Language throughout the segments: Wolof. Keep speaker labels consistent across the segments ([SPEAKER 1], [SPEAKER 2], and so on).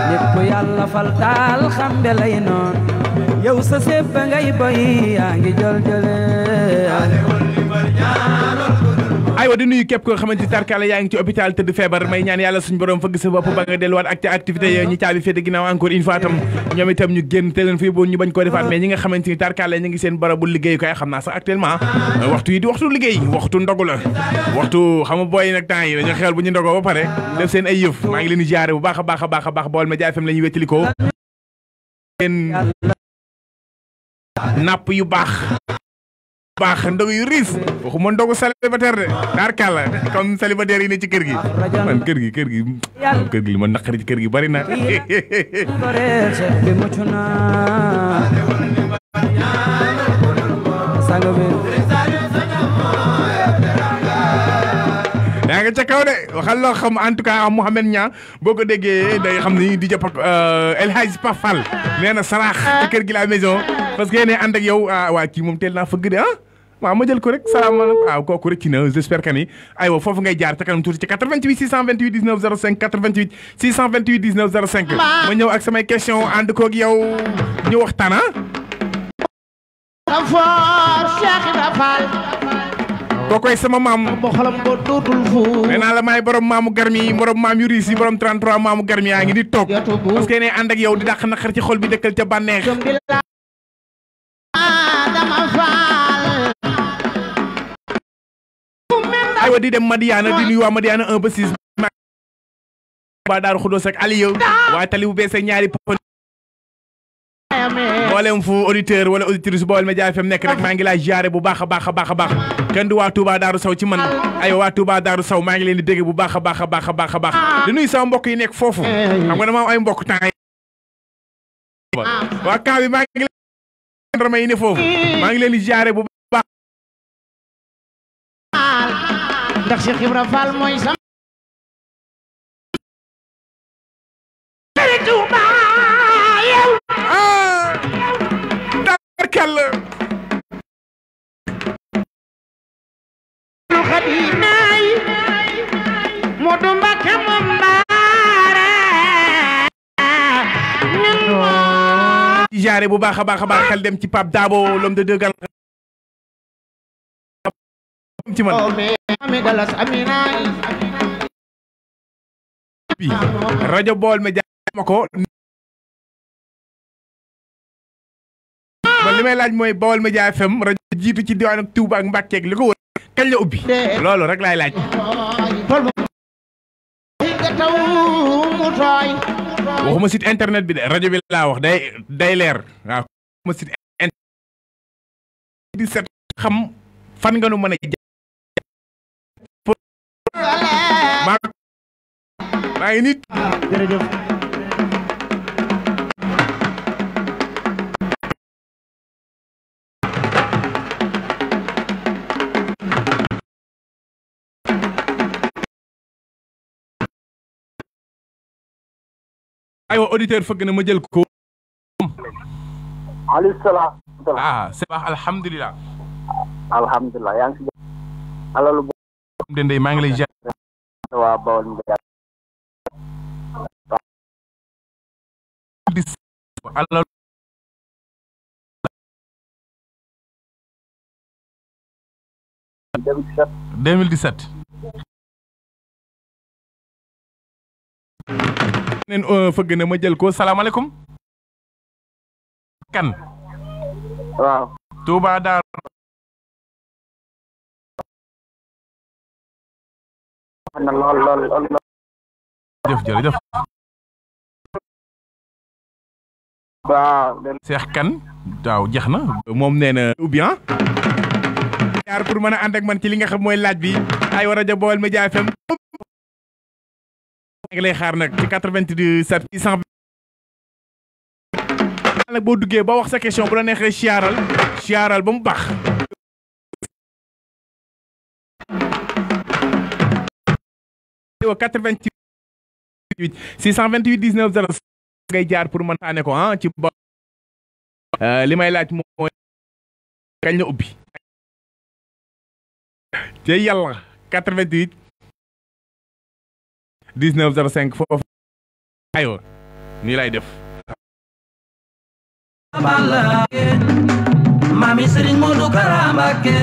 [SPEAKER 1] nit ku yàlla fal taal xambe lay noon yow sa sépp ngay boy yaa ngi jël jële
[SPEAKER 2] aywa di nuyu képp koo xamante tarkala yaa ngi ci hôpital tëdd feebar may ñaan yàlla suñu borom fëgg sa bopp ba nga delluwaat ak activité yi ñi caabi féete ginnaaw encore une fois tam ñoom itam ñu génn te leen fi bo ñu bañ koo defaat mais ñi nga xamante ni tarkala ñu ngi seen barabu liggéey koy xam naa sax actuellement waxtu yi di waxtu liggéey waxtu ndogu la waxtu xam nga booy nag temps yi dañu xewal bu ñu ndogoo ba pare def seen ay yëf maa ngi leen di jaare bu baax a baax a baax a baax Baol Média FM la ñuy wettalikoo seen napp yu baax ndogu yu riis waxuma ndogu célibataire de tarkala comme célibataire yi ne ci kër gi man kër gi li ma naqari ci kër gi bari na yaa nga ca kaw de waxal loo xam en tout cas Mouhamed Niang boo ko déggee day xam ni di jàpp ak El Hadj Pafal nee na saraax ci kër gi la maison parce que yéen ànd ak yow waa kii moom teel naa fëgg de waaw ma jël ko rek salaamaaleykum waaw kooku rek ci na j'espère que ni aywa foofu ngay jaar ca kanam tuuti ci 88 628 19 05 88 628 19 05 ma ñëw ak samay question ànd koog yow ñu waxtaan kookoy sama maam nee naa la maay borom maamu garmi borom maam yu riis yi borom 33 maamu garmi yaa ngi di toog parce que ne ànd ak yow di dàq naqar ci xol bi dëkkal ca bànneex aywa di dem Madiana di nuyu waa Madiana 1 ba 6 ba Daaru Xudoos ak Aliou waa tali bu bees ak ñaari pon mboolem fu auditeur wala auditrice Baol Média FM nekk rek maa ngi laa jaare bu baax a baax a baax a baax kenn du waa Touba Daaru Saw ci man aywa waa Touba Daaru Saw maa ngi leen di dégg bu baax a baax a baax a baax a baax di nuyu sama mbokk yi nekk foofu xam nga dama am ay mbokk temps waa camp bi maa ngi leen rama yi ne foofu maa ngi leen di jaare bu baax
[SPEAKER 3] ndax Cheikh Ibra Fall mooy sam Touba yow
[SPEAKER 2] darkal
[SPEAKER 3] xadinay Modou Mbacké moom mbaare
[SPEAKER 2] di jaare bu baax a baax a baax xel dem ci Pape Dabo l'homme de deux gal ci man rajo Baol Média ma ko man li may laaj mooy Baol Média FM rajo jiitu ci diwaan ak Touba ak Mbacké ak li ko wër kañ la ubbi loolu rek laay laaj waxuma site internet bi de rajo bi laa wax day leer waaw waxuma site internet 17 xam fan nga nu mën a maa ngi nit
[SPEAKER 3] jërëjëf
[SPEAKER 2] aywa auditeur fëgg na ma jël ko
[SPEAKER 4] alayhi salaam
[SPEAKER 2] c'est baax alhamdulilah
[SPEAKER 4] yaa ngi si alalu
[SPEAKER 2] dendey maa ngi lay jaar
[SPEAKER 4] waa Baol Média
[SPEAKER 2] alal 2017 neen fëgg na ma jël ko salaamaaleykum kan
[SPEAKER 4] waaw
[SPEAKER 2] Touba Daar
[SPEAKER 4] lool
[SPEAKER 2] jërëjëf
[SPEAKER 4] waaw
[SPEAKER 2] Cheikh Kane waaw jeex na moom nee na ou bien jaar pour mën a ànd ak man ci li nga xam mooy laaj bi ay war rajo Baol Média FM ngi lay xaar nag ci 97 620 nag boo duggee ba wax sa question bu la neexee siyaaral ba mu baax 88 628 19 0 ngay jaar pour mën taane ko ci li may laaj mooy kañ la ubbi te yàlla 88 1905 foofu aywa nii lay def
[SPEAKER 1] Mami Serigne Modou Kara Mbacké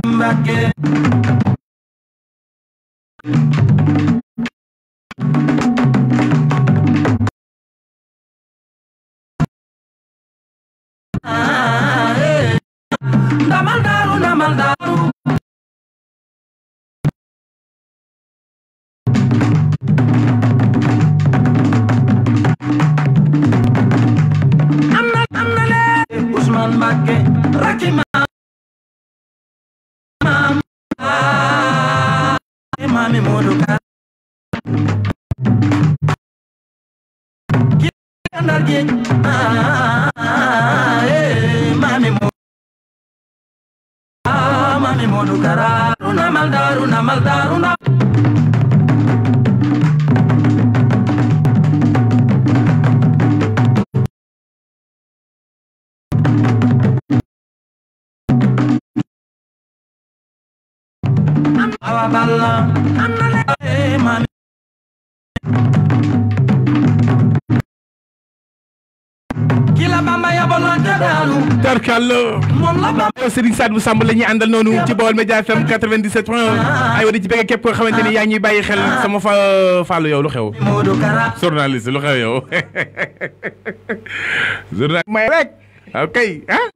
[SPEAKER 1] Mbacké ndamal daaru am na le Ousmane Mbacké rakki maam Mami Modou Kara ki andar géej Mami Modou Kara namal daaru na awa balla am na le mami kila Bamba yabaloon te daanu
[SPEAKER 2] tarkal
[SPEAKER 1] moom la Bamba
[SPEAKER 2] Serigne Sadou Samb la ñuy àndal noonu ci Baol Média FM 97 point 1 aywa di ci bëgg képp koo xamante ni yaa ñuy bàyyi xel sama Fallou yow lu xew
[SPEAKER 1] Modou Kara
[SPEAKER 2] journaliste lu xew yow journaliste may rek ok ah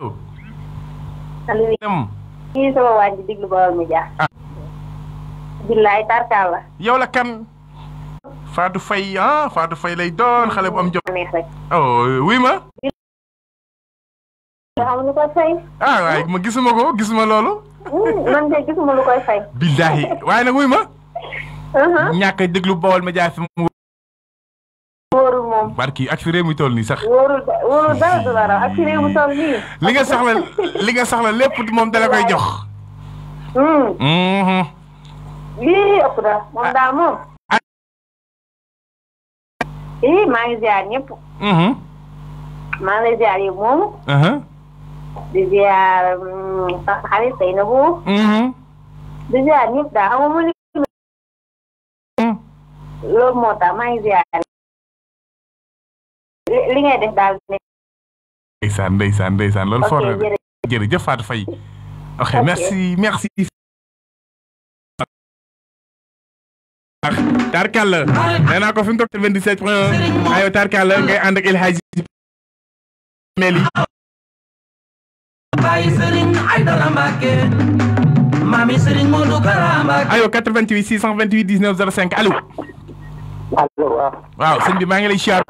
[SPEAKER 5] Aliou kii sama waa ji diglu Baol Média. billaay tarkaal la.
[SPEAKER 2] yow la kan Fatou Faye Fatou Faye lay doon xale bu am jom
[SPEAKER 5] neex rek.
[SPEAKER 2] oh oui ma
[SPEAKER 5] xam lu koy fay.
[SPEAKER 2] waaye ma gisuma loolu
[SPEAKER 5] man de gisuma lu koy fay.
[SPEAKER 2] billahi waaye nag wuy ma ñàkk a déglu Baol Média fi mu
[SPEAKER 5] wóorul moom.
[SPEAKER 2] barki ak fi réew mi toll nii sax
[SPEAKER 5] wóorul dara du la raw ak fi réew mi toll nii.
[SPEAKER 2] li nga soxla lépp moom dala koy jox
[SPEAKER 5] lii ëpp na moom daal moom. maa ngi ziar ñëpp. maa ngi lay ziar yow moomu. di ziar sa xarit Seynabou. di ziar ñëpp daal xam nga mu loolu moo tax maa ngi ziar. li ngay def daal.
[SPEAKER 2] ndeysaan loolu fort na jërëjëf Fatou Faye ok merci tarkal nee naa ko fi mu toog 97 point 1 ayo tarkal ngay ànd ak El Hadji Meli
[SPEAKER 1] Baye Serigne Aïdara Mbacké Mami Serigne Modou Kara Mbacké
[SPEAKER 2] ayo 88 628 19 05 allo waaw sëñ bi maa ngi lay siyaar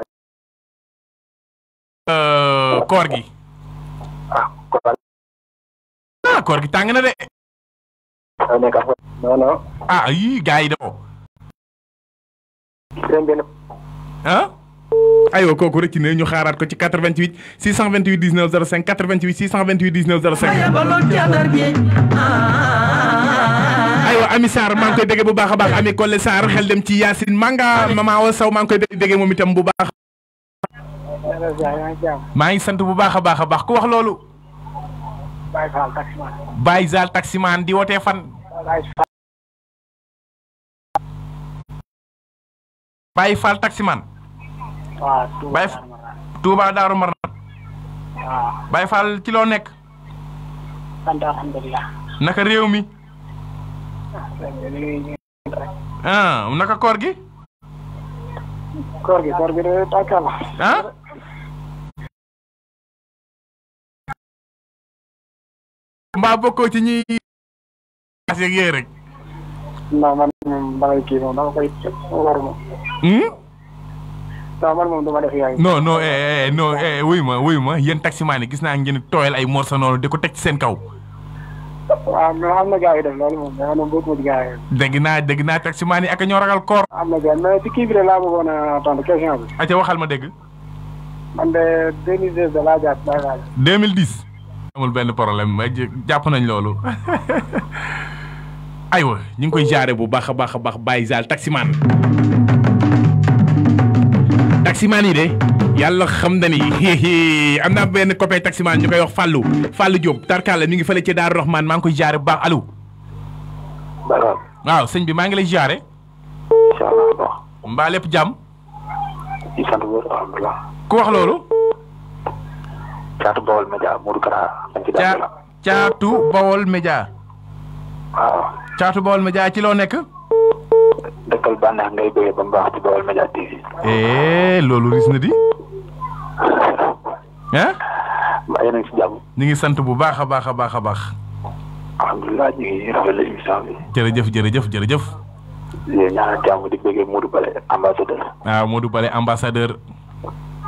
[SPEAKER 2] koor gi koor gi tàng na de
[SPEAKER 4] non
[SPEAKER 2] yii gars yi dafoo aywa kooku rëcc na ñu xaaraat ko ci 88 628 19 05 88 628 19 05 aywa Ami Sarr maa ngi koy déggee bu baax a baax Ami Collé Sarr xel dem ci Yacine Manga Mama Awa Sow maa ngi koy déggee moom itam bu baax maa ngi sant bu baax a baax ku wax loolu Baye Zal taximan di wootee fan Baye Fall taximan Baye Touba Daaru Marnaan Baye Fall ci loo nekk
[SPEAKER 3] alhamdulillah
[SPEAKER 2] naka réew mi naka koor gi
[SPEAKER 3] de takala
[SPEAKER 2] mbaa bokkoo ci ñi as yeeg yéeg rek
[SPEAKER 3] non man damay kii moom dama koy war moom non man moom dama def yaay
[SPEAKER 2] non wuy ma yéen taximaan yi gis naa ngeen tooyal ay morso noonu di ko teg ci seen kaw
[SPEAKER 3] waaw mais am na gars yi def loolu moom mais man bokkuma ci gars yi
[SPEAKER 2] dégg naa taximaan yi ak ñoo ragal koor
[SPEAKER 3] am na gars mais ci kii bi de laa bëggoon a tontu question bi
[SPEAKER 2] aca waxal ma dégg
[SPEAKER 3] man de 2010 de laa jàpp Baye Fall
[SPEAKER 2] 2010 amul benn problème ma jàpp nañ loolu aywa ñu ngi koy jaare bu baax a baax Baye Zal taximaan yi de yàlla xam na ni am naa benn copain taximaan ñu koy wax Fallou Diop tarkalla mi ngi fële ci Daaru Rahman maa ngi koy jaare bu baax allo waaw sëñ bi maa ngi lay jaare mbaa lépp jàmm.
[SPEAKER 4] di sant bu wér alhamdulilah.
[SPEAKER 2] ku wax loolu.
[SPEAKER 4] Caatu Bawol Média Modou Kara.
[SPEAKER 2] Caatu Bawol Média.
[SPEAKER 4] waaw.
[SPEAKER 2] Caatu Bawol Média ci loo nekk.
[SPEAKER 4] dëkkal bànneex ngay bëggee ba mu baax ci Bawol Média TV.
[SPEAKER 2] loolu ris na di. ah.
[SPEAKER 4] mbaa yéen a ngi si jàmm.
[SPEAKER 2] ñu ngi sant bu baax a baax a baax a baax.
[SPEAKER 4] alhamdulilah ñu ngi rafetlu émission bi.
[SPEAKER 2] jërëjëf.
[SPEAKER 4] yéen ñaanal jàmm di bëggee Modou Bale ambassadeur.
[SPEAKER 2] waaw Modou Bale ambassadeur.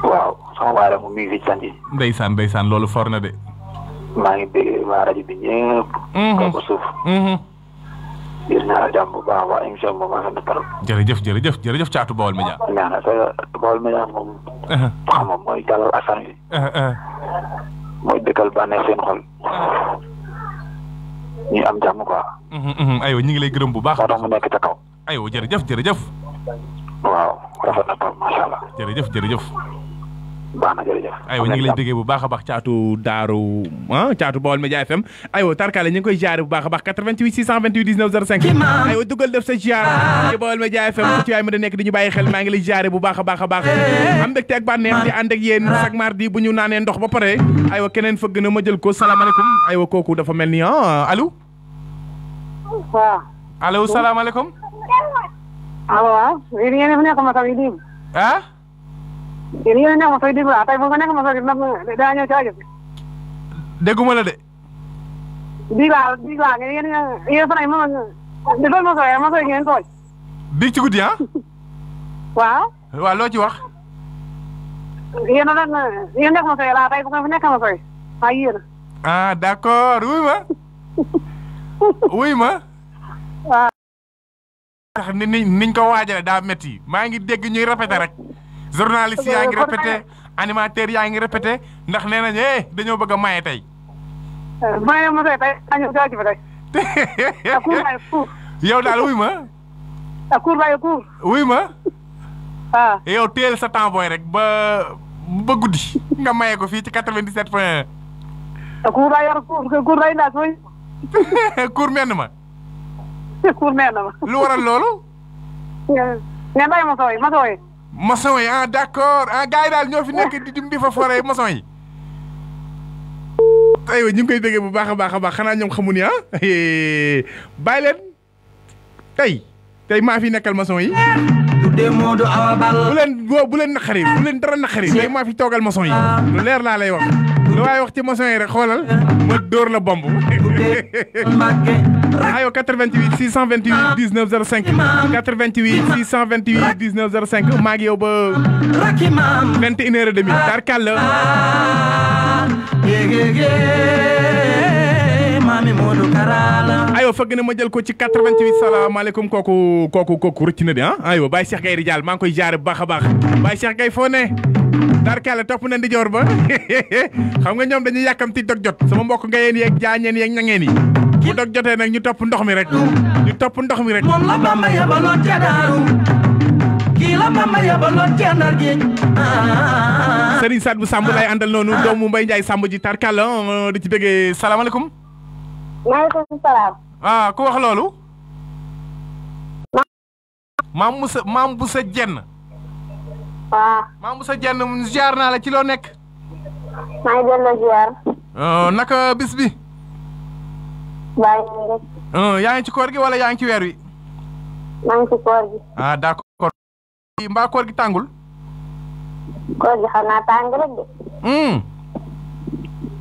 [SPEAKER 4] waaw sama waa rek mu ngi fi sant yi.
[SPEAKER 2] ndeysaan loolu for na de.
[SPEAKER 4] maa ngi bëggee waa rajo bi ñëpp. kaw ba suuf. yéen ñaanal jàmm bu baax waa émission bi moom maa ngi leen di trop.
[SPEAKER 2] jërëjëf Caatu Bawol Média.
[SPEAKER 4] ñaanal sa Bawol Média moom. xam nga mooy dalal askan wi. mooy dëkkal bànneex seen xol. ñu am jàmm quoi.
[SPEAKER 2] aywa ñu ngi lay gërëm bu baax.
[SPEAKER 4] moo tax mu nekk ca kaw.
[SPEAKER 2] aywa jërëjëf.
[SPEAKER 4] waaw rafet na trop macha allah.
[SPEAKER 2] jërëjëf.
[SPEAKER 4] baax na jërëjëf.
[SPEAKER 2] aywa ñu ngi lay déggee bu baax a baax Caatu Daaru Caatu Bawol Média FM aywa tarkale ñu ngi koy jaare bu baax a baax 88 628 19 05 aywa dugal def sa jaar ci Bawol Média FM ku ci waay ma da nekk di ñu bàyyi xel maa ngi lay jaare bu baax a baax a baax am mbégte ak bànneex di ànd ak yéen chaque mardi bu ñu naanee ndox ba pare aywa keneen fëgg na ma jël ko salaamaaleykum aywa kooku dafa mel ni allo.
[SPEAKER 3] waaw.
[SPEAKER 2] allo salaamaaleykum.
[SPEAKER 3] waaw. yéen a nekk ma sax yi diim. yéen a nekk ma sax yi diim tey bu nga nekk ma sax yi daa ñëw ci rajo bi.
[SPEAKER 2] dégguma la de.
[SPEAKER 3] bii laa yéen fan ma defal ma soy ngeen tooñ.
[SPEAKER 2] bii ci guddi
[SPEAKER 3] waaw.
[SPEAKER 2] waaw loo ci wax.
[SPEAKER 3] yéen nekk ma soy laa tey bu nga fi nekk ma soy maa yéen.
[SPEAKER 2] d'accord wuy ma.
[SPEAKER 3] waaw.
[SPEAKER 2] tax niñ ko waajale daa métti maa ngi dégg ñuy répété rek journaliste yaa ngi répété animateur yaa ngi répété ndax nee nañ dañoo bëgg a maye tey.
[SPEAKER 3] maye ma tey añu ci fa tey.
[SPEAKER 2] yow daal wuy ma.
[SPEAKER 3] cour.
[SPEAKER 2] wuy ma.
[SPEAKER 3] waaw.
[SPEAKER 2] yow teel sa temps booy rek ba guddi nga maye ko fii ci 97 point 1.
[SPEAKER 3] cour daa yor cour day laaj mooy.
[SPEAKER 2] cour menn ma.
[SPEAKER 3] cour menn ma.
[SPEAKER 2] lu waral loolu.
[SPEAKER 3] ngeen bàyyi maçon yi.
[SPEAKER 2] maçon yi d'accord gars yi daal ñoo fi nekk di fa foree maçon yi. aywa ñu ngi koy déggee bu baax a baax xanaa ñoom xamu ni bàyyi leen tey maa fi nekkal maçon yi. bu leen naqari bu leen dara naqari tey maa fi toogal maçon yi lu leer laa lay wax lu waaye wax ci maçon yi rek xoolal ma dóor la bomb. aywa 88 628 19 05 88 628 19 05 maa ngi yow ba 21h30 dar kàll aywa fëgg na ma jël ko ci 88 salaamaaleykum kooku rëcc na de aywa Baye Cheikh Gaye Ridial maa ngi koy jaare bu baax a baax Baye Cheikh Gaye foo ne darkala topp na ndijoor ba xam nga ñoom dañuy yàkkamti dog jot sama mbokk ngayeen yeeg jaañeen yeeg ñangeen yi bu dog jotee nag ñu topp ndox mi rek moom la Bamba yabaloon ca Daaru kii la Bamba yabaloon ca Ndar géej Serigne Sadbou Samb lay àndal noonu doomu Mbaye Ndiaye Samb ji tarkala di ci bëggee salaamaaleykum.
[SPEAKER 5] maaleykum salaam.
[SPEAKER 2] ku wax loolu. maam bu sa jenn.
[SPEAKER 5] waaw.
[SPEAKER 2] maam bu sa jenn ziar naa la ci loo nekk.
[SPEAKER 5] maa ngi delloo ziar.
[SPEAKER 2] naka bis bi. yaa ngi ci koor gi wala yaa ngi ci weer wi.
[SPEAKER 5] maa ngi ci koor gi.
[SPEAKER 2] d'accord. mbaa koor gi tàngul.
[SPEAKER 5] koor gi xam naa tàng rek de.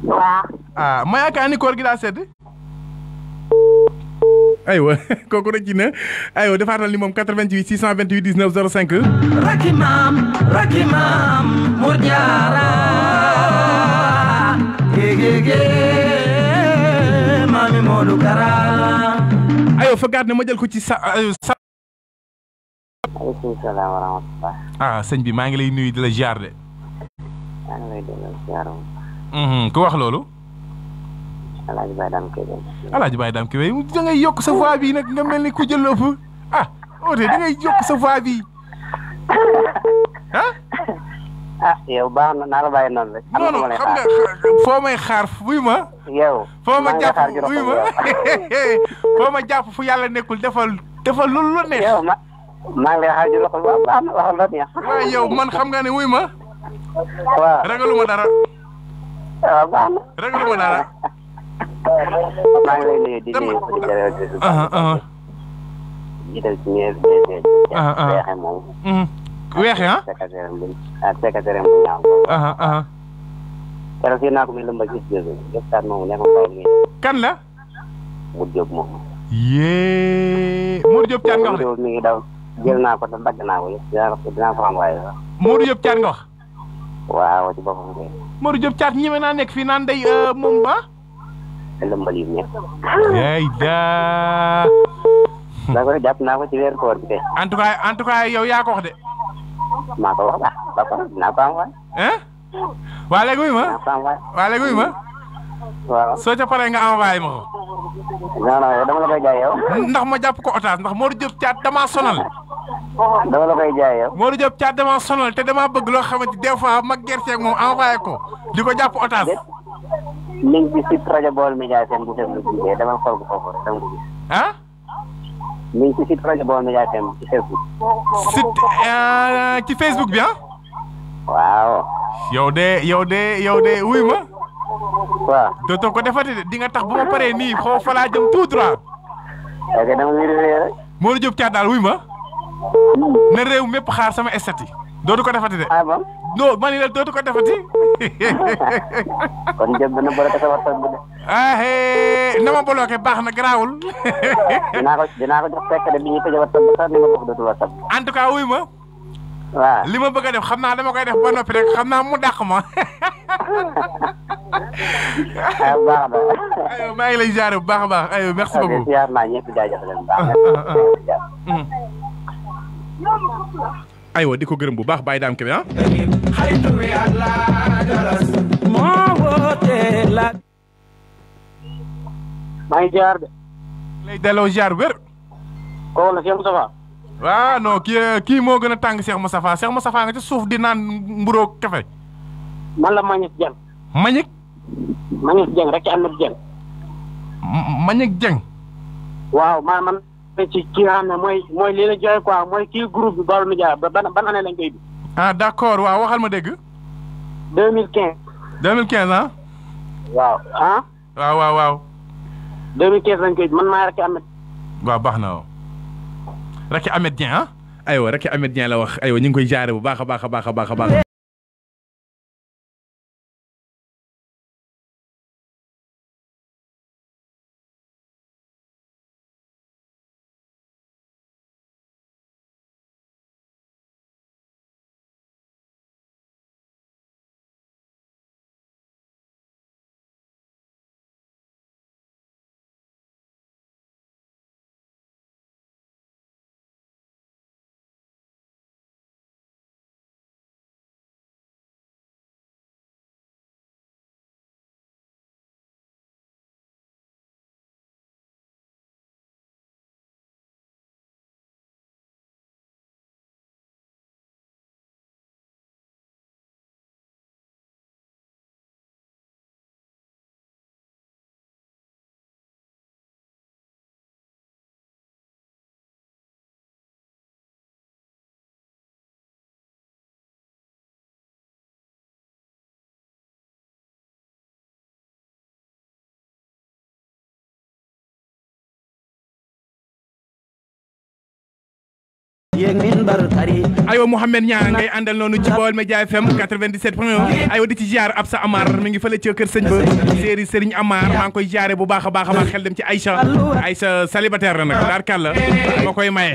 [SPEAKER 5] waaw.
[SPEAKER 2] ma yaakaar ni koor gi daa sedd. aywa kooku rek ci na aywa defaatal ni moom 88 628 19 05. Raki maam Mor Jaara géegéegé maami Modou Kara aywa fëggaat na ma jël ko ci
[SPEAKER 4] maaleykum salaam wa rahmatulah.
[SPEAKER 2] sëñ bi maa ngi lay nuyu di la ziar de.
[SPEAKER 4] maa ngi lay delloo ziar.
[SPEAKER 2] ku wax loolu.
[SPEAKER 4] Alaaji Baye Dame Kébé.
[SPEAKER 2] Alaaji Baye Dame Kébé da ngay yokk sa voix bi nag nga mel ni ku jël ëpp oote da ngay yokk sa voix bi
[SPEAKER 4] yow baax na naa la bàyyi noonu rek.
[SPEAKER 2] non xam nga foo may xaar wuy ma.
[SPEAKER 4] yow
[SPEAKER 2] foo ma jàpp wuy ma foo ma jàpp fu yàlla nekkul defal lu la neex.
[SPEAKER 4] yow maa ngi lay xaaju loxo waaw baax na waxal la neex.
[SPEAKER 2] waaye yow man xam nga ne wuy ma.
[SPEAKER 4] waaw
[SPEAKER 2] ragaluma dara.
[SPEAKER 4] waaw baax na.
[SPEAKER 2] ragaluma dara.
[SPEAKER 4] maa ngi lay nuyu di nuyu jiital ci ñeent weexe moom.
[SPEAKER 2] weexe ah.
[SPEAKER 4] secrétaire bu ñaaw. keroog fii naa ko muy lëmbal gis gëstaat moom nekk mbay mi.
[SPEAKER 2] kan la.
[SPEAKER 4] Modou Diop moom.
[SPEAKER 2] yee. Modou Diop Thiat nga wax de.
[SPEAKER 4] mi ngi daw jël naa ko te dagg naa ko yëpp dinaa ko envoyé sax.
[SPEAKER 2] Modou Diop Thiat nga wax.
[SPEAKER 4] waaw ci boppam kay.
[SPEAKER 2] Modou Diop Thiat ñeme naa nekk fii naan day moom ba.
[SPEAKER 4] lëmbal yi nekk.
[SPEAKER 2] yaay daa.
[SPEAKER 4] da koy jàpp naa ko ci weeru koor bi de.
[SPEAKER 2] en tout cas yow yaa ko wax de.
[SPEAKER 4] maa ko wax ba pare dinaa ko envoyé.
[SPEAKER 2] waa léegi wuy ma.
[SPEAKER 4] dinaa ko envoyé.
[SPEAKER 2] waa léegi wuy ma.
[SPEAKER 4] waaw
[SPEAKER 2] soo ca paree nga envoyé ma ko.
[SPEAKER 4] non non dama la koy jaay yow.
[SPEAKER 2] ndax ma jàpp ko otage ndax Modou Diop Thiat damaa sonal.
[SPEAKER 4] dama la koy jaay yow.
[SPEAKER 2] Modou Diop Thiat damaa sonal te damaa bëgg loo xamante des fois ma gerte ak moom envoyé ko di ko jàpp otage.
[SPEAKER 4] mi ngi ci site rajo Baol Média FM bu Facebook bi dama xool ko foofu rek dama ko gis.
[SPEAKER 2] ah.
[SPEAKER 4] mi ngi ci site rajo Baol Média FM ci Facebook.
[SPEAKER 2] site ci Facebook bi ah.
[SPEAKER 4] waaw.
[SPEAKER 2] yow de wuy ma.
[SPEAKER 4] waaw.
[SPEAKER 2] dootoo ko defati de di nga tax bu ma paree nii xaw fa laa jëm tout droit.
[SPEAKER 4] ok dama vérifié rek.
[SPEAKER 2] Modou Diop Thiat daal wuy ma. na réew mépp xaar sama estati dootu ko defati de.
[SPEAKER 4] ah bon.
[SPEAKER 2] non ma ni la dootu ko defati.
[SPEAKER 4] kon jëm dana bloqué sa WhatsApp bi de.
[SPEAKER 2] na ma bloqué baax na garaawul.
[SPEAKER 4] dinaa ko jox fekk de bi ñu tëjee WhatsApp bi sax ni ma ko dootul WhatsApp.
[SPEAKER 2] en tout cas wuy ma.
[SPEAKER 4] waaw
[SPEAKER 2] li ma bëgg a def xam naa dama koy def ba noppi rek xam naa mu dàq ma.
[SPEAKER 4] baax na.
[SPEAKER 2] aywa maa ngi lay ziar bu baax a baax aywa merci beaucoup.
[SPEAKER 4] ziar naa ñëpp jaajëf leen baax.
[SPEAKER 2] aywa di ko gërëm bu baax Baye Dame Kébé ah.
[SPEAKER 1] moo woote la.
[SPEAKER 4] maa ngi ziar de.
[SPEAKER 2] lay delloo ziar wér.
[SPEAKER 4] kooku la Cheikh Moustapha.
[SPEAKER 2] waaw non kii moo gën a tàng Cheikh Moustapha nga ci suuf di naan mburoo kafe.
[SPEAKER 4] man la Mañik Dieng.
[SPEAKER 2] Mañik.
[SPEAKER 4] Mañik Dieng rek ci Ahmed Dieng.
[SPEAKER 2] Mañik Dieng.
[SPEAKER 4] waaw man ci kii nga xam ne mooy lii la joxe quoi mooy kii groupe bi Baol Média ba ban année lañ koy bi.
[SPEAKER 2] ah d'accord waaw waxal ma dégg.
[SPEAKER 4] 2015.
[SPEAKER 2] 2015 ah.
[SPEAKER 4] waaw ah.
[SPEAKER 2] waaw.
[SPEAKER 4] 2015 lañ koy bi man maa rek Ahmed.
[SPEAKER 2] waaw baax na waaw. rek Ahmed Dieng ah. aywa rek Ahmed Dieng la wax aywa ñu ngi koy jaare bu baax a baax. aywa Mouhamed Niang ngay àndal noonu ci Baol Média FM 97.1 aywa di ci ziar Absa Amar mi ngi fële ca kër sëñ ba séeri Serigne Amar maa ngi koy ziare bu baax a baax xel dem ci Aïcha célibataire la nag daar kàlla ma koy maye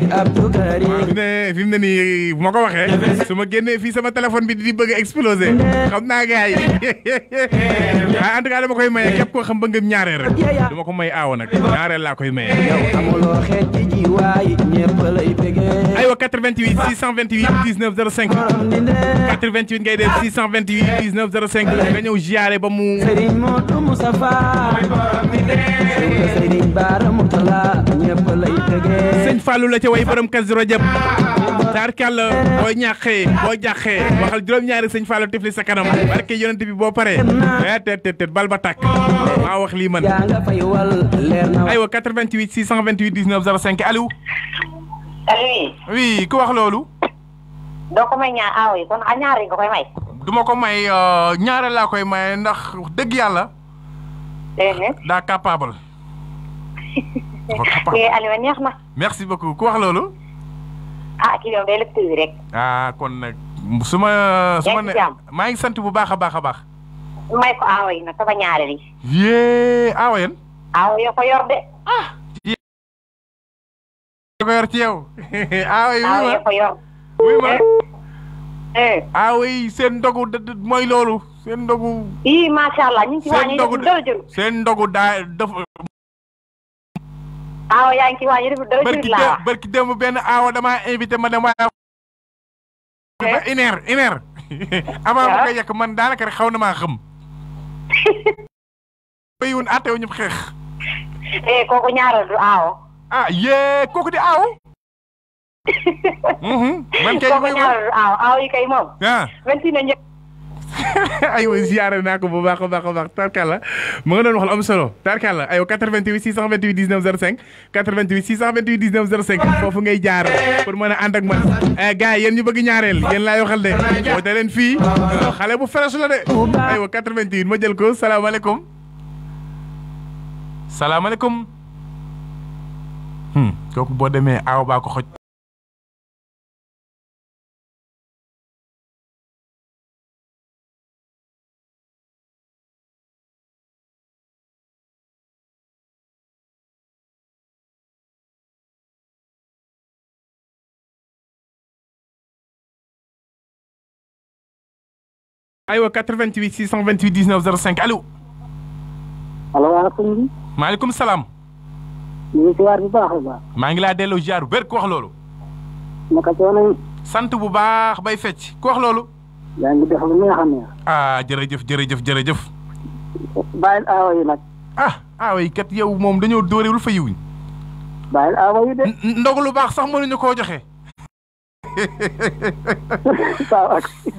[SPEAKER 2] fi mu ne nii bu ma ko waxee su ma génnee fii sama téléphone bi di bëgg a exploser xam naa gars yi waaye en tout cas dama koy maye képp koo xam ba nga ñaareel rek du ma ko may aawo nag ñaareel laa koy maye aywa 88 628 19 05 88 ngay def 628 19 05 nga ñëw ziare ba mu
[SPEAKER 1] Serigne Modou Moustapha Serigne Bara Moutala ñëpp lay bëggee
[SPEAKER 2] sëñ Fallou la ca way borom Kazu Rajab tarkal boo ñàqee boo jàqee waxal juróom-ñaari sëñ Fallou tifli sa kanam barke yonent bi boo paree tet bal ba tàkk maa wax lii man aywa 88 628 19 05 allo oui ku wax loolu.
[SPEAKER 5] doo ko may ñaar aaw yi kon ñaar yi nga koy may.
[SPEAKER 2] duma ko may ñaareel laa koy may ndax dëgg yàlla. daa capable. dafa capable
[SPEAKER 5] Aliou neex na.
[SPEAKER 2] merci beaucoup ku wax loolu.
[SPEAKER 5] kii moom day lépp rek.
[SPEAKER 2] kon nag su ma ne maa ngi sant bu baax a baax a baax.
[SPEAKER 5] may ko aawa yi nag sama ñaareel yi.
[SPEAKER 2] yee aawa yéen.
[SPEAKER 5] aawa yoo ko yor de.
[SPEAKER 2] ko yor ci yow. aawa yi
[SPEAKER 5] yoo ko yor.
[SPEAKER 2] wuy ma. aawa yi seen ndogu mooy loolu seen ndogu.
[SPEAKER 5] macha allah ñu ngi ci wàññi dara jël.
[SPEAKER 2] seen ndogu daa dafa.
[SPEAKER 5] aawa yaa ngi ci wàññi dara jël laa
[SPEAKER 2] barki démb benn aawa damaa invité ma dem waaye. une heure. avant bu ko yekk man daanaka rek xaw na maa xam. béyun àtte wu ñu xeex.
[SPEAKER 5] kooku ñaareel du aawo.
[SPEAKER 2] yee kooku di aawo. man kay
[SPEAKER 5] kooku ñaareel du aawo yi kay moom.
[SPEAKER 2] aywa ziyaare naa ko bu baax a baax tarkalla mu nga doon wax lu am solo tarkalla aywa 88 628 19 05 88 628 19 05 foofu ngay jaar pour mën a ànd ak man gars yi yéen ñu bëgg ñaareel yéen laay waxal de woote leen fii xale bu fresh la de aywa 88 ma jël ko salaamaaleykum kooku boo demee aaw baa ko xoj aywa 88 628 19 05 allo.
[SPEAKER 3] allo waa sëñ bi.
[SPEAKER 2] maaleykum salaam.
[SPEAKER 3] ñu ngi ziar bu baax a baax.
[SPEAKER 2] maa ngi laa delloo ziar bu wér ku wax loolu.
[SPEAKER 3] naka coono.
[SPEAKER 2] sant bu baax bay fecc ku wax loolu.
[SPEAKER 3] yaa ngi def lu neex a neex.
[SPEAKER 2] jërëjëf.
[SPEAKER 3] bàyyil aawa yi nag.
[SPEAKER 2] aawa yi kat yow moom dañoo dóorewul fa yiwuñ.
[SPEAKER 3] bàyyil aawa yi de.
[SPEAKER 2] ndog lu baax sax mënuñu koo joxe.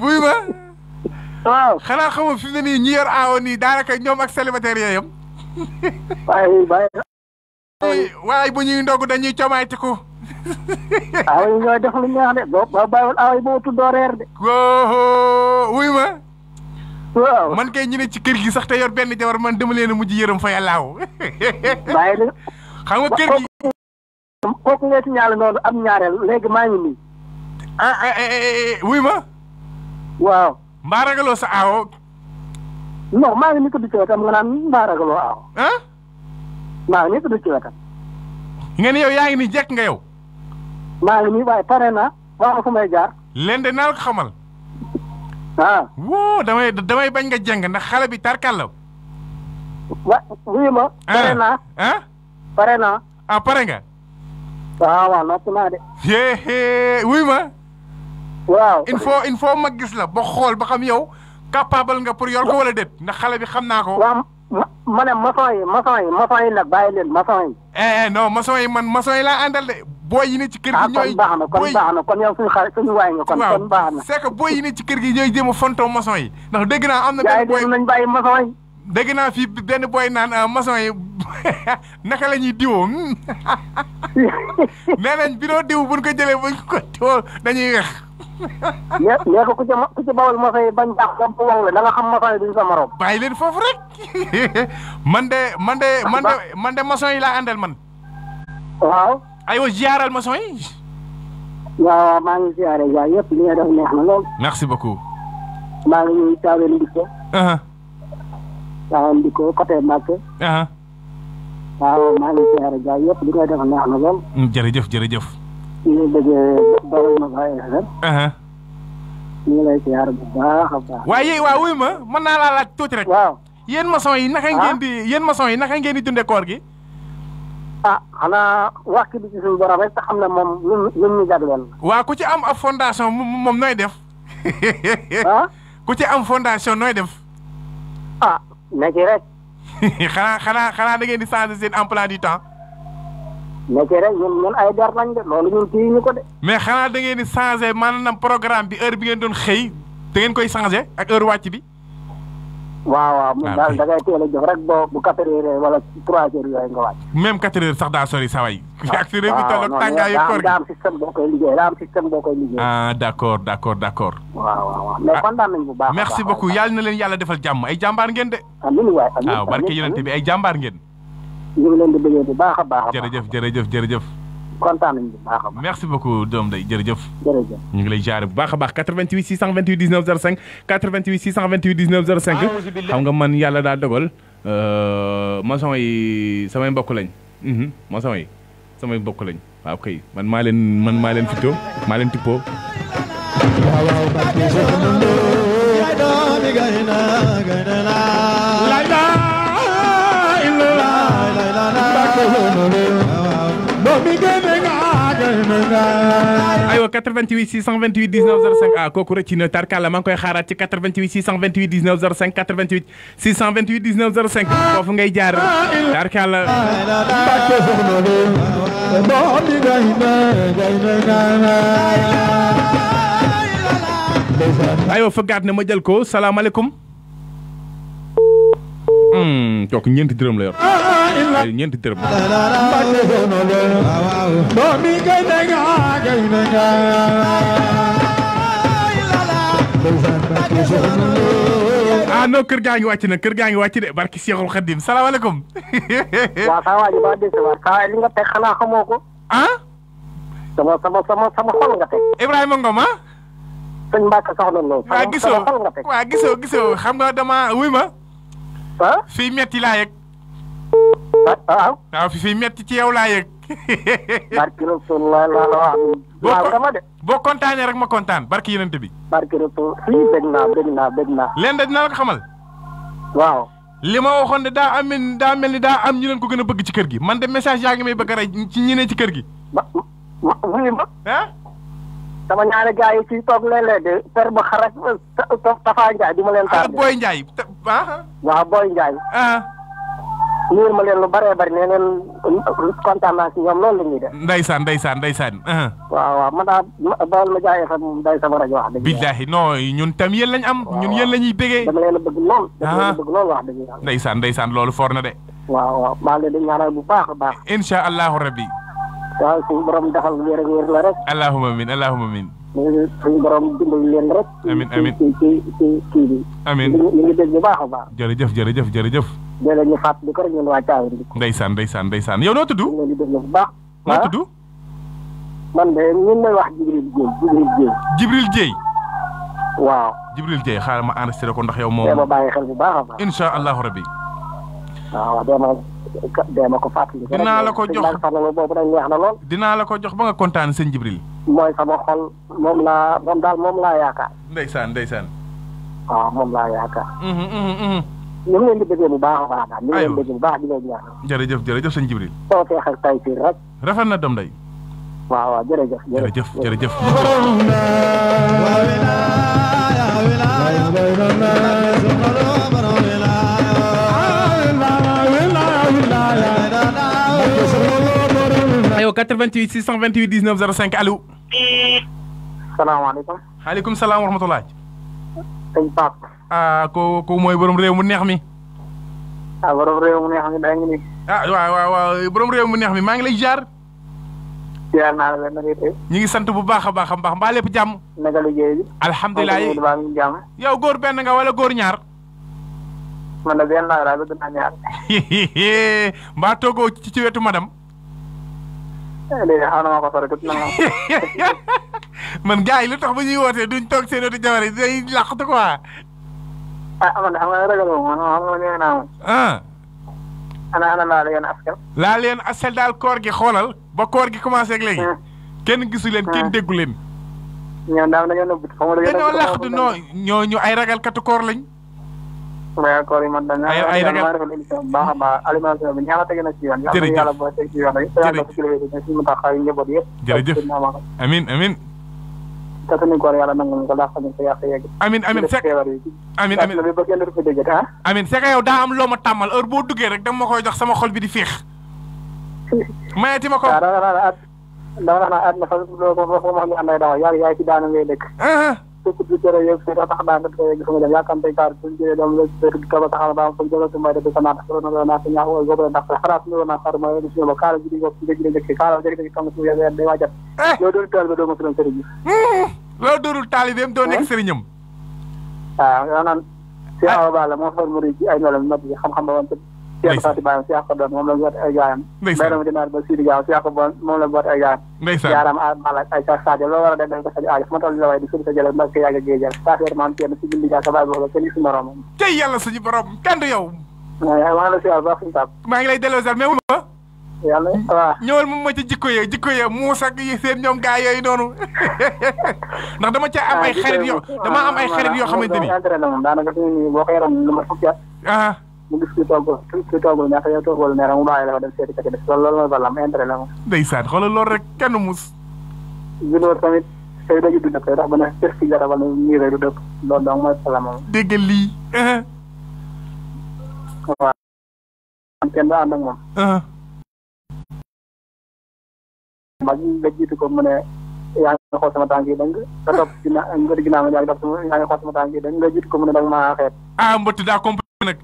[SPEAKER 2] buy ma.
[SPEAKER 3] waaw
[SPEAKER 2] xanaa xamul fi mu ne nii ñi yor aawo nii daanaka ñoom ak célibataire yooyam. waaye bu ñuy ndog dañuy comaayte ko.
[SPEAKER 3] aawa yi ñooy def lu neex de boo bàyyiwul aawa yi boo tuddoo reer de.
[SPEAKER 2] wuy ma.
[SPEAKER 3] waaw
[SPEAKER 2] man kay ñu ne ci kër gi sax te yor benn jabar man dama leen a mujj yërëm fa yàllaaw.
[SPEAKER 3] bàyyi la.
[SPEAKER 2] xam nga kër gi.
[SPEAKER 3] kooku nga ci ñaale noonu am ñaareel léegi maa ngi nii.
[SPEAKER 2] wuy ma.
[SPEAKER 3] waaw.
[SPEAKER 2] mbaa ragaloo sa aawo.
[SPEAKER 3] non maa ngi nii tudd ci wetam nga naan mbaa ragaloo aawo. maa ngi nii tudd ci wetam.
[SPEAKER 2] nga ne yow yaa ngi nii jekk nga yow.
[SPEAKER 3] maa ngi nii waaye pare naa wax fu may jaar.
[SPEAKER 2] leen de naa la ko xamal. woo damay bañ nga jeng ndax xale bi tarkal la.
[SPEAKER 3] wuyu ma. pare naa. pare naa.
[SPEAKER 2] pare nga.
[SPEAKER 3] waaw noppi naa de.
[SPEAKER 2] wuyu ma.
[SPEAKER 3] waaw
[SPEAKER 2] il faut ma gis la ba xool ba xam yow capable nga pour yor ko wala déet ndax xale bi xam naa ko.
[SPEAKER 3] waaw ma ne maçon yi nag bàyyi leen maçon yi.
[SPEAKER 2] non maçon yi laa àndal de. booy yi ne ci kër gi ñooy
[SPEAKER 3] kon baax na kon yow suñu waay nga kon baax na.
[SPEAKER 2] c'est que booy yi ne ci kër gi ñooy jéem a fontoo maçon yi ndax dégg naa am na benn booy
[SPEAKER 3] nañ bàyyi maçon yi.
[SPEAKER 2] dégg naa fii benn booy naan maçon yi naka la ñuy diwoo nee nañ bi doo diw buñ ko jëlee buñ ko diwoo dañuy weex.
[SPEAKER 3] nee ko ku ci bawal maçon yi bañ baax ba wow la da nga xam maçon yi duñ sa morom.
[SPEAKER 2] bàyyi leen foofu rek man de maçon yi laa àndal man.
[SPEAKER 3] waaw.
[SPEAKER 2] aywa ziaral maçon yi.
[SPEAKER 3] waaw maa ngi ziare gars yëpp li nga def neex na lool.
[SPEAKER 2] merci beaucoup.
[SPEAKER 3] maa ngi ñuy Thiawén Ndiko. Thiawén Ndiko côté Mbacke. waaw maa ngi ziare gars yëpp li nga def neex na lool.
[SPEAKER 2] jërëjëf.
[SPEAKER 3] ñu ngi bëggee Bawol ma Baye FM. ñu ngi lay ziare bu baax a baax.
[SPEAKER 2] waaye wuy ma mën naa laa laaj tuuti rek.
[SPEAKER 3] waaw
[SPEAKER 2] yéen maçon yi naka ngeen di dundee koor gi.
[SPEAKER 3] xanaa wax ki bi ci suñu borom rek te xam ne moom lu ñu jagleel.
[SPEAKER 2] waa ku ci am ab fondation moom nooy def. ku ci am fondation nooy def.
[SPEAKER 3] nekk rek.
[SPEAKER 2] xanaa da ngeen di changer seen emploi du temps.
[SPEAKER 3] nekk rek ñun ay der lañ de loolu ñun kii ñu ko de.
[SPEAKER 2] mais xanaa da ngeen di changer maanaam programme bi heure bi ngeen doon xëy da ngeen koy changer ak heure wàcc bi.
[SPEAKER 3] waaw daal da ngay teel a jóg rek bu 4 heures wala 3 heures yooyu nga wàcc.
[SPEAKER 2] même 4 heures sax daa sori saa waay. ak si réew mi toll ak tàngaayu koor gi
[SPEAKER 3] daa am système boo koy liggéey
[SPEAKER 2] d'accord.
[SPEAKER 3] waaw mais kontaan nañ bu baax.
[SPEAKER 2] merci beaucoup yàlla na leen yàlla defal jàmm ay jàmbaar ngeen de.
[SPEAKER 3] amiin waay amiin
[SPEAKER 2] waaw barke yonente bi ay jàmbaar ngeen.
[SPEAKER 3] ñu ngi leen di bëggee bu baax a baax.
[SPEAKER 2] jërëjëf.
[SPEAKER 3] kontaan nañ bu baax a baax.
[SPEAKER 2] merci beaucoup doom day jërëjëf.
[SPEAKER 3] ñu
[SPEAKER 2] ngi lay jaare bu baax a baax 88 628 19 05 88 628 19 05 xam nga man yàlla daa dogal maçon yi samay mbokk lañ. maçon yi samay mbokk lañ waaw kay man maa leen fito maa leen tippoo. aywa 88 628 19 05 ah kooku rëcc na tarkala maa ngi koy xaaraat ci 88 628 19 05 88 628 19 05 foofu ngay jaar tarkala aywa fëggaat na ma jël ko salaamaaleykum kooku ñeenti dërëm la yor ñeenti dërëm ah non kër gaa ngi wàcc de barki Seexul Xadim salaamaaleykum.
[SPEAKER 3] waaw saa waay ji ba dégg waaw saa waay li nga teg xanaa xamoo ko.
[SPEAKER 2] ah.
[SPEAKER 3] sama xol nga teg.
[SPEAKER 2] Ibrahima Ngom ah.
[SPEAKER 3] sëñ Mbacke soxna Lo. sama xol nga teg
[SPEAKER 2] waaw gisoo xam nga dama wuy ma.
[SPEAKER 3] ah.
[SPEAKER 2] fii metti laa yëg. waaw fii metti ci yow laa yëg.
[SPEAKER 3] barki Rasulullah
[SPEAKER 2] boo kontaanee rek ma kontaan barki yenente bi.
[SPEAKER 3] barki Rasul fii bëgg naa.
[SPEAKER 2] leen de dina la ko xamal.
[SPEAKER 3] waaw.
[SPEAKER 2] li ma waxoon ne daa mel ni daa am ñu leen ko gën a bëgg ci kër gi man de message yaa ngi may bëgg a rey ci ñi ne ci kër gi.
[SPEAKER 3] wuyu ma.
[SPEAKER 2] ah.
[SPEAKER 3] sama ñaari gars yi ci toog léeg-léeg de per ba xarak Tafa Ndiaye di ma leen tardé.
[SPEAKER 2] Boy Ndiaye
[SPEAKER 3] waaw Boy Ndiaye. nuyu ma leen lu bëree bëri nee neen kontaan naa si ñoom loolu la ñuy def.
[SPEAKER 2] ndeysaan.
[SPEAKER 3] waaw man daal Baol Médias FM moom day sama rajo wax dëgg.
[SPEAKER 2] billahi non ñun tam yéen lañ am. ñun yéen la ñuy bégee.
[SPEAKER 3] dama leen a bëgg lool. wax dëgg yàlla.
[SPEAKER 2] ndeysaan loolu for na de.
[SPEAKER 3] waaw maa ngi leen di ñaanal bu baax a baax.
[SPEAKER 2] incha allahu rabbi.
[SPEAKER 3] waaw suñu borom defal wér ak wér la rek.
[SPEAKER 2] allahumma amin.
[SPEAKER 3] suñu borom dimbali leen rek.
[SPEAKER 2] amiin
[SPEAKER 3] ci kii bi.
[SPEAKER 2] amiin
[SPEAKER 3] ñu ngi dégg bu baax a baax.
[SPEAKER 2] jërëjëf.
[SPEAKER 3] léeg-léeg ñu fàttali ko rek ñun waa Thiawén.
[SPEAKER 2] ndeysaan yow noo tudd.
[SPEAKER 3] ñu ngi dégg bu baax.
[SPEAKER 2] noo tudd.
[SPEAKER 3] man de ñun may wax
[SPEAKER 2] Jibril Dieye.
[SPEAKER 3] waaw.
[SPEAKER 2] Jibril Dieye xaaral ma enregistré ko ndax yow moom.
[SPEAKER 3] dama bàyyi xel bu baax a baax.
[SPEAKER 2] incha allahu rabbi.
[SPEAKER 3] waaw dama ko fàttali.
[SPEAKER 2] dinaa la ko jox
[SPEAKER 3] boobu nag neex na lool.
[SPEAKER 2] dinaa la ko jox ba nga kontaan sëñ Jibril.
[SPEAKER 3] mooy sama xol moom laa yaakaar.
[SPEAKER 2] ndeysaan.
[SPEAKER 3] waaw moom laa yaakaar. ñu ngi leen di bëggee bu baax a baax daal. ñu ngi leen di bëggee bu baax di leen ñaanal.
[SPEAKER 2] jërëjëf sëñ Jibril.
[SPEAKER 3] soo feexal tay fii rek.
[SPEAKER 2] rafet na doom day.
[SPEAKER 3] waaw jërëjëf. aywa 88 628 19 05 allo. salaamaaleykum.
[SPEAKER 2] maaleykum salaam wa rahmatulah.
[SPEAKER 3] sëñ Pape.
[SPEAKER 2] ko mooy borom réew mu neex mi.
[SPEAKER 3] borom réew mu neex mi daa ngi nii.
[SPEAKER 2] waaw borom réew mu neex mi maa ngi lay jaar.
[SPEAKER 3] ziar naa la nag tey.
[SPEAKER 2] ñu ngi sant bu baax a baax mbaa lépp jàmm.
[SPEAKER 3] naka liggéey bi.
[SPEAKER 2] alhamdulilah
[SPEAKER 3] jàmm.
[SPEAKER 2] yow góor benn nga wala góor ñaar.
[SPEAKER 3] man de benn laa daal bëgg naa ñaar.
[SPEAKER 2] mbaa toogoo ci wetu madame.
[SPEAKER 3] léegi xaw na ma ko sori tuuti na
[SPEAKER 2] man gars yi lu tax ba ñuy wootee duñ toog seen wetu jabar yi day laqatu quoi.
[SPEAKER 3] man de xam nga ragal moom xam nga nee naa moom. ana laa leen askan.
[SPEAKER 2] laa leen askan daal koor gi xoolal ba koor gi commencé ak léegi. kenn gisu leen kenn déggu leen.
[SPEAKER 3] ñoom daal dañoo nëbbu xam nga
[SPEAKER 2] dañoo laqatu ñooñu ay ragalkatu koor lañ.
[SPEAKER 3] waaye koor yi man dañ
[SPEAKER 2] ay ragal
[SPEAKER 3] maa defal émission bu baax a baax alimentation bi ñaata teg na ci yoon.
[SPEAKER 2] jërëjëf
[SPEAKER 3] yàlla boo teg ci yoon rek. suñu taxawaay njaboot yëpp.
[SPEAKER 2] jërëjëf amiin.
[SPEAKER 3] te suñu koor yàlla nangu ko laax ñu ko yàq yegg.
[SPEAKER 2] amiin Seck amiin Seck yow daa am loo ma tàmmal heure boo duggee rek dama ma koy jox sama xol bi di féex. mayeti ma ko.
[SPEAKER 3] dama na at na fa loo ko wax ñu ànday dawa yaay ci daanu ngay dëkk. fekk du tere yëpp fekk tax naa nga koy gis nga dem yàkkamte kaar bu ñu jëlee doom la fekk du kaba taxaw ba am fa jëlal su may def sa naata ko na naata ñaax wala gobe ndax xaraat ñu na xar ma ñu ba kaala ji di ko ci jëg jëg kaala jëg jëg kam su yé day wajat lo do tal ba do ma fi doon sëriñ
[SPEAKER 2] lo doorul taalibeem doo nekk sëriñam
[SPEAKER 3] waaw naan ci awa bala moo fa mu ci ay nolam nabi xam-xam ba woon Cheikh Fatou Baye Cheikh Fadone moom la boot ay gaayam bayram dinaar ba Sidi Gaaw Cheikh Bon moom la boot ay gaayam yaaram a bala ay Cheikh Sadio loo war a def dañ ko sa aajo ma toll la way di suri sa jël mbak yàgg géejal saafeer maam kenn si bindi jaaka baay boobu kenn si morom
[SPEAKER 2] tey yàlla suñu borom kenn du yow
[SPEAKER 3] maa la siyaar baax suñu tab
[SPEAKER 2] maa ngi lay delloo sal mais ma
[SPEAKER 3] yàlla waaw
[SPEAKER 2] ñëwal moom ma ci jikko ye muus ak yi seen ñoom gaa yooyu noonu ndax dama ca am ay xarit yoo dama am ay xarit yoo xamante ni
[SPEAKER 3] entraîné moom daanaka suñu boo ko yaram lu ma fukki at mu gis ki toggul ñaata yow toggul ne rek mu bàyyi la ko dem seeti ka ci def loolu mooy balam intérêt la moom
[SPEAKER 2] ndeysaan xoolal loolu rek kenn mus
[SPEAKER 3] gunóor tamit tey dañu dund koy tax ba ne tës ci garab wala nii rek du dëkk loolu donc mooy balam moom
[SPEAKER 2] dégg lii
[SPEAKER 3] waaw kenn da ànd ak moom mag nga jiitu ko mu ne yaa ngi xool sama tànk yi dëng nga topp ginnaaw ma yaa ngi xool sama tànk yi dëng nga jiitu ko mu ne danga maa xeet
[SPEAKER 2] mbëtt daa compliqué nag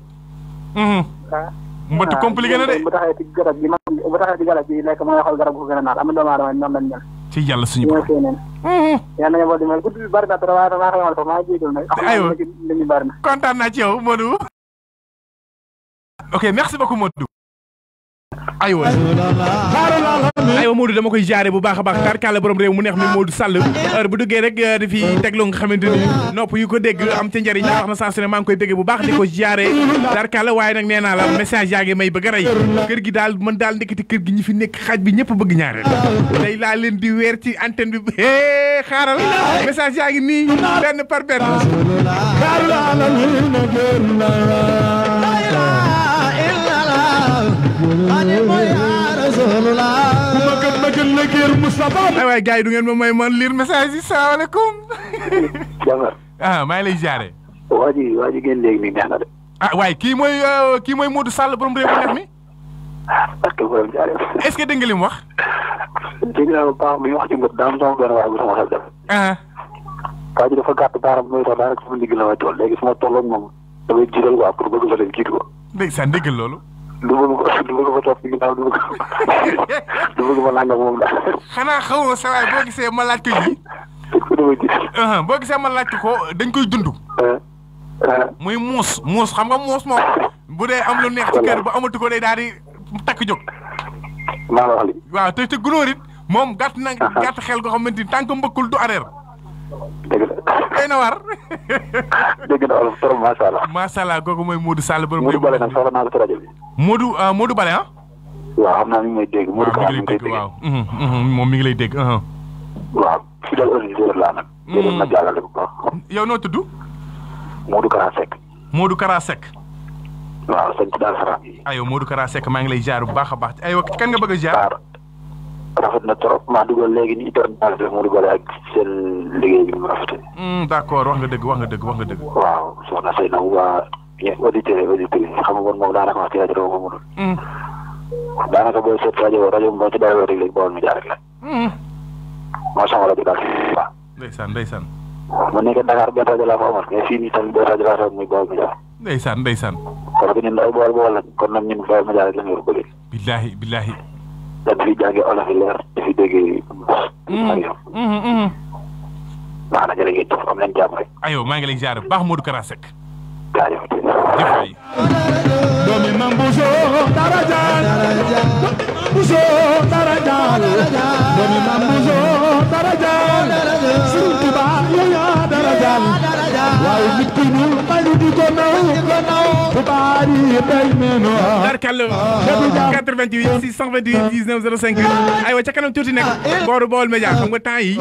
[SPEAKER 2] mbëtt compliqué na de
[SPEAKER 3] bu taxee ci garab gi bu taxee ci garab gi nekk ma nga xool garab gu gën a naat am na doomu aadama noonu lañ mel
[SPEAKER 2] ci yàlla suñu borom
[SPEAKER 3] yaa nañu boo di mel guddi bari na trop waaye damaa xamal ko maa jéegul nag
[SPEAKER 2] aywa
[SPEAKER 3] li ñu bari na
[SPEAKER 2] kontaan naa ci yow Modou ok merci beaucoup Modou aywa Modou dama koy jaare bu baax a baax tarkala borom réew mu neex mi Modou Sall heure bu duggee rek di fi teglu nga xamante ni nopp yu ko dégg am ca njëriñ wax na saa su ne maa ngi koy bégge bu baax di ko jaare tarkala waaye nag nee naa la message yaa ngi may bëgg a rey kër gi daal man daal ndeketi kër gi ñi fi nekk xaaj bi ñëpp bëgg ñaareel day laa leen di weer ci antenne bi xaaral message yaa ngi nii benn par benn ay waay gars yi du ngeen ma may man lire message yi salaamaaleykum
[SPEAKER 4] Jamar
[SPEAKER 2] maa ngi lay jaare
[SPEAKER 4] waa ji ngeen léegi nii neex na de
[SPEAKER 2] waaye kii mooy Modou Sall borom réew mu neex mi
[SPEAKER 4] parce que borom jaare
[SPEAKER 2] est-ce que dégg nga li mu wax
[SPEAKER 4] dégg naa ba baax mi wax ci mbët daam sama benn waay bu sama xel def waa ji dafa gàtt baaram mooy tax daanaka sama ndigg la may toll léegi su ma tolloog moom damay jiital quoi pour bëgg fa dem jiitu ko
[SPEAKER 2] ndeysaan déggal loolu
[SPEAKER 4] du bëgg fa topp ci ginnaaw du bëgg ma nangam moom daal
[SPEAKER 2] xanaa xamoo sa waay boo gisee ma laaj ko yi boo gisee ma laaj ko dañ koy dund muy muus xam nga muus moom bu dee am lu neex ci kër ba amatu ko day daal di takk jóg
[SPEAKER 4] maa la wax li
[SPEAKER 2] waaw te gunóor it moom gàtt xel goo xamante ni tant que mbëkkul du arrière
[SPEAKER 4] dëgg la
[SPEAKER 2] day na war
[SPEAKER 4] dégg na olof trop macha allah
[SPEAKER 2] macha allah kooku mooy Modou Sall borom
[SPEAKER 4] Modou Bale nag soxla naa la ci rajo bi
[SPEAKER 2] Modou Bale
[SPEAKER 4] waaw xam naa mi ngi may dégg Modou Kara mi ngi koy dégg
[SPEAKER 2] waaw moom mi ngi lay dégg
[SPEAKER 4] waaw fidèle auditeur laa nag dégg na jàllale bu baax
[SPEAKER 2] yow noo tudd
[SPEAKER 4] Modou Kara Seck waaw sant daal xaraam yi
[SPEAKER 2] aywa Modou Kara Seck maa ngi lay jaar bu baax a baax aywa kan nga bëgg a jaar
[SPEAKER 4] rafet na trop maa dugal léegi nii doon daal def Modou Bale ak seen liggéey bi mu rafetee
[SPEAKER 2] d'accord wax nga dëgg
[SPEAKER 4] waaw soxna Seyna waa auditeur yi xam nga moom daanaka wax ci rajo moom mënul daanaka booy seet rajo boo ci dawee rek léegi bool mi jaar rek la moo sama rajo daal waaw
[SPEAKER 2] ndeysaan
[SPEAKER 4] ma nekk Dakar benn rajo laa fa amal mais fii nii tamit benn rajo laa fa muy bool mi jaar
[SPEAKER 2] ndeysaan
[SPEAKER 4] parce que ñun ay bool lañ kon nag ñun bool mi jaar rek la ñu war a bëgg
[SPEAKER 2] billahi
[SPEAKER 4] dañ fi jàngee olof yi leer di fi déggee baax na jërë ngeen jëf am leen jàmm rek
[SPEAKER 2] aywa maa ngi lay jaar bu baax Modou Kara Seck
[SPEAKER 4] jaajëf
[SPEAKER 6] doomi mam buso darajal doomi mam buso darajal Sëriñ Tuba yooya darajal waaye nit ku ñuul bañu di ko naw tubaari day meno
[SPEAKER 2] darkal 88 628 19 05 aywa ca kanam tuuti nekk booru Baol Média xam nga temps yi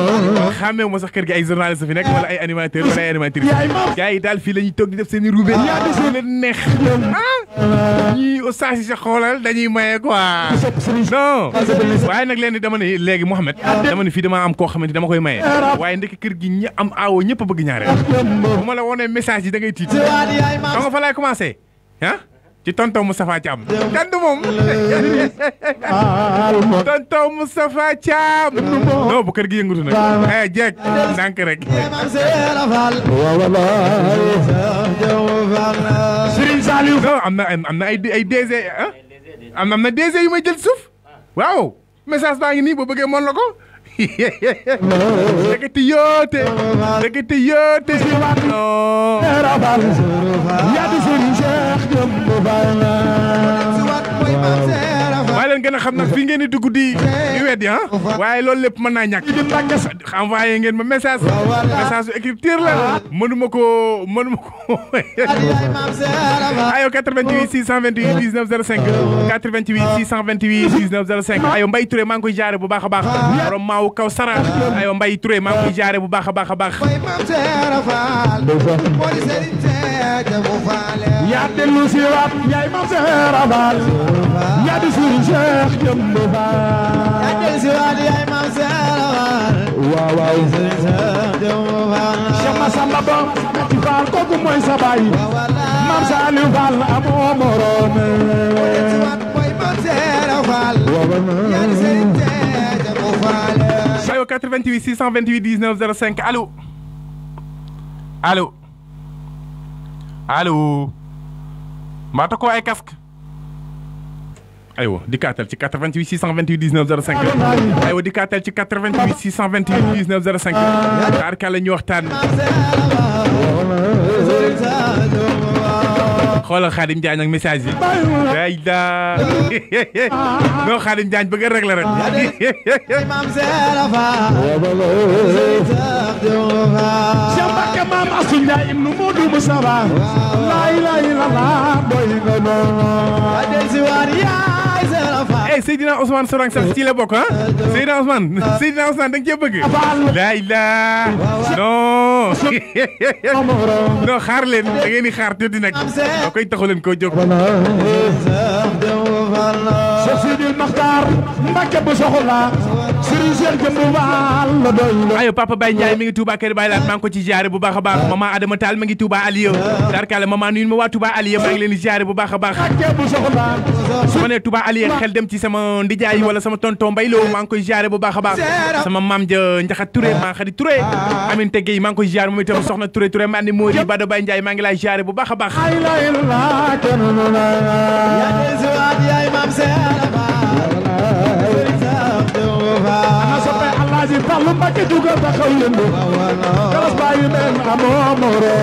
[SPEAKER 2] xamee ma sax kër gi ay journaliste fi nekk wala ay animateur wala ay animatrice gars yi daal fii la ñuy toog di def seen i roube leen neex ñii oustaz yi sa xoolal dañuy maye quoi non waaye nag leen dama ne léegi Mouhamed dama ne fii dama am koo xamante dama koy maye waaye ndek kër gi ñi am aawo ñëpp bëgg ñaareel bu ma la wonee message yi da ngay tiit xam nga fa laay commencé ci tonton Moustapha Thiam kan du moom tonton Moustapha Thiam non bu kër gi yëngatu nag ay jeeg ndànk rek
[SPEAKER 6] Serigne Saliou
[SPEAKER 2] non am na ay DG am na DG yu may jël suuf waaw message baa ngi nii boo bëggee moon la ko dëkkati yoote maa leen gën a xam nag fii ngeen di dugg di weddi waaye loolu lépp mën naa ñàkk envoyé ngeen ma message su écriture la mënuma ko ayo 88 628 19 05 88 628 19 05 ayo Mbaye Touré maa ngi koy jaare bu baax a baax borom maaw kaw sara ayo Mbaye Touré maa ngi koy jaare bu baax a baax a baax
[SPEAKER 6] yaa dellu si waat yaay mam Seera Faal yaa di Serigne Cheikh Jëmb Faal yaa dellu si waat yaay mam Seera Faal waaw waaw Cheikh Massamba Ba Mati Faal kooku mooy sa baay mam Saliou Faal amoo morom
[SPEAKER 2] ayo 88 628 19 05 allo mbaata ko ay casque aywa dikkaatal ci 88 628 19 05 aywa dikkaatal ci 88 628 19 05 taar ka la ñu waxtaan xoolal Khadim Diagne ak message yi day da non Khadim Diagne bëgg rek la rek
[SPEAKER 6] Cheikh Mbacke maam Assou Ndiaye ibnu Modou Moustapha la ilaha illallah boy nga
[SPEAKER 2] Seydina Ousmane Sorang sax ci la bokk Seydina Ousmane da nga cee bëgg la ilaha non xaar leen da ngeen di xaar tuuti nag da koy taxu leen koo jóg
[SPEAKER 6] Cheikh Sidil Makhtar Mbacke bu soxla Serigne Cheikh Jëmb Faal la doy
[SPEAKER 2] ayo Papa Baye Ndiaye mi ngi Touba Kër Baye Laat maa ngi ko ci jaare bu baax a baax maman Adama Tall ma ngi Touba Alieu darkale maman nuyu ma waa Touba Alieu maa ngi leen di jaare bu baax a baax su ma nee Touba Alieu xel dem ci sama ndijaay wala sama tonton Mbaye Lo maa ngi koy jaare bu baax a baax sama maam ja Njaxat Touré maa Xadi Touré Amin Tegey maa ngi koy jaare moom itam soxna Touré ma andi Mori Bada Baye Ndiaye maa ngi lay jaare bu baax a baax
[SPEAKER 6] ana soppe Alaaji Fallu Mbàkke dugal taxaw yëndu galas bàyyi men amoo moro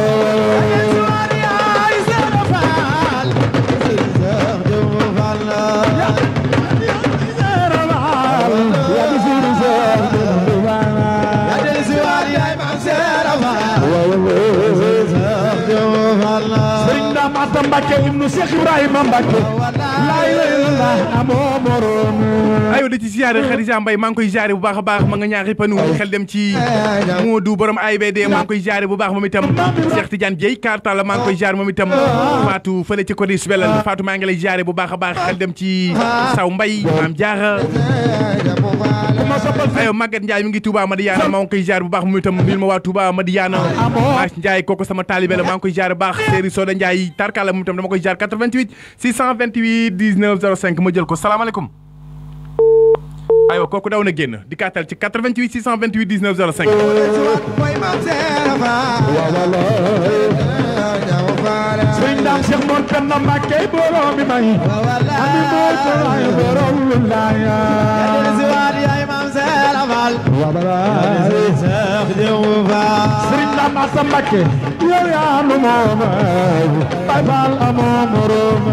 [SPEAKER 6] Sëriñ Daam Atta Mbàkke ibnu Cheikh Ibrahima Mbàkke la ilaha illallah amoo morom
[SPEAKER 2] ayo di ci ziare Khadija Mbaye maa ngi koy ziare bu baax a baax ma nga ñaari panu xel dem ci Modou borom AIBD maa ngi koy ziare bu baax moom itam Cheikh Tidiane Dieye Kartala maa ngi koy ziare moom itam Fatou fële ci Codis Belal Fatou maa ngi lay ziare bu baax a baax xel dem ci Saw Mbaye Maam Diarra ayo Maguette Ndiaye mi ngi Touba Madiana maa ngi koy ziare bu baax moom itam nil ma waa Touba Madiana Mass Ndiaye kooku sama taalibe la maa ngi koy ziare bu baax Séri Soda Ndiaye Tarkala moom itam dama koy ziare 88 628 19 05 ma jël ko salaamaaleykum aywa kooku daw na génn di kàttal ci 88 628 19 05
[SPEAKER 6] Sëriñ Daam Cheikh Mor Penda Mbàkke borom bi may ani mor ko ay borom wilaaya Sëriñ Daam Atta Mbàkke yow yaa nu moom Baay Faal amoo morom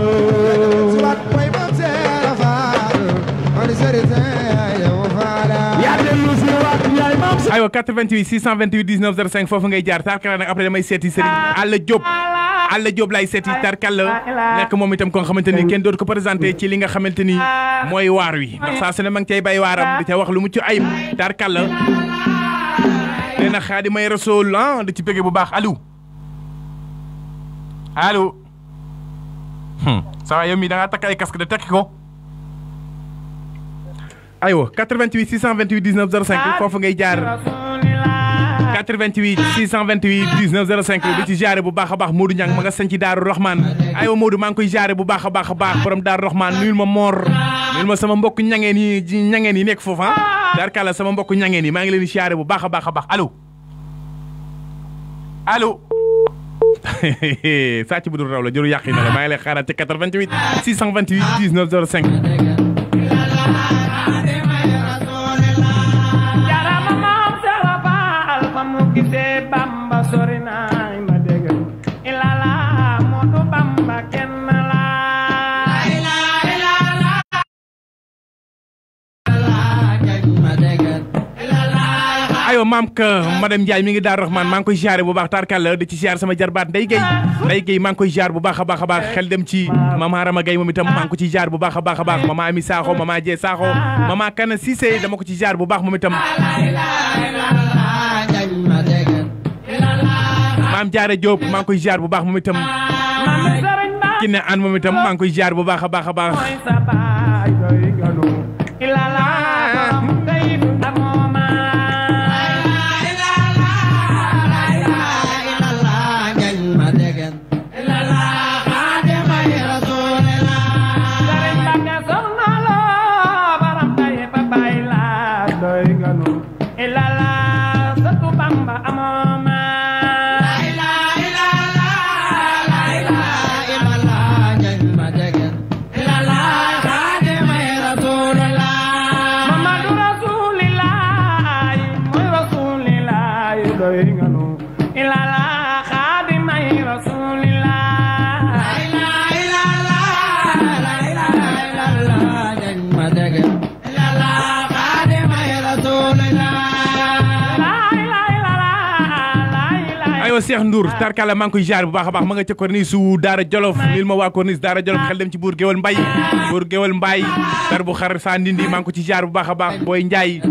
[SPEAKER 2] aywa 88 628 19 05 foofu ngay jaar tarkala nag après damay seeti Serigne Alla Diop lay seeti tarkala nekk moom itam ko nga xamante ni kenn dootu ko présenté ci li nga xamante ni mooy waar wi ndax saa su ne ma ngi cay bay waaram di ca wax lu mucc ayib tarkala nee na Xaadimay Rasuul di ci bëgg bu baax allo ça va yow mii da ngaa takk ay casque de tekki ko aywa 88 628 19 05 foofu ngay jaar 88 628 19 05 di ci jaare bu baax a baax Modou Niang ma nga sañ ci Daaru Rahman aywa Modou maa ngi koy jaare bu baax a baax borom Daaru Rahman nuyul ma Mor nuyul ma sama mbokk ñangeen yi nekk foofu darkala sama mbokk ñangeen yi maa ngi leen di jaare bu baax a baax allo sàcc bu dul raw la jëru yàqi na la maa ngi lay xaaraat ci 88 628 19 05
[SPEAKER 1] gise Bamba sori naay ma dégg ilala Moodu Bamba kenn la
[SPEAKER 2] ayo maam ka madame Ndiaye mi ngi Daaru Rahman maa ngi koy ziare bu baax tarkal di ci ziare sama jarbaat Ndeye Gueye maa ngi koy ziare bu baax a baax xel dem ci mama Rama Gueye moom itam maa ngi ko ci ziare bu baax a baax mama Ami Sakho mama Dieng Sakho mama Kana Cissé dama ko ci ziare bu baax moom itam maam Jaara Diop maa ngi koy ziar bu baax moom itam ki ne an moom itam maa ngi koy ziar bu baax a baax Cheikh Ndour tarkala maa ngi koy jaar bu baax a baax ma nga ca corniche su Daara Jolof lil ma waa corniche Daara Jolof xel dem ci buur Géwal Mbay dar bu xar sa ndindi maa ngi ko ci jaar bu baax a baax Boy Njaay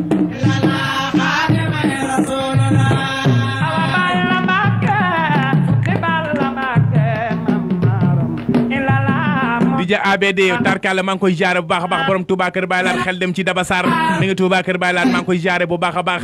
[SPEAKER 2] Dija ABD tarkala maa ngi koy jaar bu baax a baax borom Touba Kër Baay Laat xel dem ci Daba Sarr mi nga Touba Kër Baay Laat maa ngi koy jaar bu baax a baax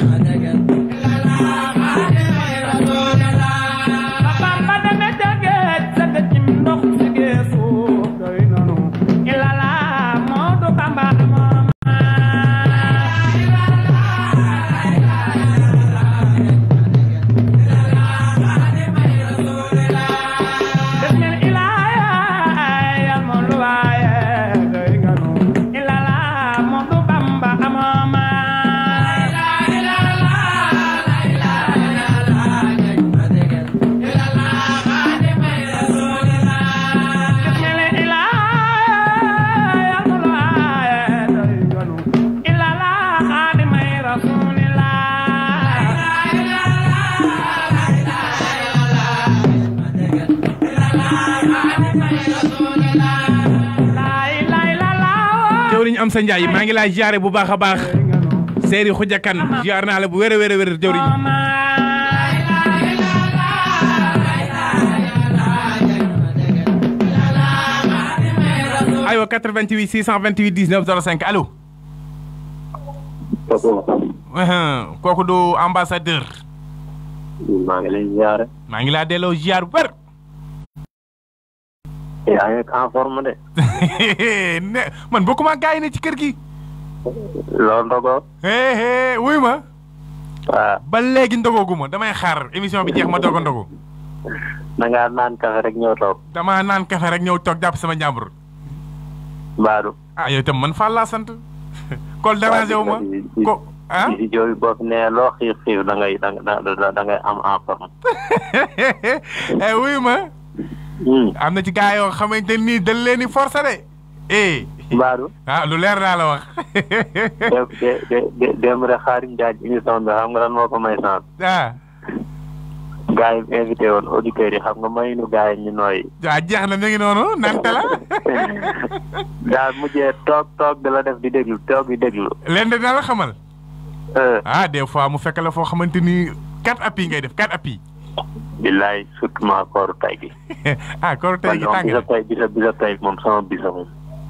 [SPEAKER 2] am sa Njaay maa ngi laa ziare bu baax a baax Seeri Xujakan ziar naa la bu wér a wér jawriñ aywa 88 628 19 05 allo kooku du ambassadeur
[SPEAKER 4] maa ngi lay ziare
[SPEAKER 2] maa ngi laa delloo ziar bu wér
[SPEAKER 4] yaa ngi en forme de.
[SPEAKER 2] man bokkuma gaa yi ne ci kër gi.
[SPEAKER 4] loolu ndogoo.
[SPEAKER 2] wuy ma.
[SPEAKER 4] waaw
[SPEAKER 2] ba léegi ndogooguma damay xaar émission bi jeex ma doog a ndogu.
[SPEAKER 4] da ngaa naan kafe rek ñëw toog.
[SPEAKER 2] damaa naan kafe rek ñëw toog jàpp sama njàmbur.
[SPEAKER 4] Baadu.
[SPEAKER 2] yow itam man Fall laa sant. kol dérangé wu ma ko ah.
[SPEAKER 4] si jooy boo fi nee loo xiif da ngay am en forme.
[SPEAKER 2] wuy ma. am na ci gaa yoo xamante ni dañ leen di forcer de.
[SPEAKER 4] Mbadou.
[SPEAKER 2] lu leer naa la wax.
[SPEAKER 4] démb rek Xaarim Jaaj émission bi xam nga lan moo ko may sant. gaa yi invité woon auditeurs yi xam nga may nu gaa yi ñu nooy.
[SPEAKER 2] jeex na mi ngi noonu nante la.
[SPEAKER 4] daal mujjee toog da la def di déglu toog di déglu.
[SPEAKER 2] leen de dina la xamal. des fois mu fekk la foo xamante ni 4 appuis ngay def 4 appuis.
[SPEAKER 4] billaay surtout ma kooru tay gi.
[SPEAKER 2] kooru tay gi tàng na
[SPEAKER 4] bisa tay moom sama bisa moom.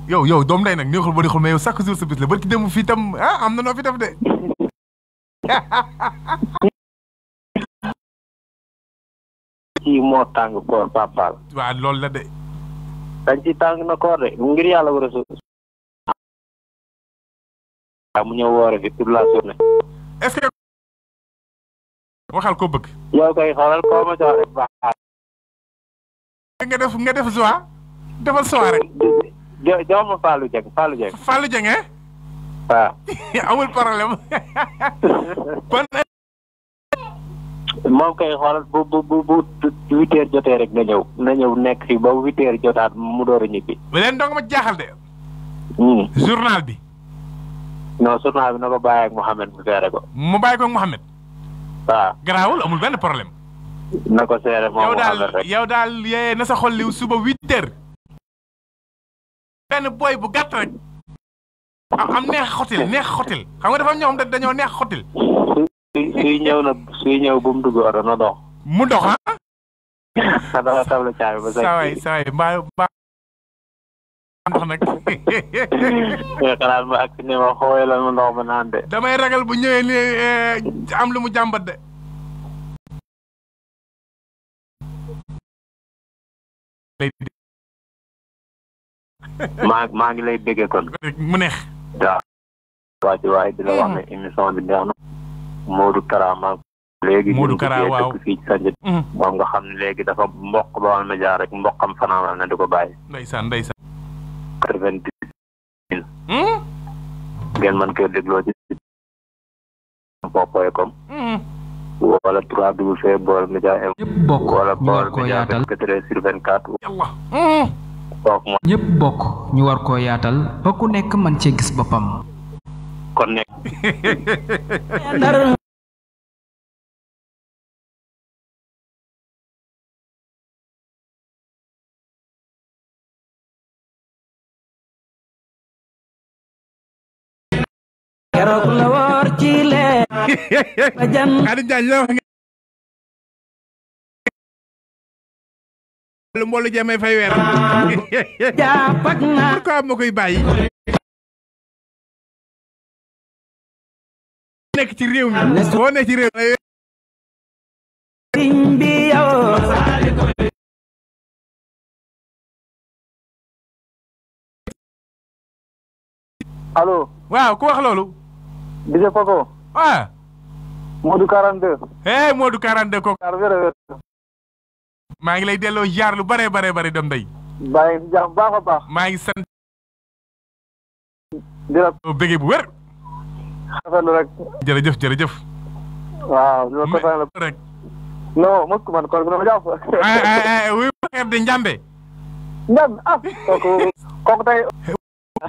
[SPEAKER 2] yow doom day nag neexul ba neexul mais yow chaque jour sa bis la barki dem fii tam am na noo fi def de.
[SPEAKER 4] ci moo tàng koor papal
[SPEAKER 2] waaw loolu la de
[SPEAKER 4] dañ ci tàng na koor de ngir yàlla war a su mu ñëw woore fi toute la journée
[SPEAKER 2] est-ce que waxal ko bëgg
[SPEAKER 4] yow koy xoolal koo ma jox rek baax
[SPEAKER 2] nga def joie defal soir rek
[SPEAKER 4] jox ma Fallou Dieng waaw
[SPEAKER 2] amul problème kon
[SPEAKER 4] moom kay xoolal bu 8 heures jotee rek na ñëw nekk fii ba 8 heures jotaat mu door a ñibbi.
[SPEAKER 2] leen dong ma jaaxal de. journal bi.
[SPEAKER 4] non journal bi na ko bàyyi ak Mouhamed mu seere ko.
[SPEAKER 2] mu bàyyi ko ak Mouhamed.
[SPEAKER 4] waaw
[SPEAKER 2] garaawul amul benn problème.
[SPEAKER 4] na ko seere moom Mouhamed rek
[SPEAKER 2] yow daal yee na sa xol liw suba 8 heures. benn boy bu gàtt rek. am neex xotil xam nga dafa am ñoo xam dañoo neex xotil.
[SPEAKER 4] suy ñëw bu mu dugg oto na dox.
[SPEAKER 2] mu dox ah.
[SPEAKER 4] dafa table caabi ba.
[SPEAKER 2] saa waay mbaa ndox nag.
[SPEAKER 4] xalaat ma ak ne ma xooy la ma ndox ma naan de.
[SPEAKER 2] damay ragal bu ñëwee ni am lu mu jàmbat de.
[SPEAKER 4] maa ngi lay déggee kon.
[SPEAKER 2] mu neex.
[SPEAKER 4] waaw waaye di la wax ne émission bi neex na. Modou Kara léegi
[SPEAKER 2] Modou Kara waaw
[SPEAKER 4] fii ci Sanjit moom nga xam ne léegi dafa mboq Baol Média rek mboqam fanaan na di ko bàyyi.
[SPEAKER 2] ndeysaan
[SPEAKER 4] 90 ngeen mën koy dégloo ci .com wala 3W Baol Média
[SPEAKER 7] ñëpp bokk
[SPEAKER 4] wala
[SPEAKER 7] ñu war
[SPEAKER 4] Baol
[SPEAKER 7] koo
[SPEAKER 4] Média
[SPEAKER 7] yaatal
[SPEAKER 4] 24/24
[SPEAKER 2] yàlla
[SPEAKER 4] kooku moom
[SPEAKER 7] ñëpp bokk ñu war koo yaatal ba ku nekk mën cee gis boppam.
[SPEAKER 4] kon nekk
[SPEAKER 1] keroog la woor ci lee ba jan
[SPEAKER 2] Xadi Jaañ la wax lu mboolu jemay fay weer
[SPEAKER 1] jàpp ak naa
[SPEAKER 2] pourquoi ma koy bàyyi nekk ci réew mi boo nekk ci réew mi
[SPEAKER 1] sëriñ bi yow
[SPEAKER 3] allo
[SPEAKER 2] waaw ku wax loolu
[SPEAKER 3] Dj Paco
[SPEAKER 2] ah
[SPEAKER 3] Modou 42
[SPEAKER 2] Modou 42 ko
[SPEAKER 3] wér
[SPEAKER 2] maa ngi lay delloo jaar lu bare dem day
[SPEAKER 3] bàyyi si jàmm baax a baax
[SPEAKER 2] maa ngi sant
[SPEAKER 3] di la
[SPEAKER 2] bëggee bu wér
[SPEAKER 3] rafetlu rek
[SPEAKER 2] jërëjëf
[SPEAKER 3] waaw di la kontaan la
[SPEAKER 2] rek
[SPEAKER 3] non mos ko man kon dama jàpp
[SPEAKER 2] wuy xeer de njàmbe
[SPEAKER 3] kooku tey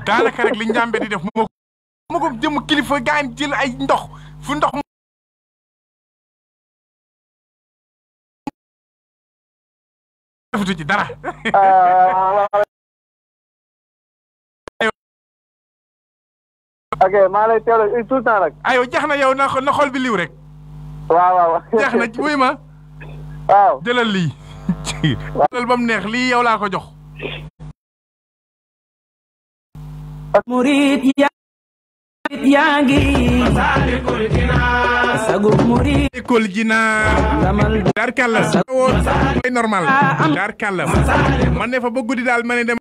[SPEAKER 2] daanaka rek li njàmbe di def moo ko jëm kilifa gaan jël ay ndox fu ndox defutu ci dara
[SPEAKER 3] ok maa lay teewlu tout le temps rek
[SPEAKER 2] ayo jax na yow na xol bi liw rek
[SPEAKER 3] waaw
[SPEAKER 2] jax na wuy ma
[SPEAKER 3] waaw
[SPEAKER 2] jëlal lii jëlal ba mu neex lii yow laa ko jox
[SPEAKER 1] murid yaa ngi sagub murid
[SPEAKER 2] école ji naa daar kàlla ay normal daar kàlla man ne fa ba guddi daal ma ne dem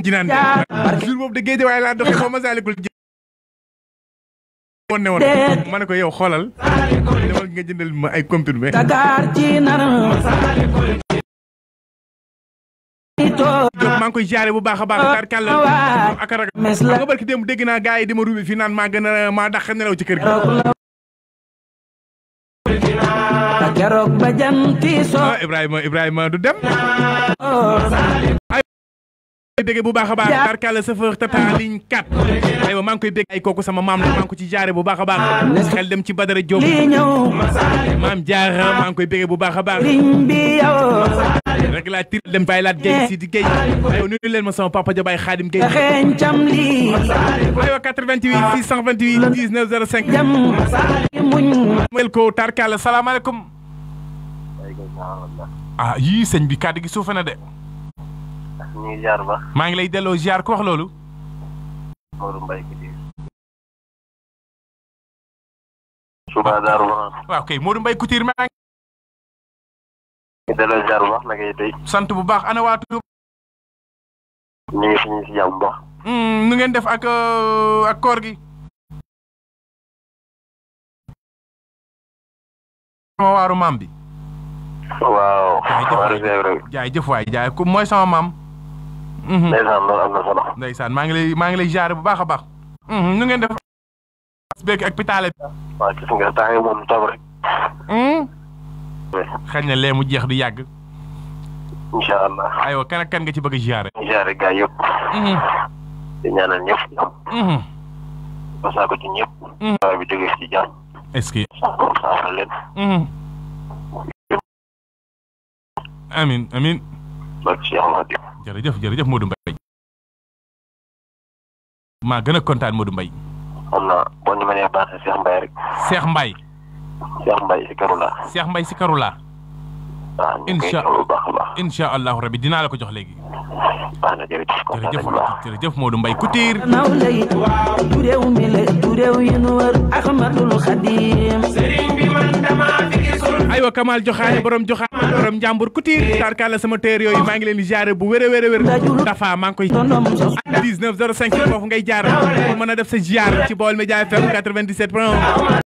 [SPEAKER 2] jinaan jour boobu de géej waaye laa doxee ba Masaalikul woon ne woon ma ne ko yow xoolal demal nga jëndal ma ay comprimé
[SPEAKER 1] Dakar ci nar
[SPEAKER 2] maa ngi koy jaare bu baax a baax daar kàlla ak ragal nga barki démb dégg naa gars yi di ma ruube fii naan maa gën a maa dàq nelaw ci kër gi
[SPEAKER 1] keroog ba janti so
[SPEAKER 2] Ibrahima du dem dégg bu baax a baax daar kàlla chauffeur tata ligne 4 aywa maa ngi koy bégg ay kooku sama maam la maa ngi ko ci jaare bu baax a baax xel dem ci Badara Diop maam jaara maa ngi koy bégg bu baax a baax rek laa tir dem bàyyi laat Guèye si di Guèye aywa nuyu leen ma sama papa Jabaay Xaadim Guèye aywa 88 628 19 05 mel ko tarkala salaamaaleykum ah yii sëñ bi kàddu gi suufe na de
[SPEAKER 4] ñu ngi jaar ba
[SPEAKER 2] maa ngi lay delloo ziar ku wax loolu
[SPEAKER 4] Modou Mbaye Couture suba daaru
[SPEAKER 2] waaw kay Modou Mbaye Couture maa
[SPEAKER 4] delloo ziar bu baax naka yi tey.
[SPEAKER 2] sant bu baax ana waa Touba.
[SPEAKER 4] ñu ngi fi ñu si jàmm bu baax.
[SPEAKER 2] nu ngeen def ak koor gi. sama waaru maam bi.
[SPEAKER 4] waaw.
[SPEAKER 2] jaay jëf waay jaay ku mooy sama maam.
[SPEAKER 4] ndeysaan loolu am na solo.
[SPEAKER 2] ndeysaan maa ngi lay jaare bu baax a baax. nu ngeen def. beek ak pitaale bi.
[SPEAKER 4] waaw gis nga temps yi moom toog rek.
[SPEAKER 2] xëy na lee mu jeex du yàgg.
[SPEAKER 4] incha allah.
[SPEAKER 2] aywa kan ak kan nga ci bëgg a jaare.
[SPEAKER 4] jaare gaa yëpp. di ñaanal ñëpp jàmm. basaa ko ci ñëpp. waaye bi jógee ci jàmm.
[SPEAKER 2] est-ce que.
[SPEAKER 4] saafara leen.
[SPEAKER 2] amin amin.
[SPEAKER 4] barke Cheikh Khadim.
[SPEAKER 2] jërëjëf Modou Mbaye. maa gën a kontaan Modou Mbaye.
[SPEAKER 4] xam naa boo ñu mënee baaxee Cheikh Mbaye rek.
[SPEAKER 2] Cheikh Mbaye.
[SPEAKER 4] Cheikh Mbaye si Karula.
[SPEAKER 2] Cheikh Mbaye si Karula.
[SPEAKER 4] waaw ñu ngi koy bu baax a baax.
[SPEAKER 2] incha allahu rabi dinaa la ko jox léegi.
[SPEAKER 4] baax na
[SPEAKER 2] jërëjëf Modou Mbaye Couture. aywa Kamal joxaane borom njàmbur Couture tarkala sama teer yooyu maa ngi leen di jaare bu wér a wér dafa maa ngi koy 19:05 foofu ngay jaar pour mën a def sa ziar ci Baol Média FM 97.1.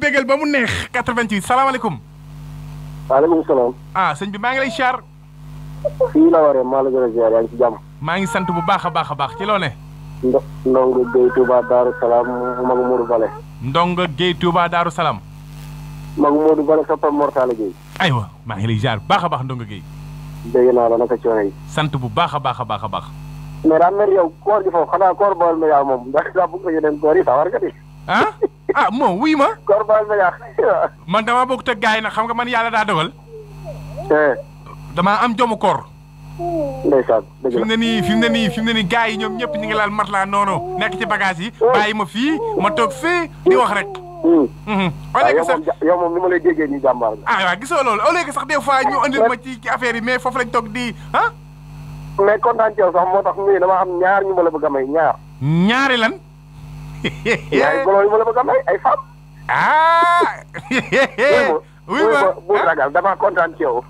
[SPEAKER 2] bégal ba mu neex 88 salaamaaleykum.
[SPEAKER 3] waaleykum salaam.
[SPEAKER 2] sëñ bi maa ngi lay siyaar.
[SPEAKER 3] fii la waree maa la gën a ziar yaa ngi ci jàmm.
[SPEAKER 2] maa ngi sant bu baax a baax ci loo ne.
[SPEAKER 3] Ndongo Gueye Touba Darou Salaam Magu Modou Bale.
[SPEAKER 2] Ndongo Gueye Touba Darou Salaam.
[SPEAKER 3] Magu Modou Bale soppam Mortala Gueye.
[SPEAKER 2] aywa maa ngi lay ziar bu baax a baax Ndongo Gueye.
[SPEAKER 3] dégg naa la naka coono yi.
[SPEAKER 2] sant bu baax a baax.
[SPEAKER 3] mais daa mel yow koor gi foofu xanaa koor Baol Média moom ndax daa bëgg yeneen koor yi sawar nga di.
[SPEAKER 2] moom wuy ma.
[SPEAKER 3] koor Baol Média.
[SPEAKER 2] man damaa bokk te gaay nag xam nga man yàlla daa dogal. damaa am jomu koor.
[SPEAKER 3] ndeysaan dëgg la
[SPEAKER 2] fi mu ne nii gaay yi ñoom ñëpp ñu ngi laal matelas noonu nekk ci bagage yi. bàyyi ma fii ma toog fii di wax rek.
[SPEAKER 3] yow moom ni ma lay déggee nii jàmbaar nga.
[SPEAKER 2] waaw gisoo loolu au lieu que sax des fois ñu andil ma ci affaire yi mais foofu lañ toog di
[SPEAKER 3] mais kontaan ci yow sax moo tax nii dama am ñaar ñu ma la bëgg a may ñaar.
[SPEAKER 2] ñaari lan.
[SPEAKER 3] ñaari golo yu ma la bëgg a may ay femme.
[SPEAKER 2] oui ma
[SPEAKER 3] bu ragal dama kontaan ci yow.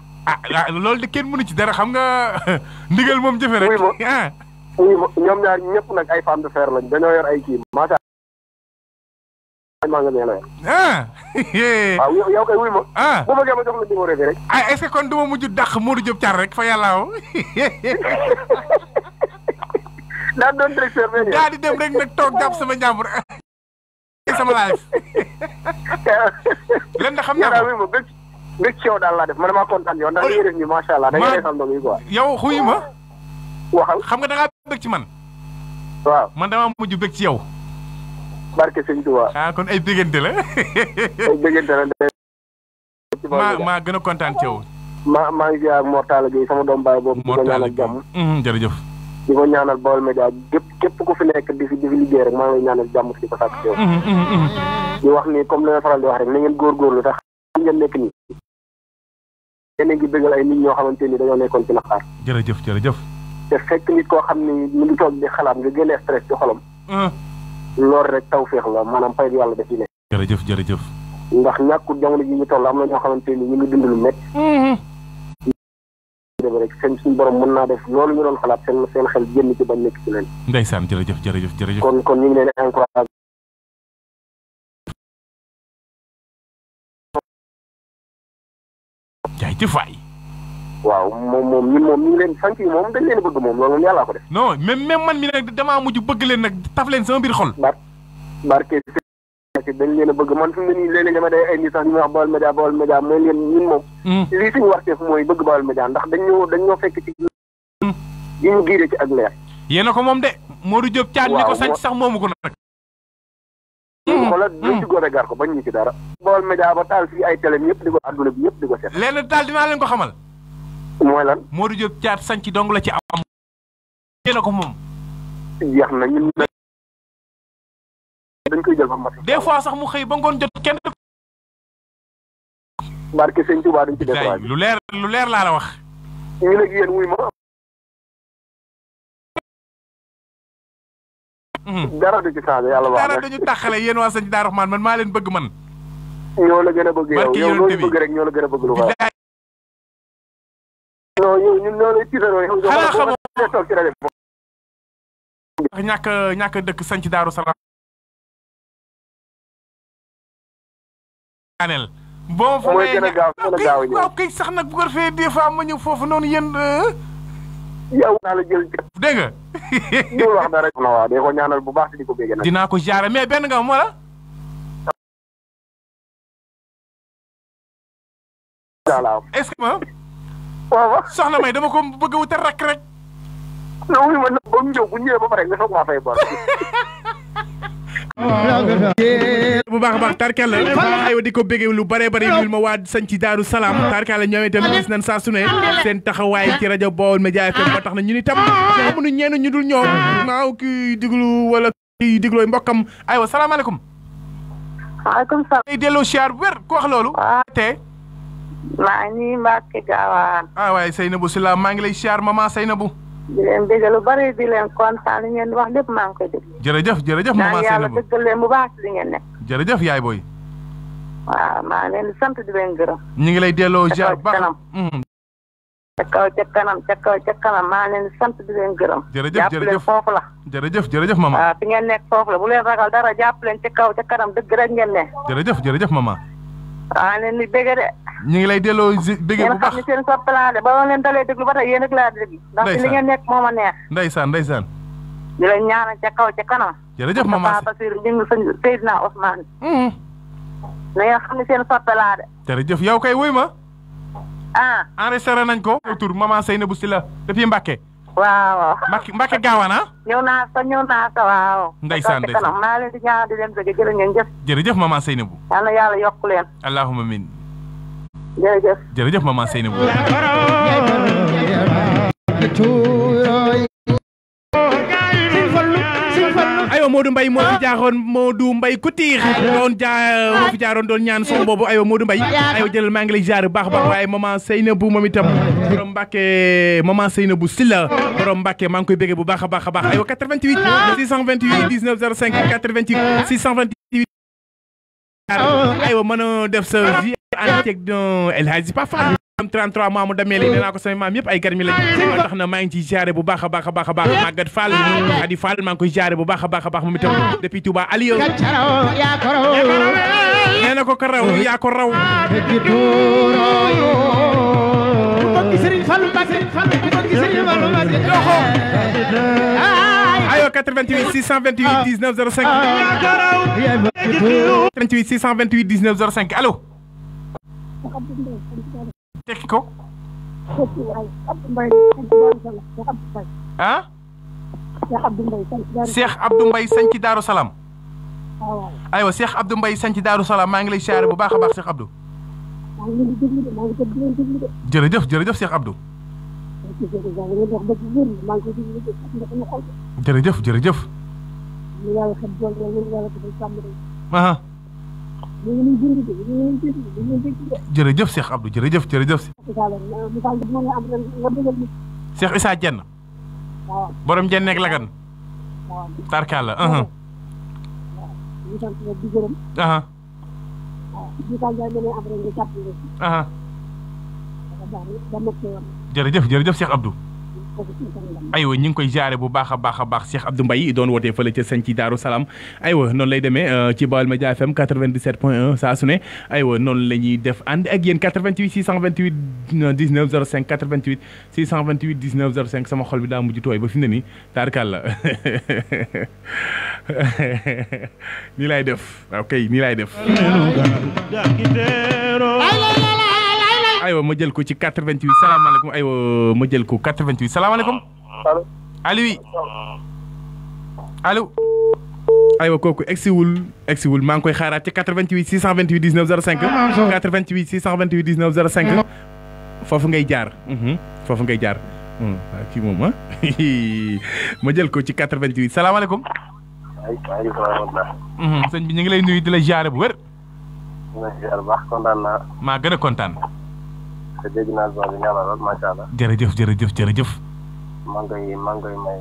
[SPEAKER 2] loolu de kenn mënu ci dara xam nga ndigal moom jëfe rek.
[SPEAKER 3] oui ma ñoom ñaar ñëpp nag ay femme de fer lañ dañoo yor ay kii macha maa nga nee la yor. waaw yow kay wuy ma. bu bëggee ma jox la numéro bi rek.
[SPEAKER 2] est-ce que kon du ma mujj dàq Modou Diop Thiar rek fa yàlla
[SPEAKER 3] daan doon directeur bi.
[SPEAKER 2] daa di dem rek nag toog jàpp sama njàmbur sama live. leen da xam naa ko
[SPEAKER 3] wuy ma bëgg ci yow daal laa def man maa kontaan yow ndax li nga def nii macha allah da ngay defal ndox yi quoi.
[SPEAKER 2] yow xuy ma.
[SPEAKER 3] waxal
[SPEAKER 2] xam nga da ngaa bëgg ci man.
[SPEAKER 3] waaw
[SPEAKER 2] man dama mujj bëgg ci yow.
[SPEAKER 3] barke sëñ Tuubaa.
[SPEAKER 2] ah kon ay bëggante la.
[SPEAKER 3] ay bëggante la.
[SPEAKER 2] maa gën a kontaan ci yow.
[SPEAKER 3] maa ngi ziar Mor Talla Gueye sama doom baay boobu. di ko ñaanal jàmm.
[SPEAKER 2] jërëjëf.
[SPEAKER 3] di ko ñaanal Baol Média képp ku fi nekk di fi liggéey rek maa ngi lay ñaanal jàmm di ko sàkk ci yow. di wax ni comme li nga faral di wax rek na ngeen góorgóorlu tax xam ngeen nekk nii. yéen a ngi bëggal ay nit ñoo xamante ni dañoo nekkoon ci naqar.
[SPEAKER 2] jërëjëf.
[SPEAKER 3] te fekk nit koo xam ni mu ngi toog di xalaat nga génne stress ci xolam. loolu rek tawféex la maanaam fay yàlla daf ci nekk.
[SPEAKER 2] jërëjëf.
[SPEAKER 3] ndax ñàkkul jamono ji ñu toll am na ñoo xamante ni ñu ngi dund lu métti. rek suñu borom mën naa def loolu ñu doon xalaat seen xel génn ci bañ nekk ci leen.
[SPEAKER 2] ndeysaan jërëjëf.
[SPEAKER 3] kon ñu ngi leen di encouragé.
[SPEAKER 2] jaay ci faay.
[SPEAKER 3] waaw moom ñu ngi leen sant yi moom dañ leen bëgg moom loolu moom yàllaa ko def.
[SPEAKER 2] non même man mi nag damaa mujj bëgg leen nag taf leen sama biir xol.
[SPEAKER 3] barke dañ leen a bëgg man fi mu ne nii léeg-léeg dama day ay nit sax ñu wax Baol Média mooy leen ñun moom. lii suñu warteef mooy bëgg Baol Média ndax dañoo fekk ci. yi ñu giire ci ak leer.
[SPEAKER 2] yéen a ko moom de Modou Diop caat mi ko sanc sax moomu ko nag.
[SPEAKER 3] xoolal luñ ci góor a gar ko bañ ñu ci dara. Baol Média ba taal fii ay télé ñëpp di ko àdduna bi ñëpp di ko seet.
[SPEAKER 2] lenn daal dinaa leen ko xamal.
[SPEAKER 3] mooy lan.
[SPEAKER 2] Modou Diop caat sanc dong la ci am. yéen a ko moom.
[SPEAKER 3] jeex na ñun dañ koy jël ba mat.
[SPEAKER 2] des fois sax mu xëy ba ngoon jot kenn.
[SPEAKER 3] barke sëñ Tuubaa dañ ci def waay.
[SPEAKER 2] lu leer laa la wax.
[SPEAKER 3] ñu nag yéen wuy ma. dara du ci changé yàlla wax
[SPEAKER 2] dara dañu taxale yéen waa sëñ Daaru Rahmaan man maa leen bëgg man.
[SPEAKER 3] ñoo la gën a bëgg yow loolu bëgg rek ñoo la gën a bëgg lu baax. non ñun ñoo lay tiitaroo yow.
[SPEAKER 2] xanaa xamoo
[SPEAKER 3] toog ci rajo
[SPEAKER 2] ñàkk dëkk sanc Daaru Salaam. bon fa
[SPEAKER 3] mooy gën a gaaw
[SPEAKER 2] waaw kay sax nag bu ko defee des fois ma ñëw foofu noonu yéen.
[SPEAKER 3] yow naa la jël jël.
[SPEAKER 2] dégg nga.
[SPEAKER 3] ñu wax dara rek. waaw de ko ñaanal bu baax di ko bégee nag.
[SPEAKER 2] dinaa ko jaare mais benn nga moo la. est-ce que ma.
[SPEAKER 3] waaw.
[SPEAKER 2] soxna May dama ko bëgg a wutal rakk rek.
[SPEAKER 3] non oui man ba mu ñëw bu ñëwee ba pare nga soog maa fay bor.
[SPEAKER 2] bu baax a baax tarkal aywa di ko béggee lu bare bare lul ma waa sañ ci Daaru Salaam tarkal ñoom itam gis nañ saa su ne seen taxawaay ci rajo Baol Média FM ba tax na ñu ni tam amuñu ñenn ñu dul ñoom naaw kii diglu wala kii diglooy mbokkam aywa salaamaaleykum.
[SPEAKER 5] waaleykum salaam.
[SPEAKER 2] day delloo siyaar bu wér ku wax loolu. te
[SPEAKER 5] maa ngi Mbacke Gaawaan.
[SPEAKER 2] waaye Seynabou Sylla maa ngi lay siyaar maman Seynabou.
[SPEAKER 5] di leen dégg lu bari di leen kontaan li ngeen di wax lépp maa ngi koy dégg.
[SPEAKER 2] jërëjëf maman Seynabou
[SPEAKER 5] yàlla dëggal leen bu baax ci li ngeen nekk.
[SPEAKER 2] jërëjëf yaay booy.
[SPEAKER 5] waaw maa ngi leen di sant di leen gërëm.
[SPEAKER 2] ñu ngi lay delloo siyaar bu baax.
[SPEAKER 5] ca kanam maa ngi leen di sant di leen gërëm. jàpp leen foofu la.
[SPEAKER 2] jërëjëf maman.
[SPEAKER 5] waaw fi ngeen nekk foofu la bu leen ragal dara jàpp leen ca kanam dëgg rek ngeen ne.
[SPEAKER 2] jërëjëf maman.
[SPEAKER 5] waaw leen di bégge de.
[SPEAKER 2] ñu ngi lay delloo bégge bu baax
[SPEAKER 5] ngeen xam ne seen soppalaa de ba ma leen dalee déglu ba tey yéen rek laa déglu. ndax li ngeen nekk moo ma neex.
[SPEAKER 2] ndeysaan.
[SPEAKER 5] di leen ñaanal ca kanam.
[SPEAKER 2] jërëjëf maman
[SPEAKER 5] Papa Basir ñu ngi sëñ Seydina Ousmane. na ngeen xam ne seen soppalaa de.
[SPEAKER 2] jërëjëf yow kay wuy ma. enregistré nañ ko. tur maman Seynabou Sylla depuis Mbacke.
[SPEAKER 5] waaw.
[SPEAKER 2] Mbacke Gaawaan ah.
[SPEAKER 5] ñëw naa sa waaw.
[SPEAKER 2] ndeysaan
[SPEAKER 5] maa leen di ñaan di leen bëgg jërë ngeen jëf.
[SPEAKER 2] jërëjëf maman Seynabou.
[SPEAKER 5] yal na yàlla yokk leen.
[SPEAKER 2] allahumma min.
[SPEAKER 5] jërëjëf
[SPEAKER 2] maman Seynabou. aywa Modou Mbaye moo fi jaaroon Modou Mbaye Couture moo fi jaaroon doon ñaan son boobu aywa Modou Mbaye aywa jëlal maa ngi lay jaar baax waaye maman Seynabou moom itam borom Mbacke maman Seynabou Sylla borom Mbacke maa ngi koy béggee bu baax a baax aywa 88 628 19 05 88 628 aywa mën a def sa vie antek don El Hadji Pa Fall 33 maamu dameel nee naa ko sama maam yëpp ay garmi lañ moo tax na maa ngi ciy jaare bu baax a baax Maguette Fall Adi Fall maa ngi koy jaare bu baax a baax moom itam depuis Touba Aliou nee na ko raw yaa ko raw ayo 88 628 19 05 88 628 19 05 allo tekki ko Cheikh Abdou Mbaye sanc Daaru Salaam. aywa Cheikh Abdou Mbaye sanc Daaru Salaam maa ngi lay siyaare bu baax a baax Cheikh Abdou. jërëjëf jërëjëf Cheikh Abdou. jërëjëf jërëjëf. jërëjëf Cheikh Abdou jërëjëf jërëjëf. Cheikh Issa Dieng. borom Dieng nekk Lagan. tarkalla. jërëjëf jërëjëf Cheikh Abdou. aywa ñu ngi koy jaare bu baax a baax Cheikh Abdou Mbaye doon wootee fële ca Santhi Daaru Salaam aywa noonu lay demee ci Baol Média FM 97.1 saa su ne aywa noonu la ñuy def ànd ak yéen 88 628 19 05 88 628 19 05 sama xol bi daa mujj tooy ba fi mu ne nii taarkal la nii laay def ok nii laay def. aywa ma jël ko ci 88 salaamaaleykum aywa ma jël ko 88 salaamaaleykum.
[SPEAKER 3] allo.
[SPEAKER 2] Aliou. allo. aywa kooku egsiwul maa ngi koy xaaraat ci 88 628 19 05. 88 628 19 05. foofu ngay jaar. foofu ngay jaar. waaw kii moom ah. ma jël ko ci 88 salaamaaleykum. sëñ bi ñu ngi lay nuyu di la jaare bu wér.
[SPEAKER 3] kontaan naa.
[SPEAKER 2] maa gën a kontaan.
[SPEAKER 3] te dégg naa bi ñaanal lool macha allah.
[SPEAKER 2] jërëjëf jërëjëf jërëjëf.
[SPEAKER 3] maa ngi koy may.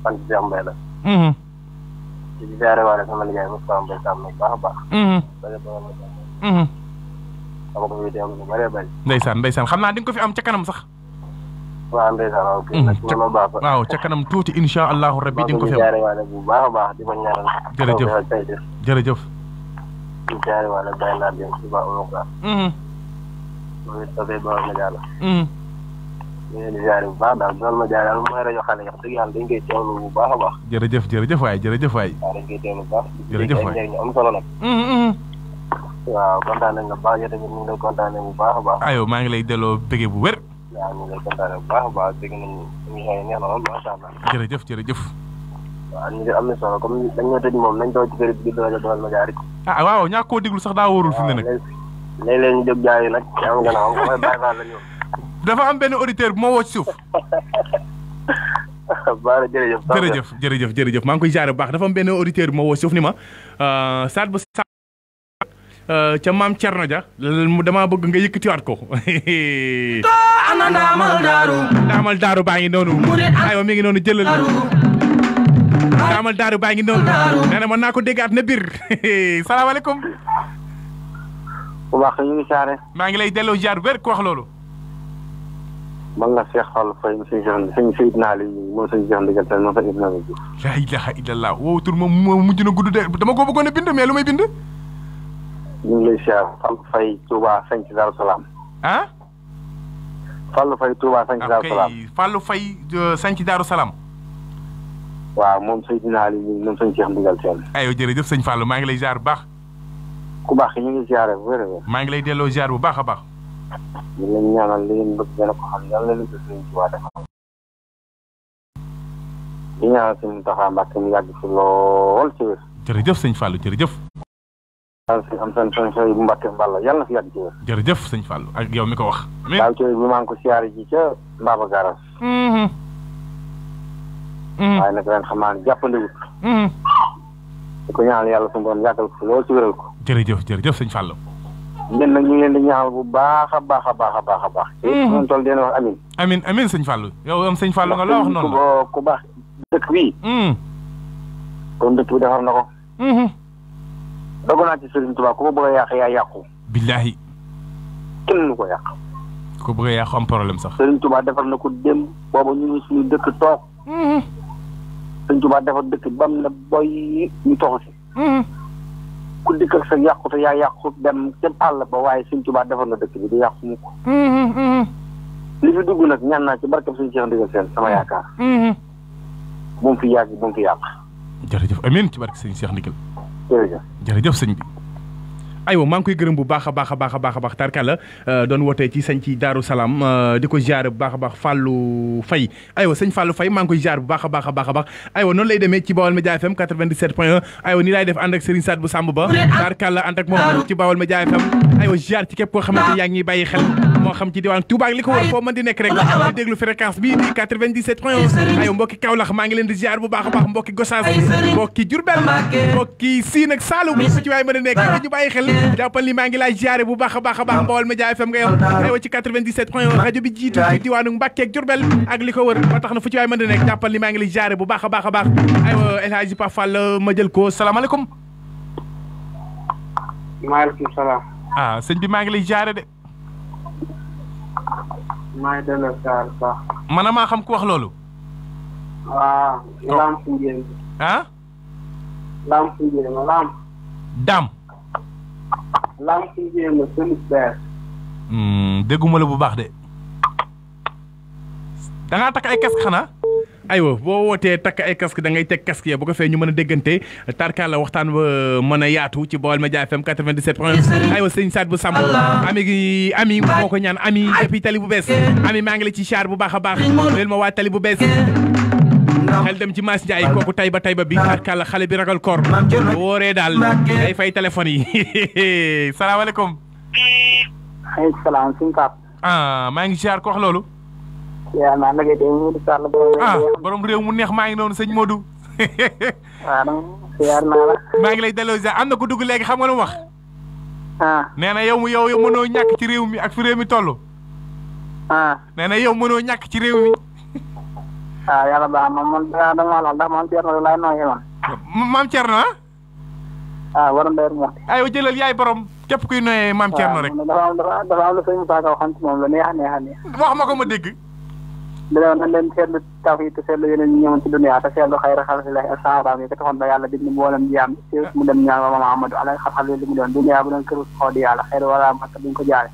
[SPEAKER 3] fan ci Cheikh Mbaye la. ci ziare waale sama liggéey Moustapha Mbaye Sam bu baax a baax. dama ko fi teewlu lu bëree bëri.
[SPEAKER 2] ndeysaan xam naa di nga ko fi am ca kanam sax.
[SPEAKER 3] waaw ndeysaan waaw kii nag ma baax
[SPEAKER 2] waaw ca kanam tuuti insha allahu rabbi di nga ko fi am.
[SPEAKER 3] ziare waale bu baax a baax di ko ñaanal.
[SPEAKER 2] jërëjëf.
[SPEAKER 3] di ziare waale Baye Naar Dieng suba amul quoi. moom it dafay Baol Média la. ñu ngi leen di ziare bu baax daal Baol Média daal mooy rajo xale yi wax dëgg yàlla dañ koy teewlu bu baax a baax.
[SPEAKER 2] jërëjëf waay.
[SPEAKER 3] waaw dañ koy teewlu bu baax.
[SPEAKER 2] jërëjëf waay
[SPEAKER 3] njëriñ am solo nag. waaw kontaan nañ nga baax yow tamit ñu ngi lay kontaanee bu baax a baax.
[SPEAKER 2] aywa maa ngi lay delloo bëggee bu wér.
[SPEAKER 3] waaw ñu ngi lay kontaanee bu baax a baax dégg nañ émission yi neex na lool macha allah.
[SPEAKER 2] jërëjëf.
[SPEAKER 3] waaw ñu ngi am na solo comme dañ ñoo tëj moom nañ toog ci kër gi rajo Baol Média rek.
[SPEAKER 2] waaw ñaa koo déglu sax daa wóorul fi mu ne nag.
[SPEAKER 3] léeg-léeg ñu jóg jaay nag yaa ngi gën a am mooy Baye Fall la ñu.
[SPEAKER 2] dafa am benn auditeur bu moo woo ci suuf.
[SPEAKER 3] baara
[SPEAKER 2] jërëjëf maa ngi koy jaare bu baax dafa am benn auditeur bu ma woo ci suuf ni ma saat ba sa ca maam Thierno Dia damaa bëgg nga yëkkatiwaat ko.
[SPEAKER 1] ana ndaamal daaru
[SPEAKER 2] baa ngi noonu. aywa mi ngi noonu jëlal ndaamal daaru baa ngi noonu. nee na mën naa ko déggaat na biir. salaamaaleykum.
[SPEAKER 3] bu baax ñu ngi saare.
[SPEAKER 2] maa ngi lay delloo jaar wér ku wax loolu.
[SPEAKER 3] man la Cheikh Fall Faye sëñ Seydina Ali moom sëñ Cheikh Ndigal Sène moom sëñ Ibrahima Diouf.
[SPEAKER 2] la ilaha illallah woowu tur moom mujj na gudd de dama ko bëggoon a bind mais lu may bind.
[SPEAKER 3] ñu ngi lay siyaar Fall Faye Touba Santhi Daaru Salaam.
[SPEAKER 2] ah.
[SPEAKER 3] Fall Faye Touba Santhi Daaru Salaam.
[SPEAKER 2] Fall Faye Santhi Daaru Salaam.
[SPEAKER 3] waaw moom Seydina Ali moom sëñ Cheikh Ndigal Sène.
[SPEAKER 2] aywa jërëjëf sëñ Fall maa ngi lay jaar bu baax.
[SPEAKER 3] ku baax ñu ngi siyaare bu wér.
[SPEAKER 2] maa ngi lay delloo jaar bu baax a baax.
[SPEAKER 3] ñu leen ñaanal li ngeen bëgg gën a ko xam yàlla leen ko sëñ Tuubaa defal. di ñaanal sëñ Mountakha Mbacké mu yàgg fi lool ci wér.
[SPEAKER 2] jërëjëf sëñ Fallou jërëjëf.
[SPEAKER 3] am seen sooy bu Mbacké Mballa yàlla na fi yàgg ci wér.
[SPEAKER 2] jërëjëf sëñ Fallou ak yow mi ko wax.
[SPEAKER 3] daaw ci bi maa ngi ko siyaare ji ca Mbaba Garas. waaye nag ren xam naa ne jàppandiwut. di ko ñaanal yàlla suñu borom yàggal ko fi lool ci wéral ko.
[SPEAKER 2] jërëjëf sëñ Fallou.
[SPEAKER 3] ñun nag ñu ngi leen di ñaanal bu baax a baax a baax a baax a baax. ñu toll dina wax amin.
[SPEAKER 2] amin sëñ Fallou yow am sëñ Fallou nga loo wax noonu la
[SPEAKER 3] ku baax dëkk bii. kon dëkk bi defar na ko. dogu naa ci Serigne Touba ku ko bëgg a yàq yaa yàqu.
[SPEAKER 2] billahi.
[SPEAKER 3] kenn nu ko yàq.
[SPEAKER 2] ku ko bëgg a yàq am problème sax.
[SPEAKER 3] Serigne Touba defar na ko dem booba ñu ngi suñu dëkk toog. Serigne Touba defar dëkk bam na boy ñu toxu si. ku dikk ak sa yàqute yaa yàqu dem ca àll ba waaye Sëñ Tuubaa defar na dëkk bi di yàqu mu ko. li fi dugg nag ñaan naa ci barkeb Sëñ Cheikh Ndigal Sène sama yaakaar. bu mu fi yàgg bu mu fi yàq.
[SPEAKER 2] jërëjëf amiin ci barke Sëñ Cheikh Ndigal.
[SPEAKER 3] jërëjëf
[SPEAKER 2] jërëjëf sëñ bi. aywa maa ngi koy gërëm bu baax a baax a baax a baax a baax tarkala doon wootee ci sañ ci Daaru Salaam di ko ziar bu baax a baax Fallou Faye aywa sëñ Fallou Faye maa ngi koy ziar bu baax a baax a baax a baax aywa noonu lay demee ci Baol Média FM 97.1 aywa nii laay def ànd ak Serigne Saad bu Samb ba tarkala ànd ak moom ci Baol Média FM aywa ziar ci képp koo xamante yaa ngi bàyyi xel moo xam ci diwaan Touba ak li ko wër foo mën di nekk rek di déglu fréquence bii di 97.1 aywa mbokki Kaolack maa ngi leen di ziar bu baax a baax mbokki Gossas mbokki Diourbel mbokki Siin ak Saloum fu ci waay mën a nekk ñu bàyyi xel jàppal ni maa ngi laay ziare bu baax a baax a baax Baol Média FM nga yow aywa ci 97.1 rajo bi jiitu ci diwaanu Mbàkke ak Diourbel ak li ko wër ba tax na fu ci waay mën a nekk jàppal ni maa ngi lay ziare bu baax a baax a baax aywa El Hadji Pape Fall ma jël ko salaamaaleykum.
[SPEAKER 3] maaleykum salaam.
[SPEAKER 2] ah sëñ bi maa ngi lay ziare de.
[SPEAKER 3] maa ngi delloo ziar sax.
[SPEAKER 2] man maa xam ku wax loolu.
[SPEAKER 3] waaw. Lamp Ndiémé.
[SPEAKER 2] ah.
[SPEAKER 3] Lamp Ndiémé Lamp.
[SPEAKER 2] Dame.
[SPEAKER 3] Lamp Ndiémé Félix Ber.
[SPEAKER 2] dégguma la bu baax de. da ngaa takk ay casque xanaa. aywa boo wootee takk ay casque da ngay teg casque ya bu ko fee ñu mën a déggante tarkala waxtaan ba mën a yaatu ci Baol Média FM 97.1 aywa sëñ Saad bu Samb ami moo ko ñaan ami depuis tali bu bees ami maa ngi la ci char bu baax a baax leen ma waa tali bu bees xel dem ci Mass Ndiaye kooku tayba bi tarkala xale bi ragal koor wooree daal day fay téléphone yi salaamaaleykum.
[SPEAKER 3] maaleykum salaam suñu Pape.
[SPEAKER 2] maa ngi char ko wax loolu.
[SPEAKER 3] yaa naa nag tey Modou Sall.
[SPEAKER 2] borom réew mu neex maa ngi noonu sëñ Modou.
[SPEAKER 3] waaw ziar naa la.
[SPEAKER 2] maa ngi lay delloo ziar am na ko dugg léegi xam nga lu mu wax. nee na yow mënoo ñàkk ci réew mi ak fi réew mi toll. nee na yow mënoo ñàkk ci réew mi.
[SPEAKER 3] yàlla baax na man dama la ndax maam Thierno laay nooyee man.
[SPEAKER 2] maam Thierno
[SPEAKER 3] waroon leer moom.
[SPEAKER 2] aywa jëlal yaay borom képp kuy nooyee maam Thierno rek.
[SPEAKER 3] dafa am lu sëñ Moussa Ka xam ci moom la neex a neex.
[SPEAKER 2] wax ma ko ma dégg.
[SPEAKER 3] dina woon leen seetlu taw yi te seetlu yeneen ñi ñëwoon ci dunya te seetlu xayra xalqillahi ak sahabaam yi te taxoon ba yàlla bind mboolem jaam ci mu dem ñaan wa Muhammadu ala xal-xal li mu doon dunya bu doon këru xaw di yàlla xayra wala makka duñ ko jaare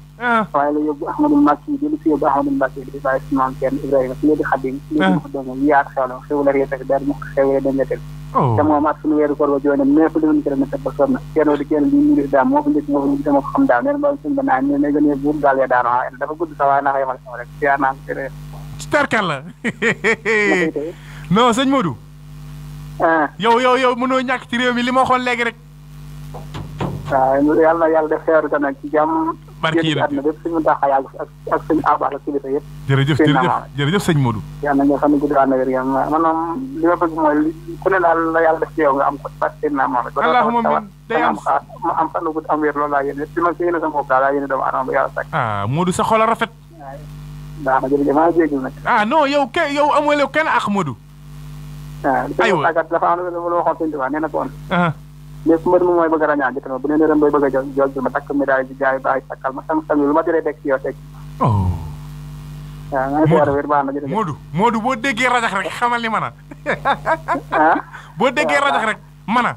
[SPEAKER 3] waaye la yóbbu Ahmadul Makki di lu fi yóbbu Ahmadul Makki di bàyyi si maam kenn Ibrahima si léegi xadim si léegi ko doon yaat xewla xewla réetak dar mu xewle dengatel te moom ak suñu weeru koor ba joone neef li ñu kilomètre ba sonn kenn di kenn li ñu daam moo ko njëkk moo ko njëkk dama ko xam daaw neen ba suñu ba naa ne gën a buur gaal ya daano dafa gudd sa waaye naa xayamal sama rek siyaar naa ko
[SPEAKER 2] tarkal la non sëñ Modou. yow mënoo ñàkk ci réew mi li ma waxoon léegi rek.
[SPEAKER 3] waaw yàlla na yàlla def xeeru te nag ci jàmm.
[SPEAKER 2] barki yi
[SPEAKER 3] àdduna bépp suñu tax yàgg ak suñu abax ak kilifa yëpp.
[SPEAKER 2] jërëjëf sëñ Modou.
[SPEAKER 3] yàlla na nga xam ne gudd ànd ak yéen man moom li ma bëgg mooy ku ne daal la yàlla def ci yow nga am ko parce que naa moom.
[SPEAKER 2] allahumma min day am
[SPEAKER 3] am fan lu gudd am wér loolu laa yéene si man si yéene sama bopp daal laa yéene doomu aadama ba yàlla sàkk.
[SPEAKER 2] Modou sa xol a rafet.
[SPEAKER 3] baax na jërëjëf maa ngi jégalu nag.
[SPEAKER 2] non yow amoo kenn ak Modou.
[SPEAKER 3] aywa dafa am lu waxoon sëñ Tuubaa nee na ko woon. lépp mbër mi mooy bëgg a ràññaan jotee ma bu nee ne ren bay bëgg a jol ma takk médaille bi jaay bàyyi sakkal ma sam lu ma jëlee teg ci yow teg. waaw maa ngi si war a wér baax na jërëjëf.
[SPEAKER 2] Modou boo déggee rajax rek xamal ni mën a. boo déggee rajax rek mën a.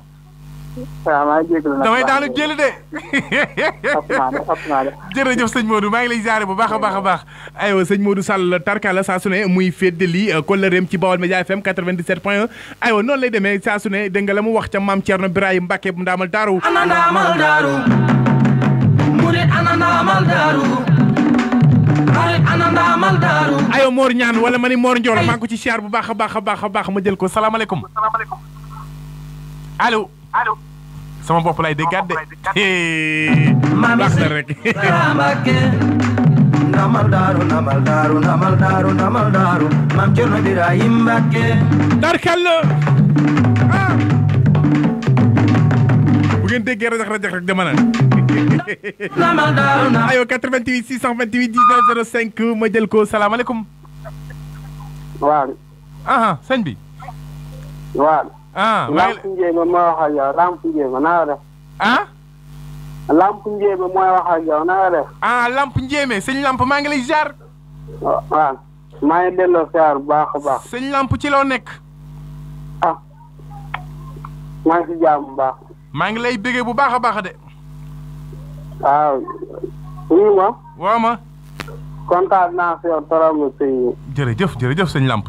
[SPEAKER 3] waaw maa ngi jégalu nag
[SPEAKER 2] damay daanu jëli de.
[SPEAKER 3] ëpp naa de.
[SPEAKER 2] jërëjëf sëñ Modou maa ngi lay jaare bu baax a baax a baax. aywa sëñ Modou Sall tarkala saa su ne muy féddali kóllëreem ci Baol Média FM 97.1 aywa noonu lay demee saa su ne dégg nga la mu wax ca maam Thierno Birahim Mbacke bu ndaamal daaru.
[SPEAKER 1] ana ndaamal daaru. murit ana ndaamal daaru. murit ana ndaamal daaru.
[SPEAKER 2] aywa Mor ñaan wala ma ni Mor Ndiol maa ngi ko ci siyaar bu baax a baax a baax a baax ma jël ko salaamaaleykum. allo. sama bopp lay déggaat de. baax na rek.
[SPEAKER 1] ndamal daaru maam Thierno Birahim Mbacke.
[SPEAKER 2] tarkal bu ngeen déggee rajax rek dama naan.
[SPEAKER 1] ndamal daaru na.
[SPEAKER 2] aywa 88 628 19 05 ma jël ko salaamaaleykum.
[SPEAKER 3] waaw.
[SPEAKER 2] sëñ bi.
[SPEAKER 3] waaw. Lamp Ndiémé mooy wax ak yow Lamp Ndiémé na nga def. Lamp Ndiémé mooy wax ak yow na nga def.
[SPEAKER 2] Lamp Ndiémé sëñ Lamp maa ngi lay jaar.
[SPEAKER 3] waaw maa ngi delloo ziar bu baax a baax.
[SPEAKER 2] sëñ Lamp ci loo nekk.
[SPEAKER 3] maa ngi si jàmm bu baax.
[SPEAKER 2] maa ngi lay bëggee bu baax a baax de.
[SPEAKER 3] waaw. oui ma.
[SPEAKER 2] waaw ma.
[SPEAKER 3] kontaan naa si yow trop sëñ.
[SPEAKER 2] jërëjëf sëñ Lamp.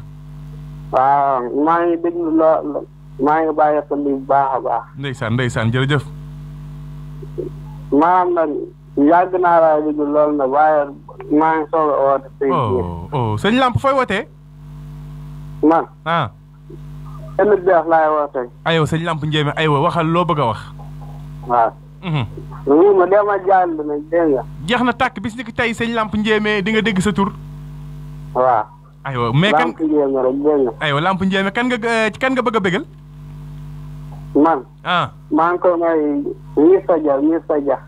[SPEAKER 3] waaw maa ngi déglu maa ngi bàyyi sa lii bu baax a baax.
[SPEAKER 2] ndeysaan jërëjëf.
[SPEAKER 3] maa maanaam nag yàgg naa laa dégg lool nag waaye maa ngi soog a woote tey jii.
[SPEAKER 2] sëñ Lamp fooy wootee.
[SPEAKER 3] man. kenn beex laay woote.
[SPEAKER 2] aywa sëñ Lamp Ndiémé aywa waxal loo bëgg a wax.
[SPEAKER 3] waaw. ma dem a jàll nag dégg nga.
[SPEAKER 2] jeex na tàkk bis ni ki tey sëñ Lamp Ndiémé di nga dégg sa tur.
[SPEAKER 3] waaw.
[SPEAKER 2] aywa mais kan
[SPEAKER 3] Lamp Ndiémé rek dégg nga.
[SPEAKER 2] aywa Lamp Ndiémé kan nga bëgg a bégal.
[SPEAKER 3] man. maa ngi ko may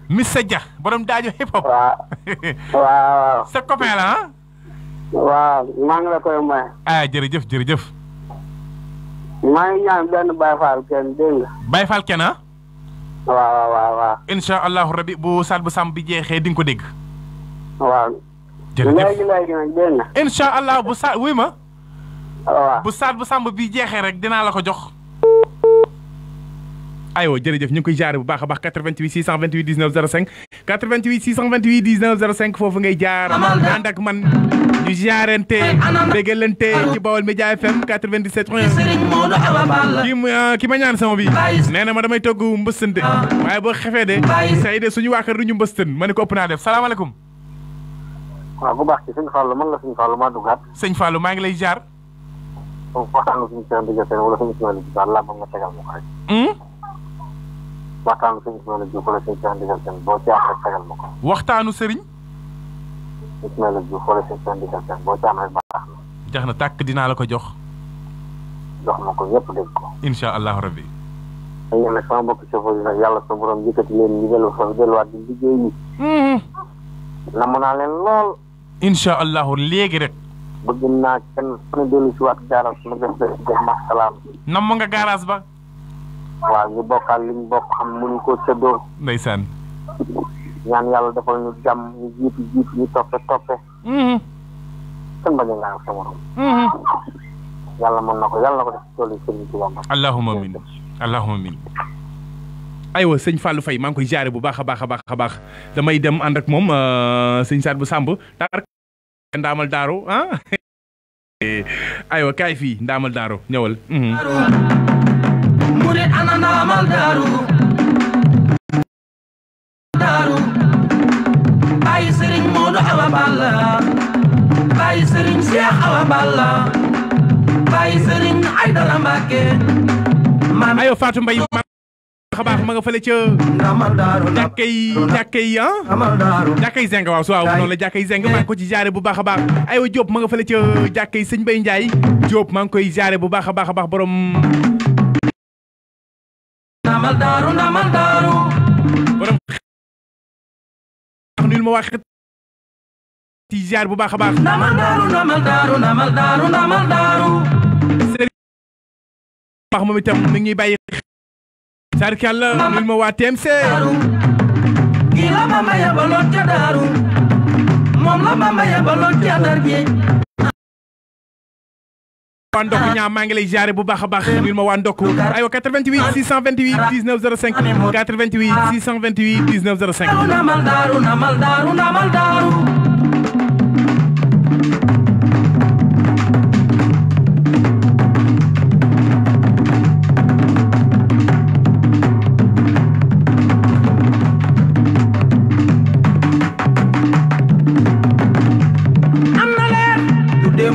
[SPEAKER 3] Missa Dia borom daajo hip hop. waaw.
[SPEAKER 2] sa copain la
[SPEAKER 3] waaw maa ngi la koy may.
[SPEAKER 2] jërëjëf.
[SPEAKER 3] maa ngi ñaan benn Baye Fall kenn dégg nga.
[SPEAKER 2] Baye Fall kenn
[SPEAKER 3] waaw.
[SPEAKER 2] incha allahu rabi bu saat bu sàmm bi jeexee di nga ko dégg.
[SPEAKER 3] waaw.
[SPEAKER 2] jërëjëf
[SPEAKER 3] léegi nag dégg nga.
[SPEAKER 2] incha allah bu saat wuy ma.
[SPEAKER 3] waaw
[SPEAKER 2] bu saat bu sàmm bi jeexee rek dinaa la ko jox. aywa jërëjëf ñu ngi koy jaare bu baax a baax 88 628 19 05 88 628 19 05 foofu ngay jaar ànd ak man ñu jaarente bégalante ci Baol Média FM 97 point 1 ki ma ñaan sama bi nee na ma damay togg mbëstante waaye boo xefee de say de suñu waa kër duñu mbëstan ma ne ko ëpp naa def salaamaaleykum.
[SPEAKER 3] waaw bu baax ci sëñ Fallou man la sëñ Fallou maa duggaat.
[SPEAKER 2] sëñ Fallou maa ngi lay jaar.
[SPEAKER 3] waxtaanu suñu seen diggante wala suñu seen diggante laa bëgg nga tegal ma ko rek. waxtaanu sëriñ Ismaïla Diouf wala sëriñ Cheikh Ndigal Sène boo ci am rek tegal ma ko.
[SPEAKER 2] waxtaanu sëriñ.
[SPEAKER 3] Ismaïla Diouf wala sëriñ Cheikh Ndigal Sène boo ci am rek baax na.
[SPEAKER 2] jax na tàkk dinaa la ko jox.
[SPEAKER 3] jox ma ko ñëpp dégg ko.
[SPEAKER 2] incha allahu rabbi.
[SPEAKER 3] dañu ne sama mbokk chauffeur yi nag yàlla sa borom yëkkati leen ñu delluwaat di liggéey yi. namm naa leen lool.
[SPEAKER 2] incha allahu léegi rek.
[SPEAKER 3] bëgg naa kenn fu ne dellu si waat garage ma def la def ma salaam.
[SPEAKER 2] namm nga garage ba.
[SPEAKER 3] waaw ñu bokkaal li ñu bokk xam mënuñ koo séddoo.
[SPEAKER 2] ndeysaan.
[SPEAKER 3] ñaan yàlla defal ñu jàmm ñu jiitu ñu toppe. kenn bañ a ngaan sa morom. yàlla mën na ko yàlla na ko def ci tool yi sëriñ Tuubaa. allahumma amin. aywa sëñ Fallou Faye maa ngi koy jaare bu baax a baax damay dem ànd ak moom sëñ Saat bu Samb tar ndaamal daaru aywa kaay fii ndaamal daaru ñëwal. murit ana ndaamal daaru bàyyi sëriñ Modou Awa Balla bàyyi sëriñ Cheikh Awa Balla bàyyi sëriñ Aydara Mbacke aywa Fatou Mbaye baax ma nga fële ca jàkkay zeng waaw su waaw noonu la jàkkay zeng maa ngi ko ci jaare bu baax a baax aywa Diop ma nga fële ca jàkkay sëñ Bay Ndiaye Diop maa ngi koy jaare bu baax a baax borom ndamal daaru borom nul ma wax ci jaar bu baax a baax ndamal daaru sëriñ baax moom itam mi ngi bàyyi sarkalla nul ma waa TMC kii la Bamba yabaloon ca daaru moom la Bamba yabaloon ca Ndar gi waa ndokk ñaa maa ngi lay jaare bu baax a baax nul ma waa ndokk aywa 88 628 19 05 88 628 19 05 namal daaru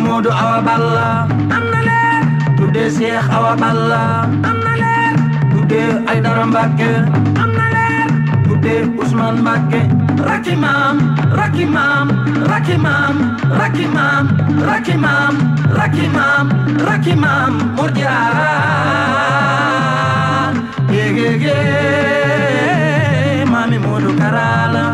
[SPEAKER 3] Modou Awa Balla am na leer tuddee Cheikh Awa Balla am na leer tuddee Aydara Mbacke am na leer tuddee Ousmane Mbacke rakki maam Mor Jaara yéegéegé maami Modou Karala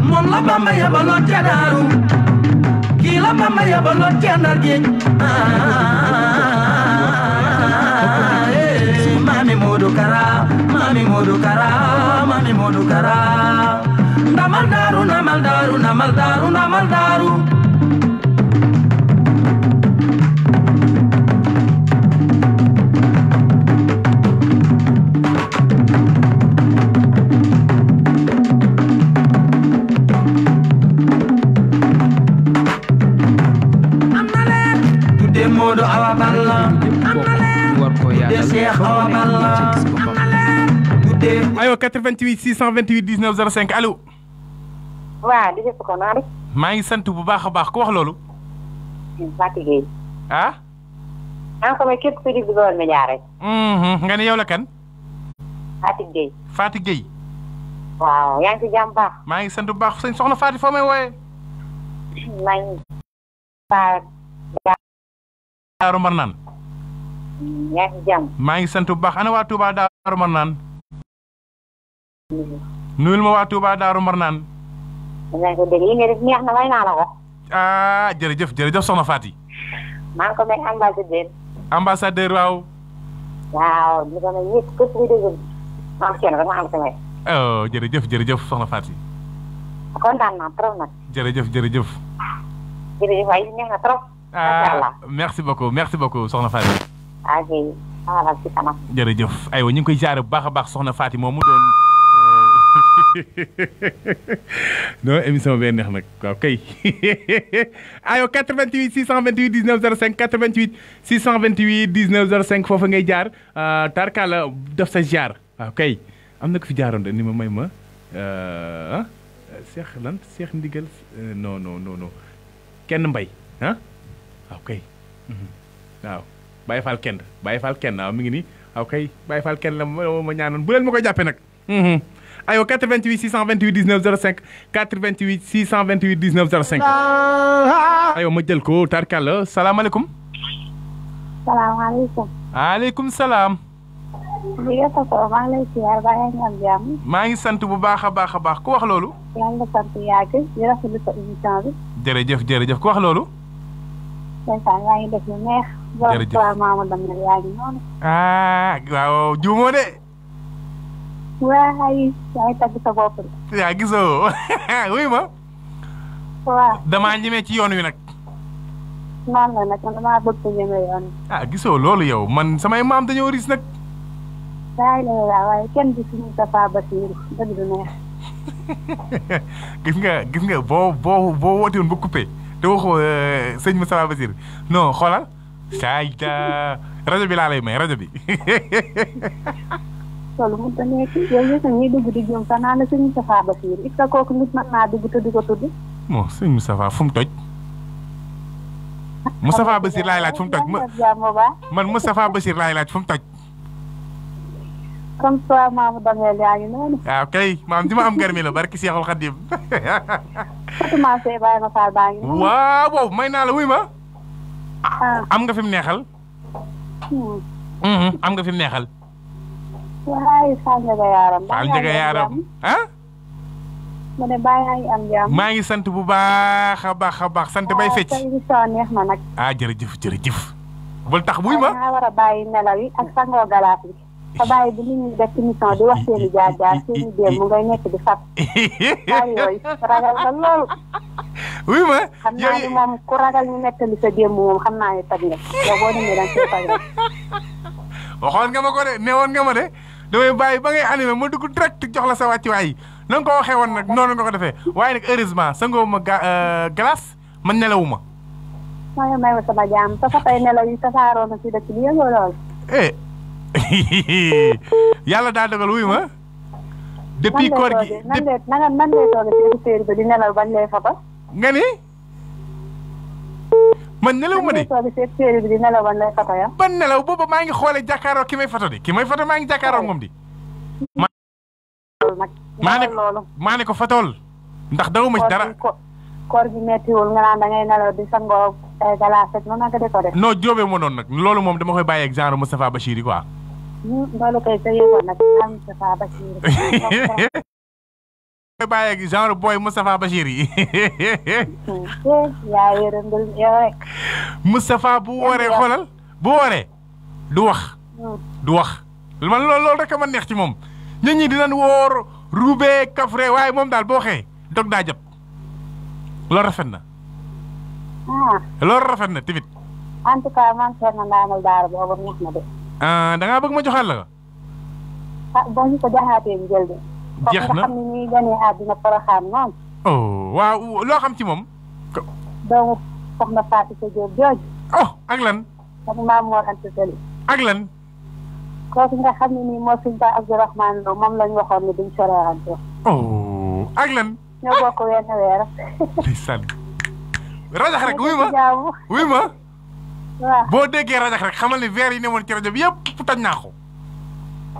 [SPEAKER 3] moom la Bamba yabaloon ca daaru kii la Bamba yabaloon ca Ndar géej maami Modou Kara ndamal daaru
[SPEAKER 1] Modou Awa Balla
[SPEAKER 7] war ko yaatal
[SPEAKER 1] Cheikh Awa Balla
[SPEAKER 2] ayo 88 628 19 05 allo.
[SPEAKER 5] waaw di ko naa rek.
[SPEAKER 2] maa ngi sant bu baax a baax ku wax loolu.
[SPEAKER 5] Fatou Gueye.
[SPEAKER 2] ah.
[SPEAKER 5] maa ngi ko may képp ku di Baol Média rek.
[SPEAKER 2] nga ne yow la kan.
[SPEAKER 5] Fatou Gueye.
[SPEAKER 2] Fatou Gueye.
[SPEAKER 5] waaw yaa ngi ci jàmm baax.
[SPEAKER 2] maa ngi sant bu baax sëñ soxna Fatou foo may wooyee.
[SPEAKER 5] maa ngi Paa
[SPEAKER 2] Daaru Marnaan.
[SPEAKER 5] yaa ngi ci jàmm.
[SPEAKER 2] maa ngi sant bu baax ana waa Touba Daaru Marnaan. nuyul ma waa Touba Daaru Marnaan.
[SPEAKER 5] maa ngi ko dégg li nga def neex na may naa la ko.
[SPEAKER 2] ah jërëjëf jërëjëf soxna Fatou.
[SPEAKER 5] maa ngi ko may ambassadeur.
[SPEAKER 2] ambassadeur waaw.
[SPEAKER 5] waaw ñu ko may ñëpp képp kuy déglu maam Thierno rek ma am samay.
[SPEAKER 2] oh jërëjëf jërëjëf soxna Fatou.
[SPEAKER 5] kontaan naa trop nag.
[SPEAKER 2] jërëjëf jërëjëf.
[SPEAKER 5] jërëjëf waaye neex na trop. macha allah
[SPEAKER 2] merci beaucoup soxna Fatou.
[SPEAKER 5] ok xaaral ci kanam.
[SPEAKER 2] jërëjëf aywa ñu ngi koy jaare bu baax a baax soxna Fatou moom mu doon. non émission bee neex nag waaw kay ayo 88 628 19 05 88 628 19 05 foofu ngay jaar tarkala def sa jaar waaw kay am na ko fi jaaroon de ni ma may ma Cheikh lan Cheikh Ndigal non kenn mbay ah waaw kay waaw Baye Fall kenn waaw mi ngi nii waaw kay Baye Fall kenn la ma ñaanoon bu leen ma koy jàppee nag ayo 88 628 19 05 88 628 19 05 ayo ma jël ko tarkala salaamaaleykum.
[SPEAKER 5] salaamaaleykum.
[SPEAKER 2] waaleykum salaam.
[SPEAKER 5] li nga toog maa ngi lay siyaar ba yaa ngi am jàmm.
[SPEAKER 2] maa ngi sant bu baax a baax a baax ku wax loolu.
[SPEAKER 5] yaa ngi sant yàgg di rafetlu sa émission bi.
[SPEAKER 2] jërëjëf ku wax loolu.
[SPEAKER 5] ndeysaan yaa ngi def lu neex.
[SPEAKER 2] jërëjëf
[SPEAKER 5] borom Mamadou Damel yaa ngi noonu.
[SPEAKER 2] waaw juumoo de.
[SPEAKER 5] waay yaa ngi tagg sa bopp de.
[SPEAKER 2] yaa gisoo wuy ma.
[SPEAKER 5] waaw
[SPEAKER 2] damaa ñemee ci yoon wi nag.
[SPEAKER 5] noonu la nag man damaa bëgg ko ñemee yoon wi.
[SPEAKER 2] gisoo loolu yow man samay maam dañoo riis nag.
[SPEAKER 5] waaye kenn du suñu Moustapha Bassirou dëgg du neex.
[SPEAKER 2] gis nga boo woote woon ba coupé te waxoo sëñ Moustapha Bassirou non xoolal saay rajo bi laa lay may rajo bi.
[SPEAKER 5] loolu mënut a nekk yow yëpp ñuy dugg di jëm sax naa la sëñ Moustapha Bassirou est-ce que kooku nit mën naa dugg te di ko tudd.
[SPEAKER 2] bon sëñ Moustapha fu mu toj. Moustapha Bassirou laay laaj fu mu toj man Moustapha Bassirou laay laaj fu mu toj.
[SPEAKER 5] comme toi maamu Damel yaa ngi noonu.
[SPEAKER 2] waaw kay maam di ma am garmi la barki Seexul Xadim.
[SPEAKER 5] Fatima Seye Baye ma Fall baa ngi noonu.
[SPEAKER 2] waaw may naa la wuy ma. am nga fi mu neexal. am nga fi mu neexal.
[SPEAKER 5] waaye Fall Ndiaga Yaram.
[SPEAKER 2] Fall Ndiaga Yaram
[SPEAKER 5] mu ne Baye yaa ngi am jàmm.
[SPEAKER 2] maa ngi sant bu baax a baax sant bay fecc.
[SPEAKER 5] waaw émission neex na nag.
[SPEAKER 2] jërëjëf. bul tax wuy ma.
[SPEAKER 5] nga war a bàyyi nelaw yi ak sangoo galaas bi. sa bàyyi bi nit ñi def émission di wax seen i jaar seen i démb mu ngay nekk di fat. waaye yooyu ragal nga lool.
[SPEAKER 2] wuy ma.
[SPEAKER 5] xam naa ni moom ku ragal ñu nettali sa démb moom xam naa ne tag nga yow boo demee da nga koy tag rek.
[SPEAKER 2] waxoon nga ma ko de newoon nga ma de damay bàyyi ba ngay animé ma dugg direct jox la sa wàccuwaay yi na nga ko waxee woon nag noonu nga ko defee waaye nag heureusement sangoo ma glace man nelawuma.
[SPEAKER 5] waaye may ma sama jaam sa fa tey nelaw yi tasaaroo na si dëkk bi yëngoo lool.
[SPEAKER 2] yàlla daa dogal wuy ma. depuis koor gi
[SPEAKER 5] nan lay toogee si écouteur bi di nelaw bañ lay foto.
[SPEAKER 2] nga ni. man nelaw ma de.
[SPEAKER 5] nan lay toogee si écouteur bi di nelaw bañ lay foto ya.
[SPEAKER 2] ban nelaw booba maa ngi xoolee jàkkaaroo ki may foto de ki may foto maa ngi jàkkaaroo moom di. maa ne ko fotool ndax daw ma ci dara.
[SPEAKER 5] koor gi mettiwul nga naan da ngay nelaw di sangoo galaas rek noonu nga di ko def.
[SPEAKER 2] non jóobee ma noonu nag loolu moom dama koy bàyyi ak genre Moustapha Bachir yi quoi.
[SPEAKER 5] loolu kay sa yëgoon nag Moustapha Bachir.
[SPEAKER 2] koy bàyyi ak genre booy Moustapha Bachir yi.
[SPEAKER 5] yaa yërëndul yow rek.
[SPEAKER 2] Moustapha bu wooree xoolal bu wooree du wax. du wax man loolu rek a ma neex ci moom nit ñi dinañ woor ruubee kafre waaye moom daal boo xee dog daa jàpp. loolu rafet na. loolu rafet na tamit.
[SPEAKER 5] en tout cas man seet na ndaanal daara boobu neex na de.
[SPEAKER 2] da ngaa bëgg ma joxal la ko.
[SPEAKER 5] boo ñu ko jaxaatee ñu jël de.
[SPEAKER 2] jeex na
[SPEAKER 5] nga xam ne ñuy ganee àddina Porokhane noonu.
[SPEAKER 2] waaw loo xam ci moom.
[SPEAKER 5] doomu soxna Fatou Diop jooju.
[SPEAKER 2] ak lan.
[SPEAKER 5] ak Maam Mor Anta Sali.
[SPEAKER 2] ak lan.
[SPEAKER 5] kooku nga xam ne nii moo suñu ba Abdourahmane Lo moom lañ waxoon ne duñ soreante.
[SPEAKER 2] oh ak lan.
[SPEAKER 5] ñoo bokk wenn weer.
[SPEAKER 2] ndeysaan. rajax rek wuy ma.
[SPEAKER 5] waaw
[SPEAKER 2] boo déggee rajax rek xamal ni weer yi ne woon ci rajo bi yëpp toj naa ko.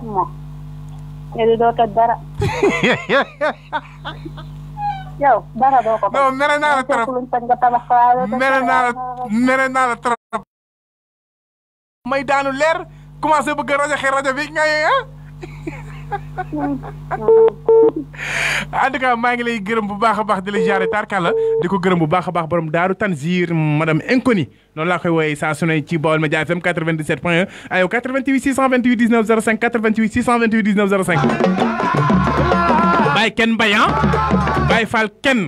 [SPEAKER 5] non. yéen doo toj dara. yow dara doo ko.
[SPEAKER 2] non mere naa la trop mere naa la trop. may daanu leer commencé bëgg a rajaxee rajo bi nga en tout cas maa ngi lay gërëm bu baax a baax di la jaare tarkala di ko gërëm bu baax a baax borom Daaru Tanzir madame Inconnue noonu laa koy wooyee saa su ne ci Baol Média FM 97.1 ayo 88 628 19 05 88 628 19 05 bàyyi kenn bayan bàyyi fal kenn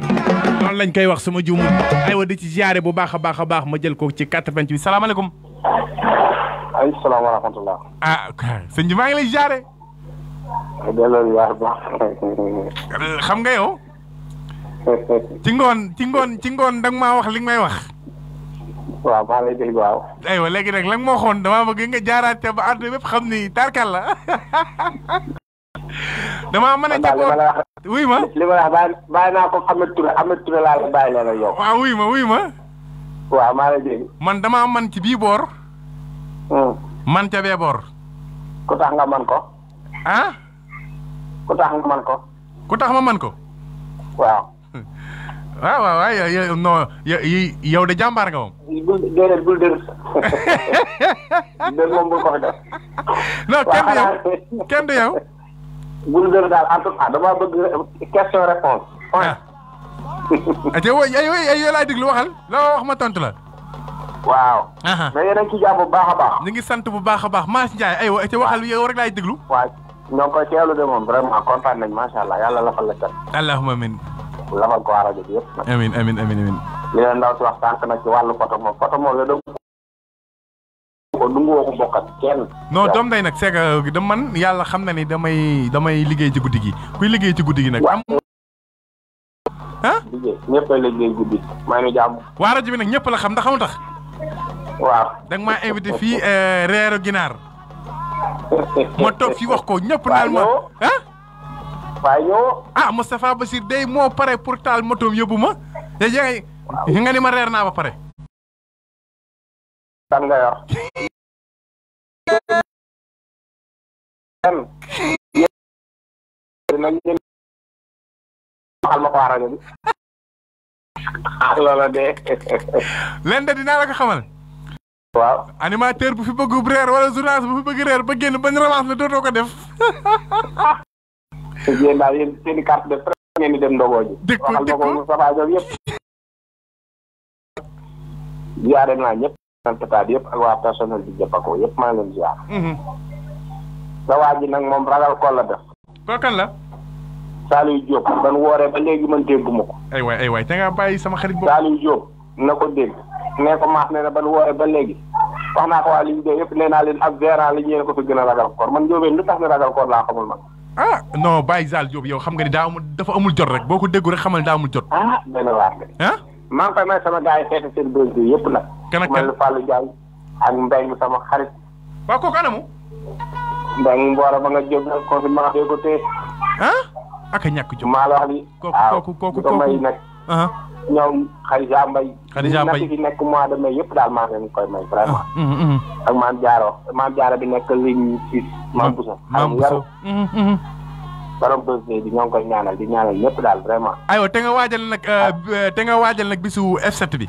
[SPEAKER 2] noonu lañ koy wax sama juumul aywa di ci jaare bu baax a baax ma jël ko ci 88 salaamaaleykum.
[SPEAKER 3] ay salaam wa rahmatullah.
[SPEAKER 2] ah sëñ bi maa ngi lay jaare.
[SPEAKER 3] delloo ziar baax.
[SPEAKER 2] xam nga yow. ci ngoon da nga maa wax li nga may wax.
[SPEAKER 3] waaw maa lay dégg waaw.
[SPEAKER 2] aywa léegi nag la nga ma waxoon damaa bëgg nga jaaraate ba àdduna bépp xam ni tarkal la. damaa mën a jàppoo wuy ma.
[SPEAKER 3] li ma wax bàyyi naa ko Ahmed Touré laa la bàyyi leen ak yow.
[SPEAKER 2] waaw wuy ma.
[SPEAKER 3] waaw maa lay dégg.
[SPEAKER 2] man damaa man ci bii boor. man ca bee boor.
[SPEAKER 3] ku tax nga man ko.
[SPEAKER 2] ah.
[SPEAKER 3] ku tax nga man ko.
[SPEAKER 2] ku tax ma man ko.
[SPEAKER 3] waaw.
[SPEAKER 2] waaw yow non yow de jàmbaar nga moom.
[SPEAKER 3] déedéet bul dër. dër moom bul ko fi def.
[SPEAKER 2] non kenn du yow.
[SPEAKER 3] bul dër daal en tout cas dama bëgg question réponse.
[SPEAKER 2] ah. yow laay déglu waxal loo wax ma tontu la.
[SPEAKER 3] waaw. mais yéen a ngi ci jàmm bu baax a baax.
[SPEAKER 2] ñu ngi sant bu baax a baax Mass Ndiaye aywa ca waxal yow rek laay déglu.
[SPEAKER 3] waaw ñoo ngi koy teewlu de moom vraiment kontaan nañ macha allah yàlla lafal la cat.
[SPEAKER 2] allahumma amiin.
[SPEAKER 3] lafal ko waa rajo bi yëpp.
[SPEAKER 2] amiin.
[SPEAKER 3] li leen ndaw si wax sànq nag ci wàllu photo moom la ko du nga ko bokk ak kenn.
[SPEAKER 2] non doom day nag c'est que da man yàlla xam na ni damay liggéey ci guddi gi kuy liggéey ci guddi gi nag. am
[SPEAKER 3] liggéey ñëpp a liggéey guddi maa ngi jàmm.
[SPEAKER 2] waa rajo bi nag ñëpp la xam ndax xamul tax.
[SPEAKER 3] waaw
[SPEAKER 2] da nga maa invité fii reeru ginaar. ma toog fii wax ko ñëpp naan ma
[SPEAKER 3] waaye ñëw.
[SPEAKER 2] Moustapha Bassir day moo pare pour taal motoom yóbbu ma. te nga ni ma reer naa ba pare.
[SPEAKER 3] kan nga yor. waxal ma ko waa rajo bi. loola de.
[SPEAKER 2] leen de dinaa la ko xamal.
[SPEAKER 3] waaw.
[SPEAKER 2] animateur bu fi bëgg reer wala journaliste bu fi bëgg reer ba génn bañ relance la dootoo ko def.
[SPEAKER 3] yéen daal yéen seen i carte de presse ngeen di dem ndogoo ji.
[SPEAKER 2] dëkk
[SPEAKER 3] waxal ma ko Moustapha Diop yëpp. ziare naa ñëpp. sant yëpp ak waa personnel bi jëpp ak yëpp maa ngi leen ziar. sa waa ji nag moom ragal ko la def.
[SPEAKER 2] kookan la.
[SPEAKER 3] Saliou Diop ban wooree ba léegi man dégguma ko.
[SPEAKER 2] ay waay te nga bàyyi sama xarit boobu.
[SPEAKER 3] Saliou Diop na ko dégg. nee ko maax ne na ban wooree ba léegi. wax naa ko waa liñ dee yëpp nee naa leen ak Vera li ñeen ko fi gën a ragal koor man Diobène lu tax ne ragal koor laa xamul man.
[SPEAKER 2] non bàyyi Saliou Diop yow xam nga ni dafa amul jot rek boo ko déggu rek xamal ni daa amul jot.
[SPEAKER 3] benn waar de. maa ngi koy may sama gars yi feete seen bés bi yëpp nag.
[SPEAKER 2] kan ak
[SPEAKER 3] mel ni Fallou Ndiaye ak Mbengue sama xarit.
[SPEAKER 2] waaw kooku anamu.
[SPEAKER 3] Mbengue Mbora ba nga jóg nag confirmation ko téye.
[SPEAKER 2] ak a ñàkk jóg.
[SPEAKER 3] maa la wax li.
[SPEAKER 2] kooku
[SPEAKER 3] ko may nag. ñoom Khadija Mbaye.
[SPEAKER 2] Khadija Mbaye
[SPEAKER 3] fi nekk mois de mai yëpp daal maa ngi leen koy may vraiment. ak Mame Diarra bi nekk ligne 6. Mame Bousso. borom bés bi ñoo ngi koy ñaanal di ñaanal ñëpp daal vraiment.
[SPEAKER 2] aywa te nga waajal nag bisu F7 bi.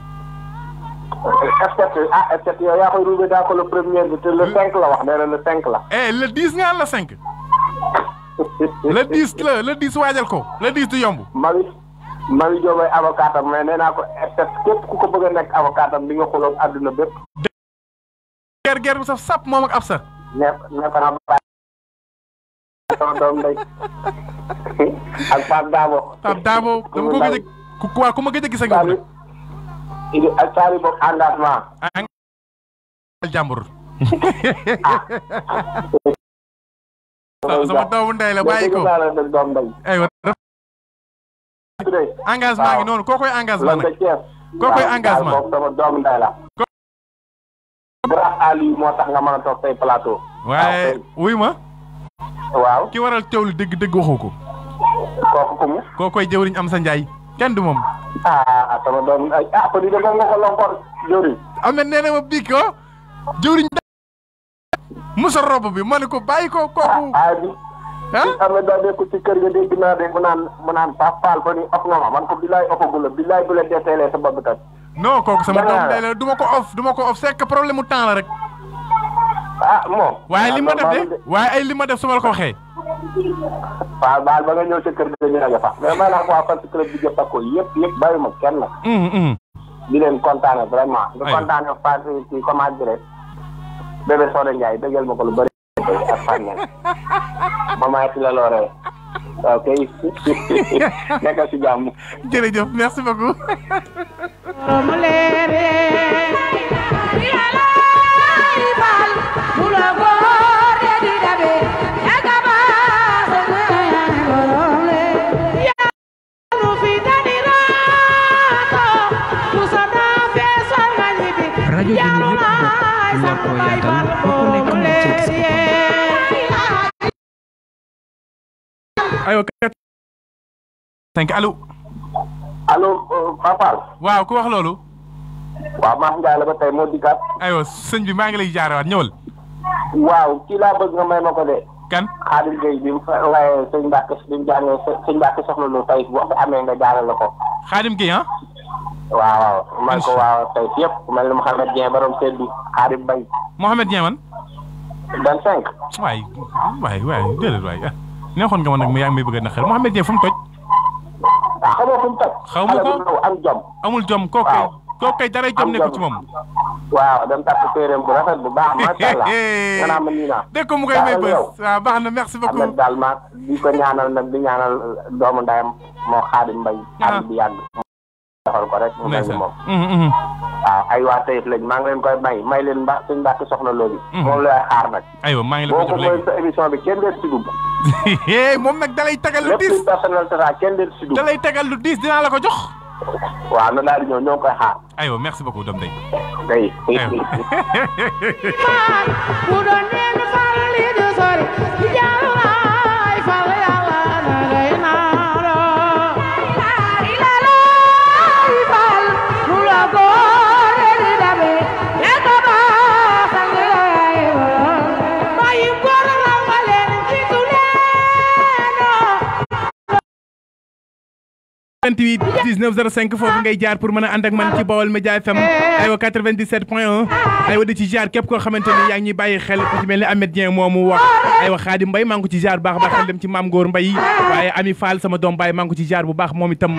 [SPEAKER 3] F7 yow yaa koy roubé daa ko le premier bi te le 5 la wax nee na le 5 la.
[SPEAKER 2] le 10 nga le 5. le 10 waajal ko le 10 du yomb.
[SPEAKER 3] Mami Diop ay avocat am mais nee naa ko F7 képp ku ko bëgg a nekk avocat am di nga xooloo àdduna bépp.
[SPEAKER 2] ger bu saf sap moom ak Absa.
[SPEAKER 3] ne ko na bàyyi sama doom ndey ak Pape Dabo.
[SPEAKER 2] dama ko gëj a ku ma gëj a gis ak yow.
[SPEAKER 3] ak Sali boobu engagement.
[SPEAKER 2] jàmbur. sama doomu ndey la bàyyi ko. aywa. engagement ngi noonu koo koy engagement nag. koo koy engagement.
[SPEAKER 3] sama doomu ndey la. grâce à lui moo tax nga mën a toog say plateau.
[SPEAKER 2] waaye wuy ma.
[SPEAKER 3] waaw
[SPEAKER 2] ki waral teewlu dëgg-dëgg waxu ko.
[SPEAKER 3] kooku ku mu.
[SPEAKER 2] koo koy jëwriñ am sa njaay kenn du moom.
[SPEAKER 3] sama doom ay ko di dëgg nga ko lonkor jëwriñ.
[SPEAKER 2] am na nee na ma bii ko jëwriñ musa rob bi ma ne ko bàyyi ko kooku.
[SPEAKER 3] am na daa nekk ci kër ga dégg naa de mu naan Pape fa ni of nga ma man ko billaay ofagu la billaay bu la deeteelee sa bopp tat.
[SPEAKER 2] non kooku sama doom day la du ma ko off c'est que problème mu temps la rek.
[SPEAKER 3] moom.
[SPEAKER 2] waaye li ma def de waaye ay li ma def su ma la ko waxee.
[SPEAKER 3] waaw baal ba nga ñëw sa kër ga ñu rajo fa. mais may naa ko waa fan si club bi jëpp ak ko yëpp bàyyi ma kenn. di leen kontaane vraiment. di kontaane Fatou ci comment dire bébé Soda Ndiaye dëggal ma ko lu bëri. ak Fane maman ci la looree. ok nekkal si jàmm.
[SPEAKER 2] jërëjëf merci beaucoup.
[SPEAKER 7] rajo bi ñu lépp bokk ñu war koo yaatal ba ku nekk mën cee gis
[SPEAKER 2] aywa 5 allo.
[SPEAKER 3] allo Papa.
[SPEAKER 2] waaw ku wax loolu.
[SPEAKER 3] waaw maa ngi la ba tey moo dikkaat.
[SPEAKER 2] aywa sëñ bi maa ngi lay jaarewaat ñëwal.
[SPEAKER 3] waaw kii laa bëgg nga may ma ko de.
[SPEAKER 2] kan.
[SPEAKER 3] Xaadim Gueye bi mu waaye sëñ Mbacke bi mu jàngee sëñ Mbacke soxla lu tey bu amee nga jaaral la ko.
[SPEAKER 2] Xaadim Gueye ah.
[SPEAKER 3] waaw man ko waaw tey yëpp mel ni Mouhamed Dieng borom seddu Xaadim Mbaye.
[SPEAKER 2] Mouhamed Dieng man.
[SPEAKER 3] 25.
[SPEAKER 2] waay déedéet waay neexoon nga ma nag yaa ngi may bëgg a naqar Mouhamed Dieng fu mu toj.
[SPEAKER 3] xamoo fu mu toj.
[SPEAKER 2] xaw ma ko
[SPEAKER 3] am jom.
[SPEAKER 2] amul jom kooku kay daray jom nekku ci moom.
[SPEAKER 3] waaw dem takk téeréem bu rafet bu baax macha allah. nga naa ma nii naa.
[SPEAKER 2] dégg ko mu koy may bës waaw baax na merci beaucoup.
[SPEAKER 3] Ahmed daal ma di ko ñaanal nag di ñaanal doomu ndayam moo Xaadim Mbaye. Xaadim bi yàgg. doxal ko rek mu mel ni moom. waaw ay waa Taïf lañ maa ngi leen koy may leen suñ Mbàkke soxna loolu. moom lay xaar nag.
[SPEAKER 2] aywa maa ngi la ko jox léegi
[SPEAKER 3] boo ko mooy sa émission bi kenn leen si dugg.
[SPEAKER 2] moom nag dalay tagal lu diis
[SPEAKER 3] lépp personnalité sax kenn leen si dugg.
[SPEAKER 2] dalay tagal lu diis dinaa la ko jox.
[SPEAKER 3] waaw na daal di ñëw ñoo ngi koy xaar.
[SPEAKER 2] aywa merci beaucoup doom day.
[SPEAKER 3] day.
[SPEAKER 2] vingt-huit 19 05 foofu ngay jaar pour mën a ànd ak man ci Baol Média FM aywa 97.1 aywa di ci jaar képp koo xamante ni yaa ngi ñuy bàyyi xel ku ci mel ni Ahmed Dieng moomu wax aywa Xaadim Mbaye maa ngi ko ci jaar bu baax a baax xel dem ci Maam Góor Mbaye waaye Ami Fall sama doom baay maa ngi ko ci jaar bu baax moom itam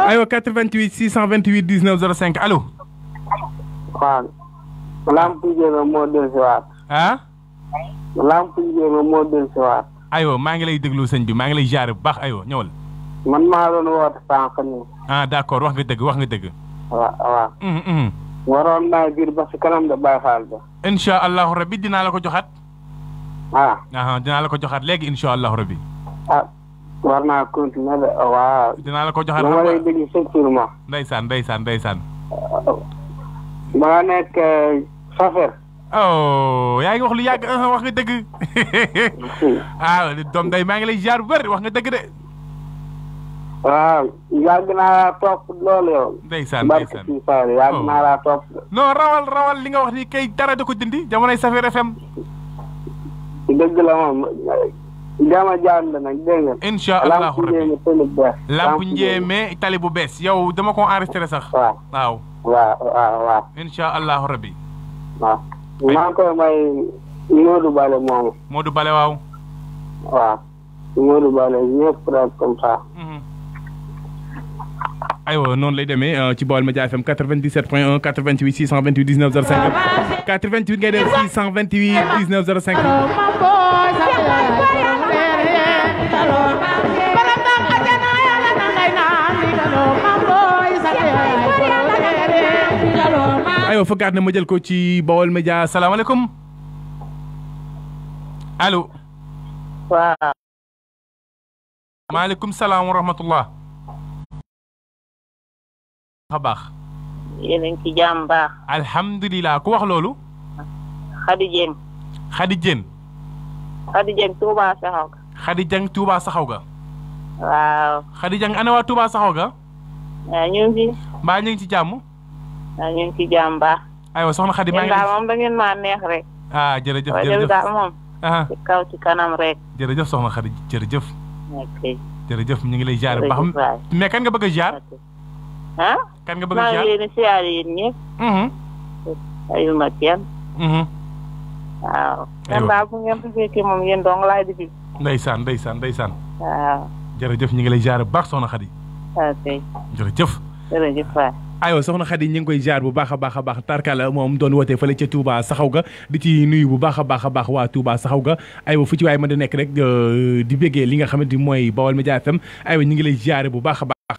[SPEAKER 2] aywa 88 628 19 05 allo.
[SPEAKER 3] waaw. Lamp Ndiémé moo dellusiwaat.
[SPEAKER 2] ah.
[SPEAKER 3] Lamp Ndiémé moo dellusiwaat.
[SPEAKER 2] aywa maa ngi lay déglu sëñ bi maa ngi lay jaar bu baax aywa ñëwal.
[SPEAKER 3] man maa doon woote sànq nii.
[SPEAKER 2] ah d'accord wax nga dëgg wax nga dëgg.
[SPEAKER 3] waaw. waroon naa biir ba si kanam de Baye Fall ba.
[SPEAKER 2] incha allahu rabbi dinaa la ko joxaat. dinaa la ko joxaat léegi incha allahu rabbi.
[SPEAKER 3] war naa continuer de waaw.
[SPEAKER 2] dinaa la ko joxaat
[SPEAKER 3] dama lay déglu secrètement.
[SPEAKER 2] ndeysaan.
[SPEAKER 3] ba nga nekk chauffeur.
[SPEAKER 2] yaa ngi wax lu yàgg wax nga dëgg. doom day maa ngi lay jaar bu bëri wax nga dëgg de.
[SPEAKER 3] waaw yàgg naa laa topp loolu yow.
[SPEAKER 2] ndeysaan
[SPEAKER 3] yàgg naa laa topp.
[SPEAKER 2] non rawal li nga wax ni kay dara da ko dindi jamonoy Safir FM.
[SPEAKER 3] dëgg la moom. Jama jaan la nag dégg nga.
[SPEAKER 2] incha allahu rabbi Lamp Ndiémé tali bu bees yow dama ko enregistré sax.
[SPEAKER 3] waaw.
[SPEAKER 2] incha allahu rabbi.
[SPEAKER 3] waaw. maa ngi koy may Modou Bale moomu.
[SPEAKER 2] Modou Bale waaw.
[SPEAKER 3] waaw. Modou Ba la ñëpp daal comme ça.
[SPEAKER 2] aywa noonu lay demee ci Baol Média FM 97.1 88 628 19 05 88 ngay def 628 19 05. aywa fëggaat na ma jël ko ci Baol Média salaamaaleykum allo.
[SPEAKER 3] waaw.
[SPEAKER 2] maaleykum salaam wa rahmatullah. baax.
[SPEAKER 5] yéen a ngi ci jàmm baax.
[SPEAKER 2] alhamdulilah ku wax loolu.
[SPEAKER 5] Khady Dieng.
[SPEAKER 2] Khady Dieng.
[SPEAKER 5] Khady Dieng Touba Saxaw ga.
[SPEAKER 2] Khady Dieng Touba Saxaw ga.
[SPEAKER 5] waaw.
[SPEAKER 2] Khady Dieng ana waa Touba Saxaw ga.
[SPEAKER 5] waaw ñu ngi fi.
[SPEAKER 2] mbaa ñu ngi ci jàmm.
[SPEAKER 5] waaw ñu ngi ci jàmm baax.
[SPEAKER 2] aywa soxna Khady maa ngi
[SPEAKER 5] daal moom da ngeen maa neex rek.
[SPEAKER 2] ah jërëjëf
[SPEAKER 5] waaye
[SPEAKER 2] jërëjëf
[SPEAKER 5] daal moom. ci kaw ci kanam rek.
[SPEAKER 2] jërëjëf soxna Khady jërëjëf.
[SPEAKER 5] ok.
[SPEAKER 2] jërëjëf ñu ngi lay jaar ba xam mais kan nga bëgg a jaar.
[SPEAKER 5] ah.
[SPEAKER 2] kan nga bëgg a jaar
[SPEAKER 5] maa ngi leen di siyaar yéen ñëpp. ayuma kenn. waaw. kan daal bu ngeen fi fekkee moom yéen dong laay di fi.
[SPEAKER 2] ndeysaan ndeysaan ndeysaan.
[SPEAKER 5] waaw.
[SPEAKER 2] jërëjëf ñu ngi lay jaar bu baax soxna Khady.
[SPEAKER 5] ok.
[SPEAKER 2] jërëjëf.
[SPEAKER 5] jërëjëf waay.
[SPEAKER 2] aywa soxna Khady ñu ngi koy jaar bu baax a baax a baax tarkala moom doon wootee fële ca Touba Saxaw ga di ci nuyu bu baax a baax waa Touba Saxaw ga aywa fu ci waaye mën a nekk rek di béggee li nga xamante ni mooy Baol Média FM aywa ñu ngi lay jaare bu baax a baax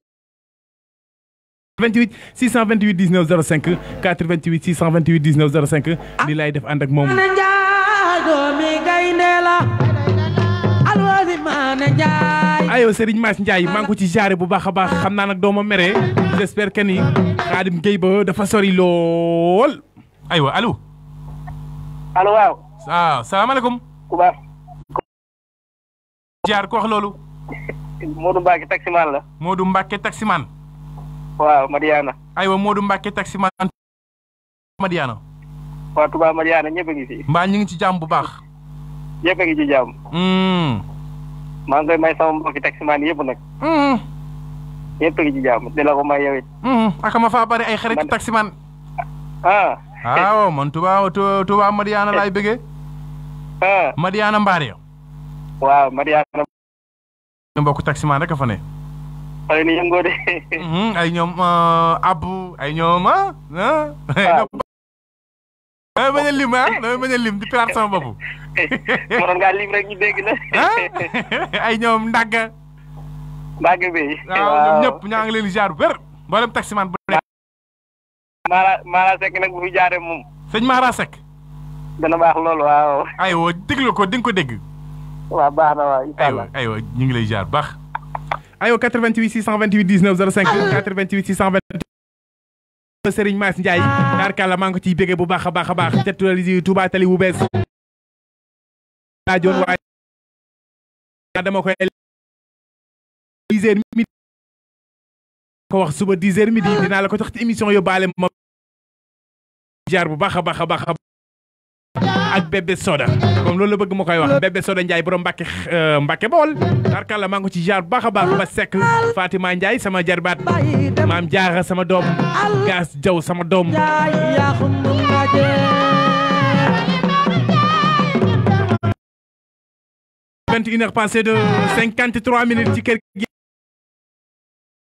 [SPEAKER 2] 88 628 19 05 88 628 19 05 li lay def ànd ak moom aywa Serigne Mass Ndiaye maa ngi ko ci jaare bu baax a baax xam naa nag dooma mere j'espère que ni Khadim Gueye ba dafa sori lool aywa allo
[SPEAKER 3] allo waaw.
[SPEAKER 2] waaw salaamaaleykum.
[SPEAKER 3] ku baax.
[SPEAKER 2] jaar ko wax loolu.
[SPEAKER 3] Modou Mbacke taximan la.
[SPEAKER 2] Modou Mbacke taximan.
[SPEAKER 3] waaw Madiana.
[SPEAKER 2] aywa Modou Mbacke taximan Madiana.
[SPEAKER 3] waaw Touba Madiana ñëpp a ngi fi.
[SPEAKER 2] mbaa ñu ngi ci jàmm bu baax.
[SPEAKER 3] ñëpp a ngi ci jàmm. maa ngi koy may sama mbokki taximan yëpp nag. ñëpp a ngi ci jàmm di la ko may yow it.
[SPEAKER 2] aka ma faa bari ay xarit taximan. waaw man Touba Madiana laay bëggee. Madiana Mbaare.
[SPEAKER 3] waaw Madiana.
[SPEAKER 2] mbokku taximan rek a fa ne.
[SPEAKER 3] xale ni yëngoo de.
[SPEAKER 2] ay ñoom Abou ay ñoom damay bañ a lim damay bañ a lim di piraat sama bopp.
[SPEAKER 3] mënoon ngaa lim rek ñu dégg la.
[SPEAKER 2] ay ñoom Ndagga.
[SPEAKER 3] Ndagga bi.
[SPEAKER 2] waaw ñoom ñëpp ñaa ngi leen di jaar wér. mboolem taximan bu nekk.
[SPEAKER 3] Mara Seck nag bu fi jaaree moom.
[SPEAKER 2] sëñ Mara Seck.
[SPEAKER 3] dana baax loolu waaw.
[SPEAKER 2] aywa déglu ko di nga ko dégg.
[SPEAKER 3] waaw baax na waaw incha allah
[SPEAKER 2] aywa ñu ngi lay jaar baax. aywa 88 628 19 05 88 628. Serigne Mass Ndiaye. Tarkala maa ngi ko ciy béggee bu baax a baax a baax. ca Touba Tali wu bees. laajoon waaye dama koy 10h midi. ko wax suba 10h midi dinaa la ko tax ci émission yóbbaale ma. jaar bu baax a baax a baax ak bébé soda comme loolu la bëgg ma koy wax bébé soda Ndiaye borom Mbacke Baol tarkalla maa ngi ko ci jaar bu baax a baax ba sekk Fatima Ndiaye sama jarbaat maam Diarra sama doom Gaas Jaw sama doom 21h passé de 53 minutes ci kër gi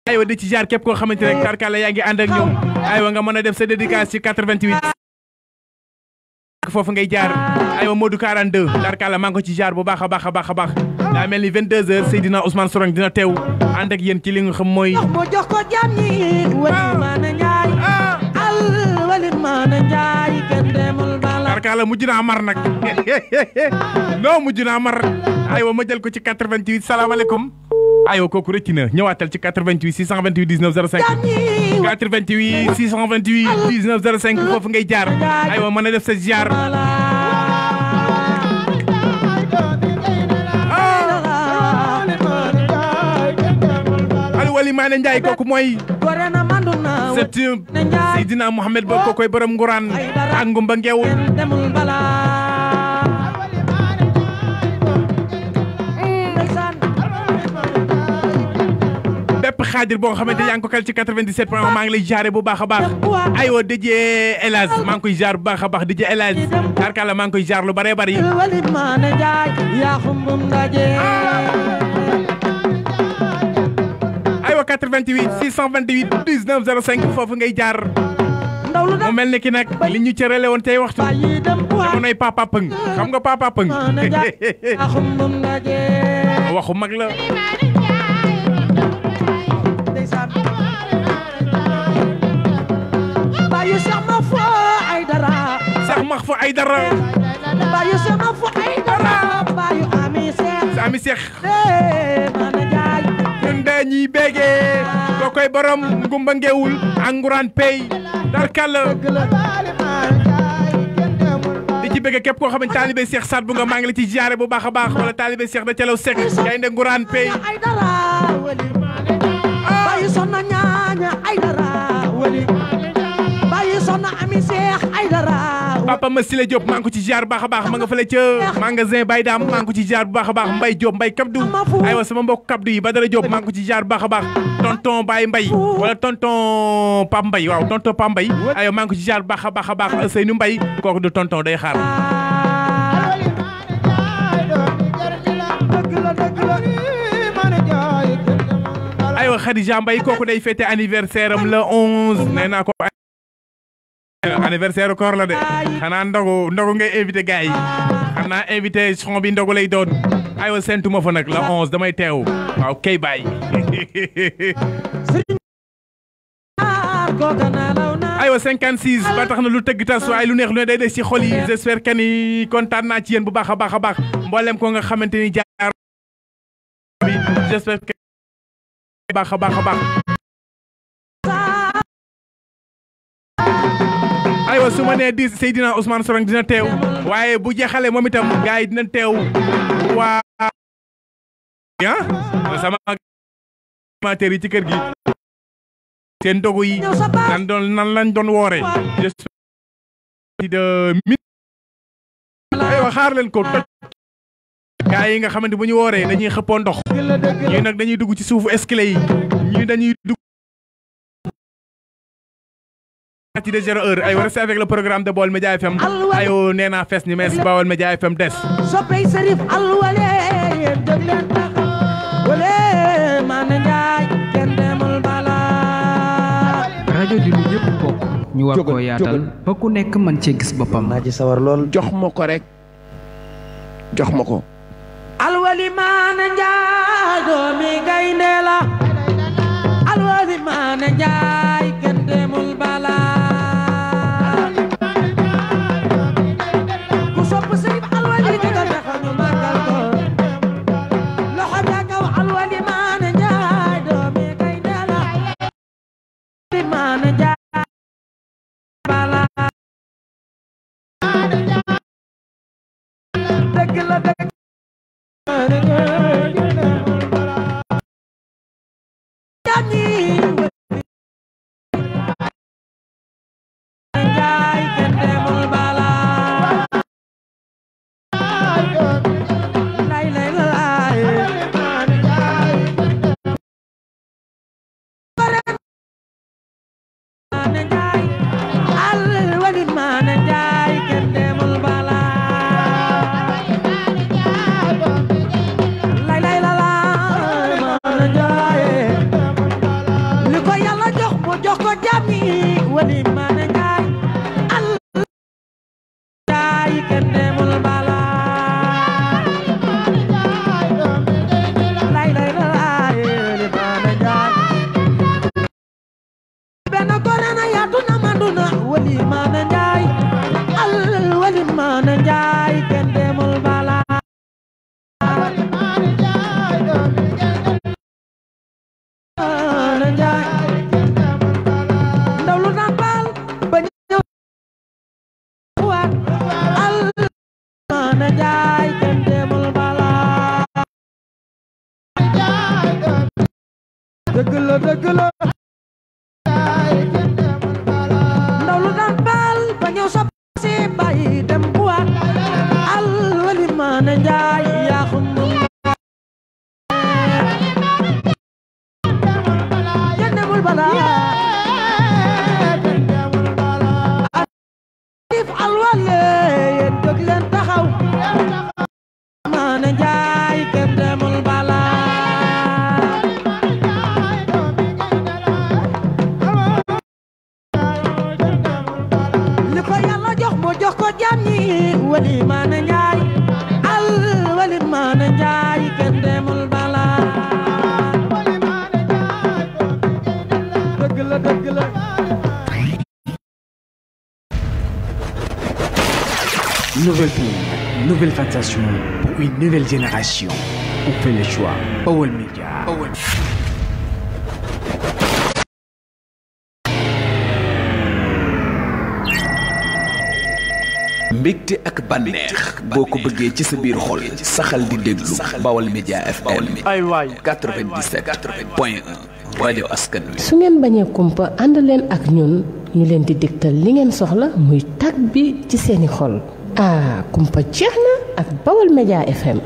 [SPEAKER 2] aywa di ci jaar képp koo xamante ne tarkalla yaa ngi ànd ak ñoom aywa nga mën a def sa dédicace ci 88 foofu ngay jaar aywa Modou 42 tarkalla maa ngi ko ci jaar bu baax a baax a baax a baax daa mel ni 22h Seydina Ousmane Sorong dina teew ànd ak yéen ci li nga xam mooy tarkalla mujj naa mar nag non mujj naa mar aywa ma jël ko ci 88 salaamaaleykum aywa kooku rëcc na ñëwaatal ci 88 628 19 05 88 628 19 05 foofu ngay jaar aywa mën a def sa ziar Aliou Wali Maane Ndiaye kooku mooy septième Seydina Mohamed ba kookoy borom nguraan ak ngumba ngeew bépp xaadir boo xamante yaa ngi ko kal ci 97 point maa ngi lay jaare bu baax a baax aywa dëjee Elaz maa ngi koy jaar bu baax a baax dëjee Elaz tarkala maa ngi koy jaar lu bare bari 88 628 19 05 foofu ngay jaar mu mel ni ki nag li ñu cërale woon tey waxtu jamonoy papa pëng xam nga papa pëng waxu mag la Cheikh Mahfou Aïdara Ami Cheikh ñun dañuy bégee ko koy borom ngumba ngewul anguraan pay darkal di ci bégee képp koo xam ne taalibe Cheikh Saad bu nga maa ngi la ci ziaré bu baax a baax wala taalibe Cheikh da calaw Seck yaay nde nguraan pay
[SPEAKER 6] bayi sonna ñaaña Aïdara wali bayi sonna Ami Cheikh Aïdara
[SPEAKER 2] Papa Massila Diop maa ngi ko ci ziar bu baax a baax ma nga fële ca magasin Baye Dam maa ngi ko ci ziar bu baax a baax Mbaye Diop Mbaye Kabdou aywa sama mbokk Kabdou yi Badara Diop maa ngi ko ci ziar bu baax a baax tonton Baye Mbaye wala tonton Pam Mbaye waaw tonton Pam Mbaye aywa maa ngi ko ci ziar bu baax a baax a baax Seynou Mbaye kooku du tonton day xaar aywa Khadija Mbaye kooku day fêté anniversaire am le 11 nee naa ko anniversaire koor la de xanaa ndogu ngay invité gars yi xanaa invité son bi ndogu lay doon aywa sentu ma fa nag la 11 damay teew waaw kay bàyyi aywa 56 ba tax na lu tëgg tas waaye lu neex lu ne day des ci xol yi j'espère que ni kontaan naa ci yéen bu baax a baax a baax mboolem ko nga xamante ni jaar bi j'espère que baax a baax a baax aywa su ma nee di Seydina Ousmane Sorong dina teew waaye bu jeexalee moom itam gars yi dina teew waa sama amateur yi ci kër gi seen dogu yi nan lañ doon woore de aywa xaar leen ko gars yi nga xamante bu ñu wooree dañuy xëppoo ndox ñii nag dañuy dugg ci suufu escalier yi ñii dañuy dugg de 0 heure ay restez avec le programme de Baol Média FM ayo nee naa fees ni mees Baol Média FM des
[SPEAKER 6] soppey Serif alwale dëg leen tax wale man njaay kenn demul bala
[SPEAKER 7] rajo di lu ñëpp bokk ñu war koo yaatal ba ku nekk mën cee gis boppam
[SPEAKER 8] naa ci sawar lool jox ma ko rek jox ma ko
[SPEAKER 6] alwali man njaay doomi gaynde la alwali man njaay kenn demul bala
[SPEAKER 9] station pour une nouvelle génération. On fait le choix. Baol Média.
[SPEAKER 10] mbégte ak bànneex boo ko bëggee ci sa biir xol saxal di déglu Baol Média FM ay waay 97.1 rajo askan wi.
[SPEAKER 11] su ngeen bañee kumpa ànd leen ak ñun ñu leen di dégtal li ngeen soxla muy tag bi ci seeni xol kumpa jeex na ak Baol Média FM.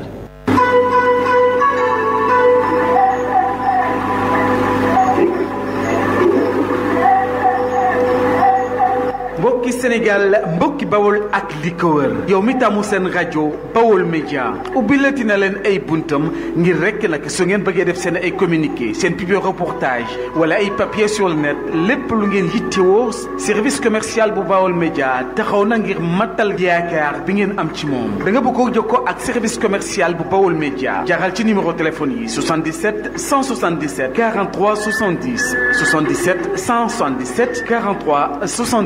[SPEAKER 12] mbokki Sénégal mbokki Bawol ak li ko wër yow mi tàmmu seen rajo Baol Média ubbilati na leen ay buntam ngir rek nag su ngeen bëggee def seen ay communiqué seen publi reportage wala ay papier sur le net lépp lu ngeen yittewoo service commercial bu Baol Média taxaw na ngir matal yaakaar bi ngeen am ci moom da nga bëgg a jokkoo ak service commercial bu Baol Média jaarale ci numéro téléphone yi 77 177 43 70 77 177 43 70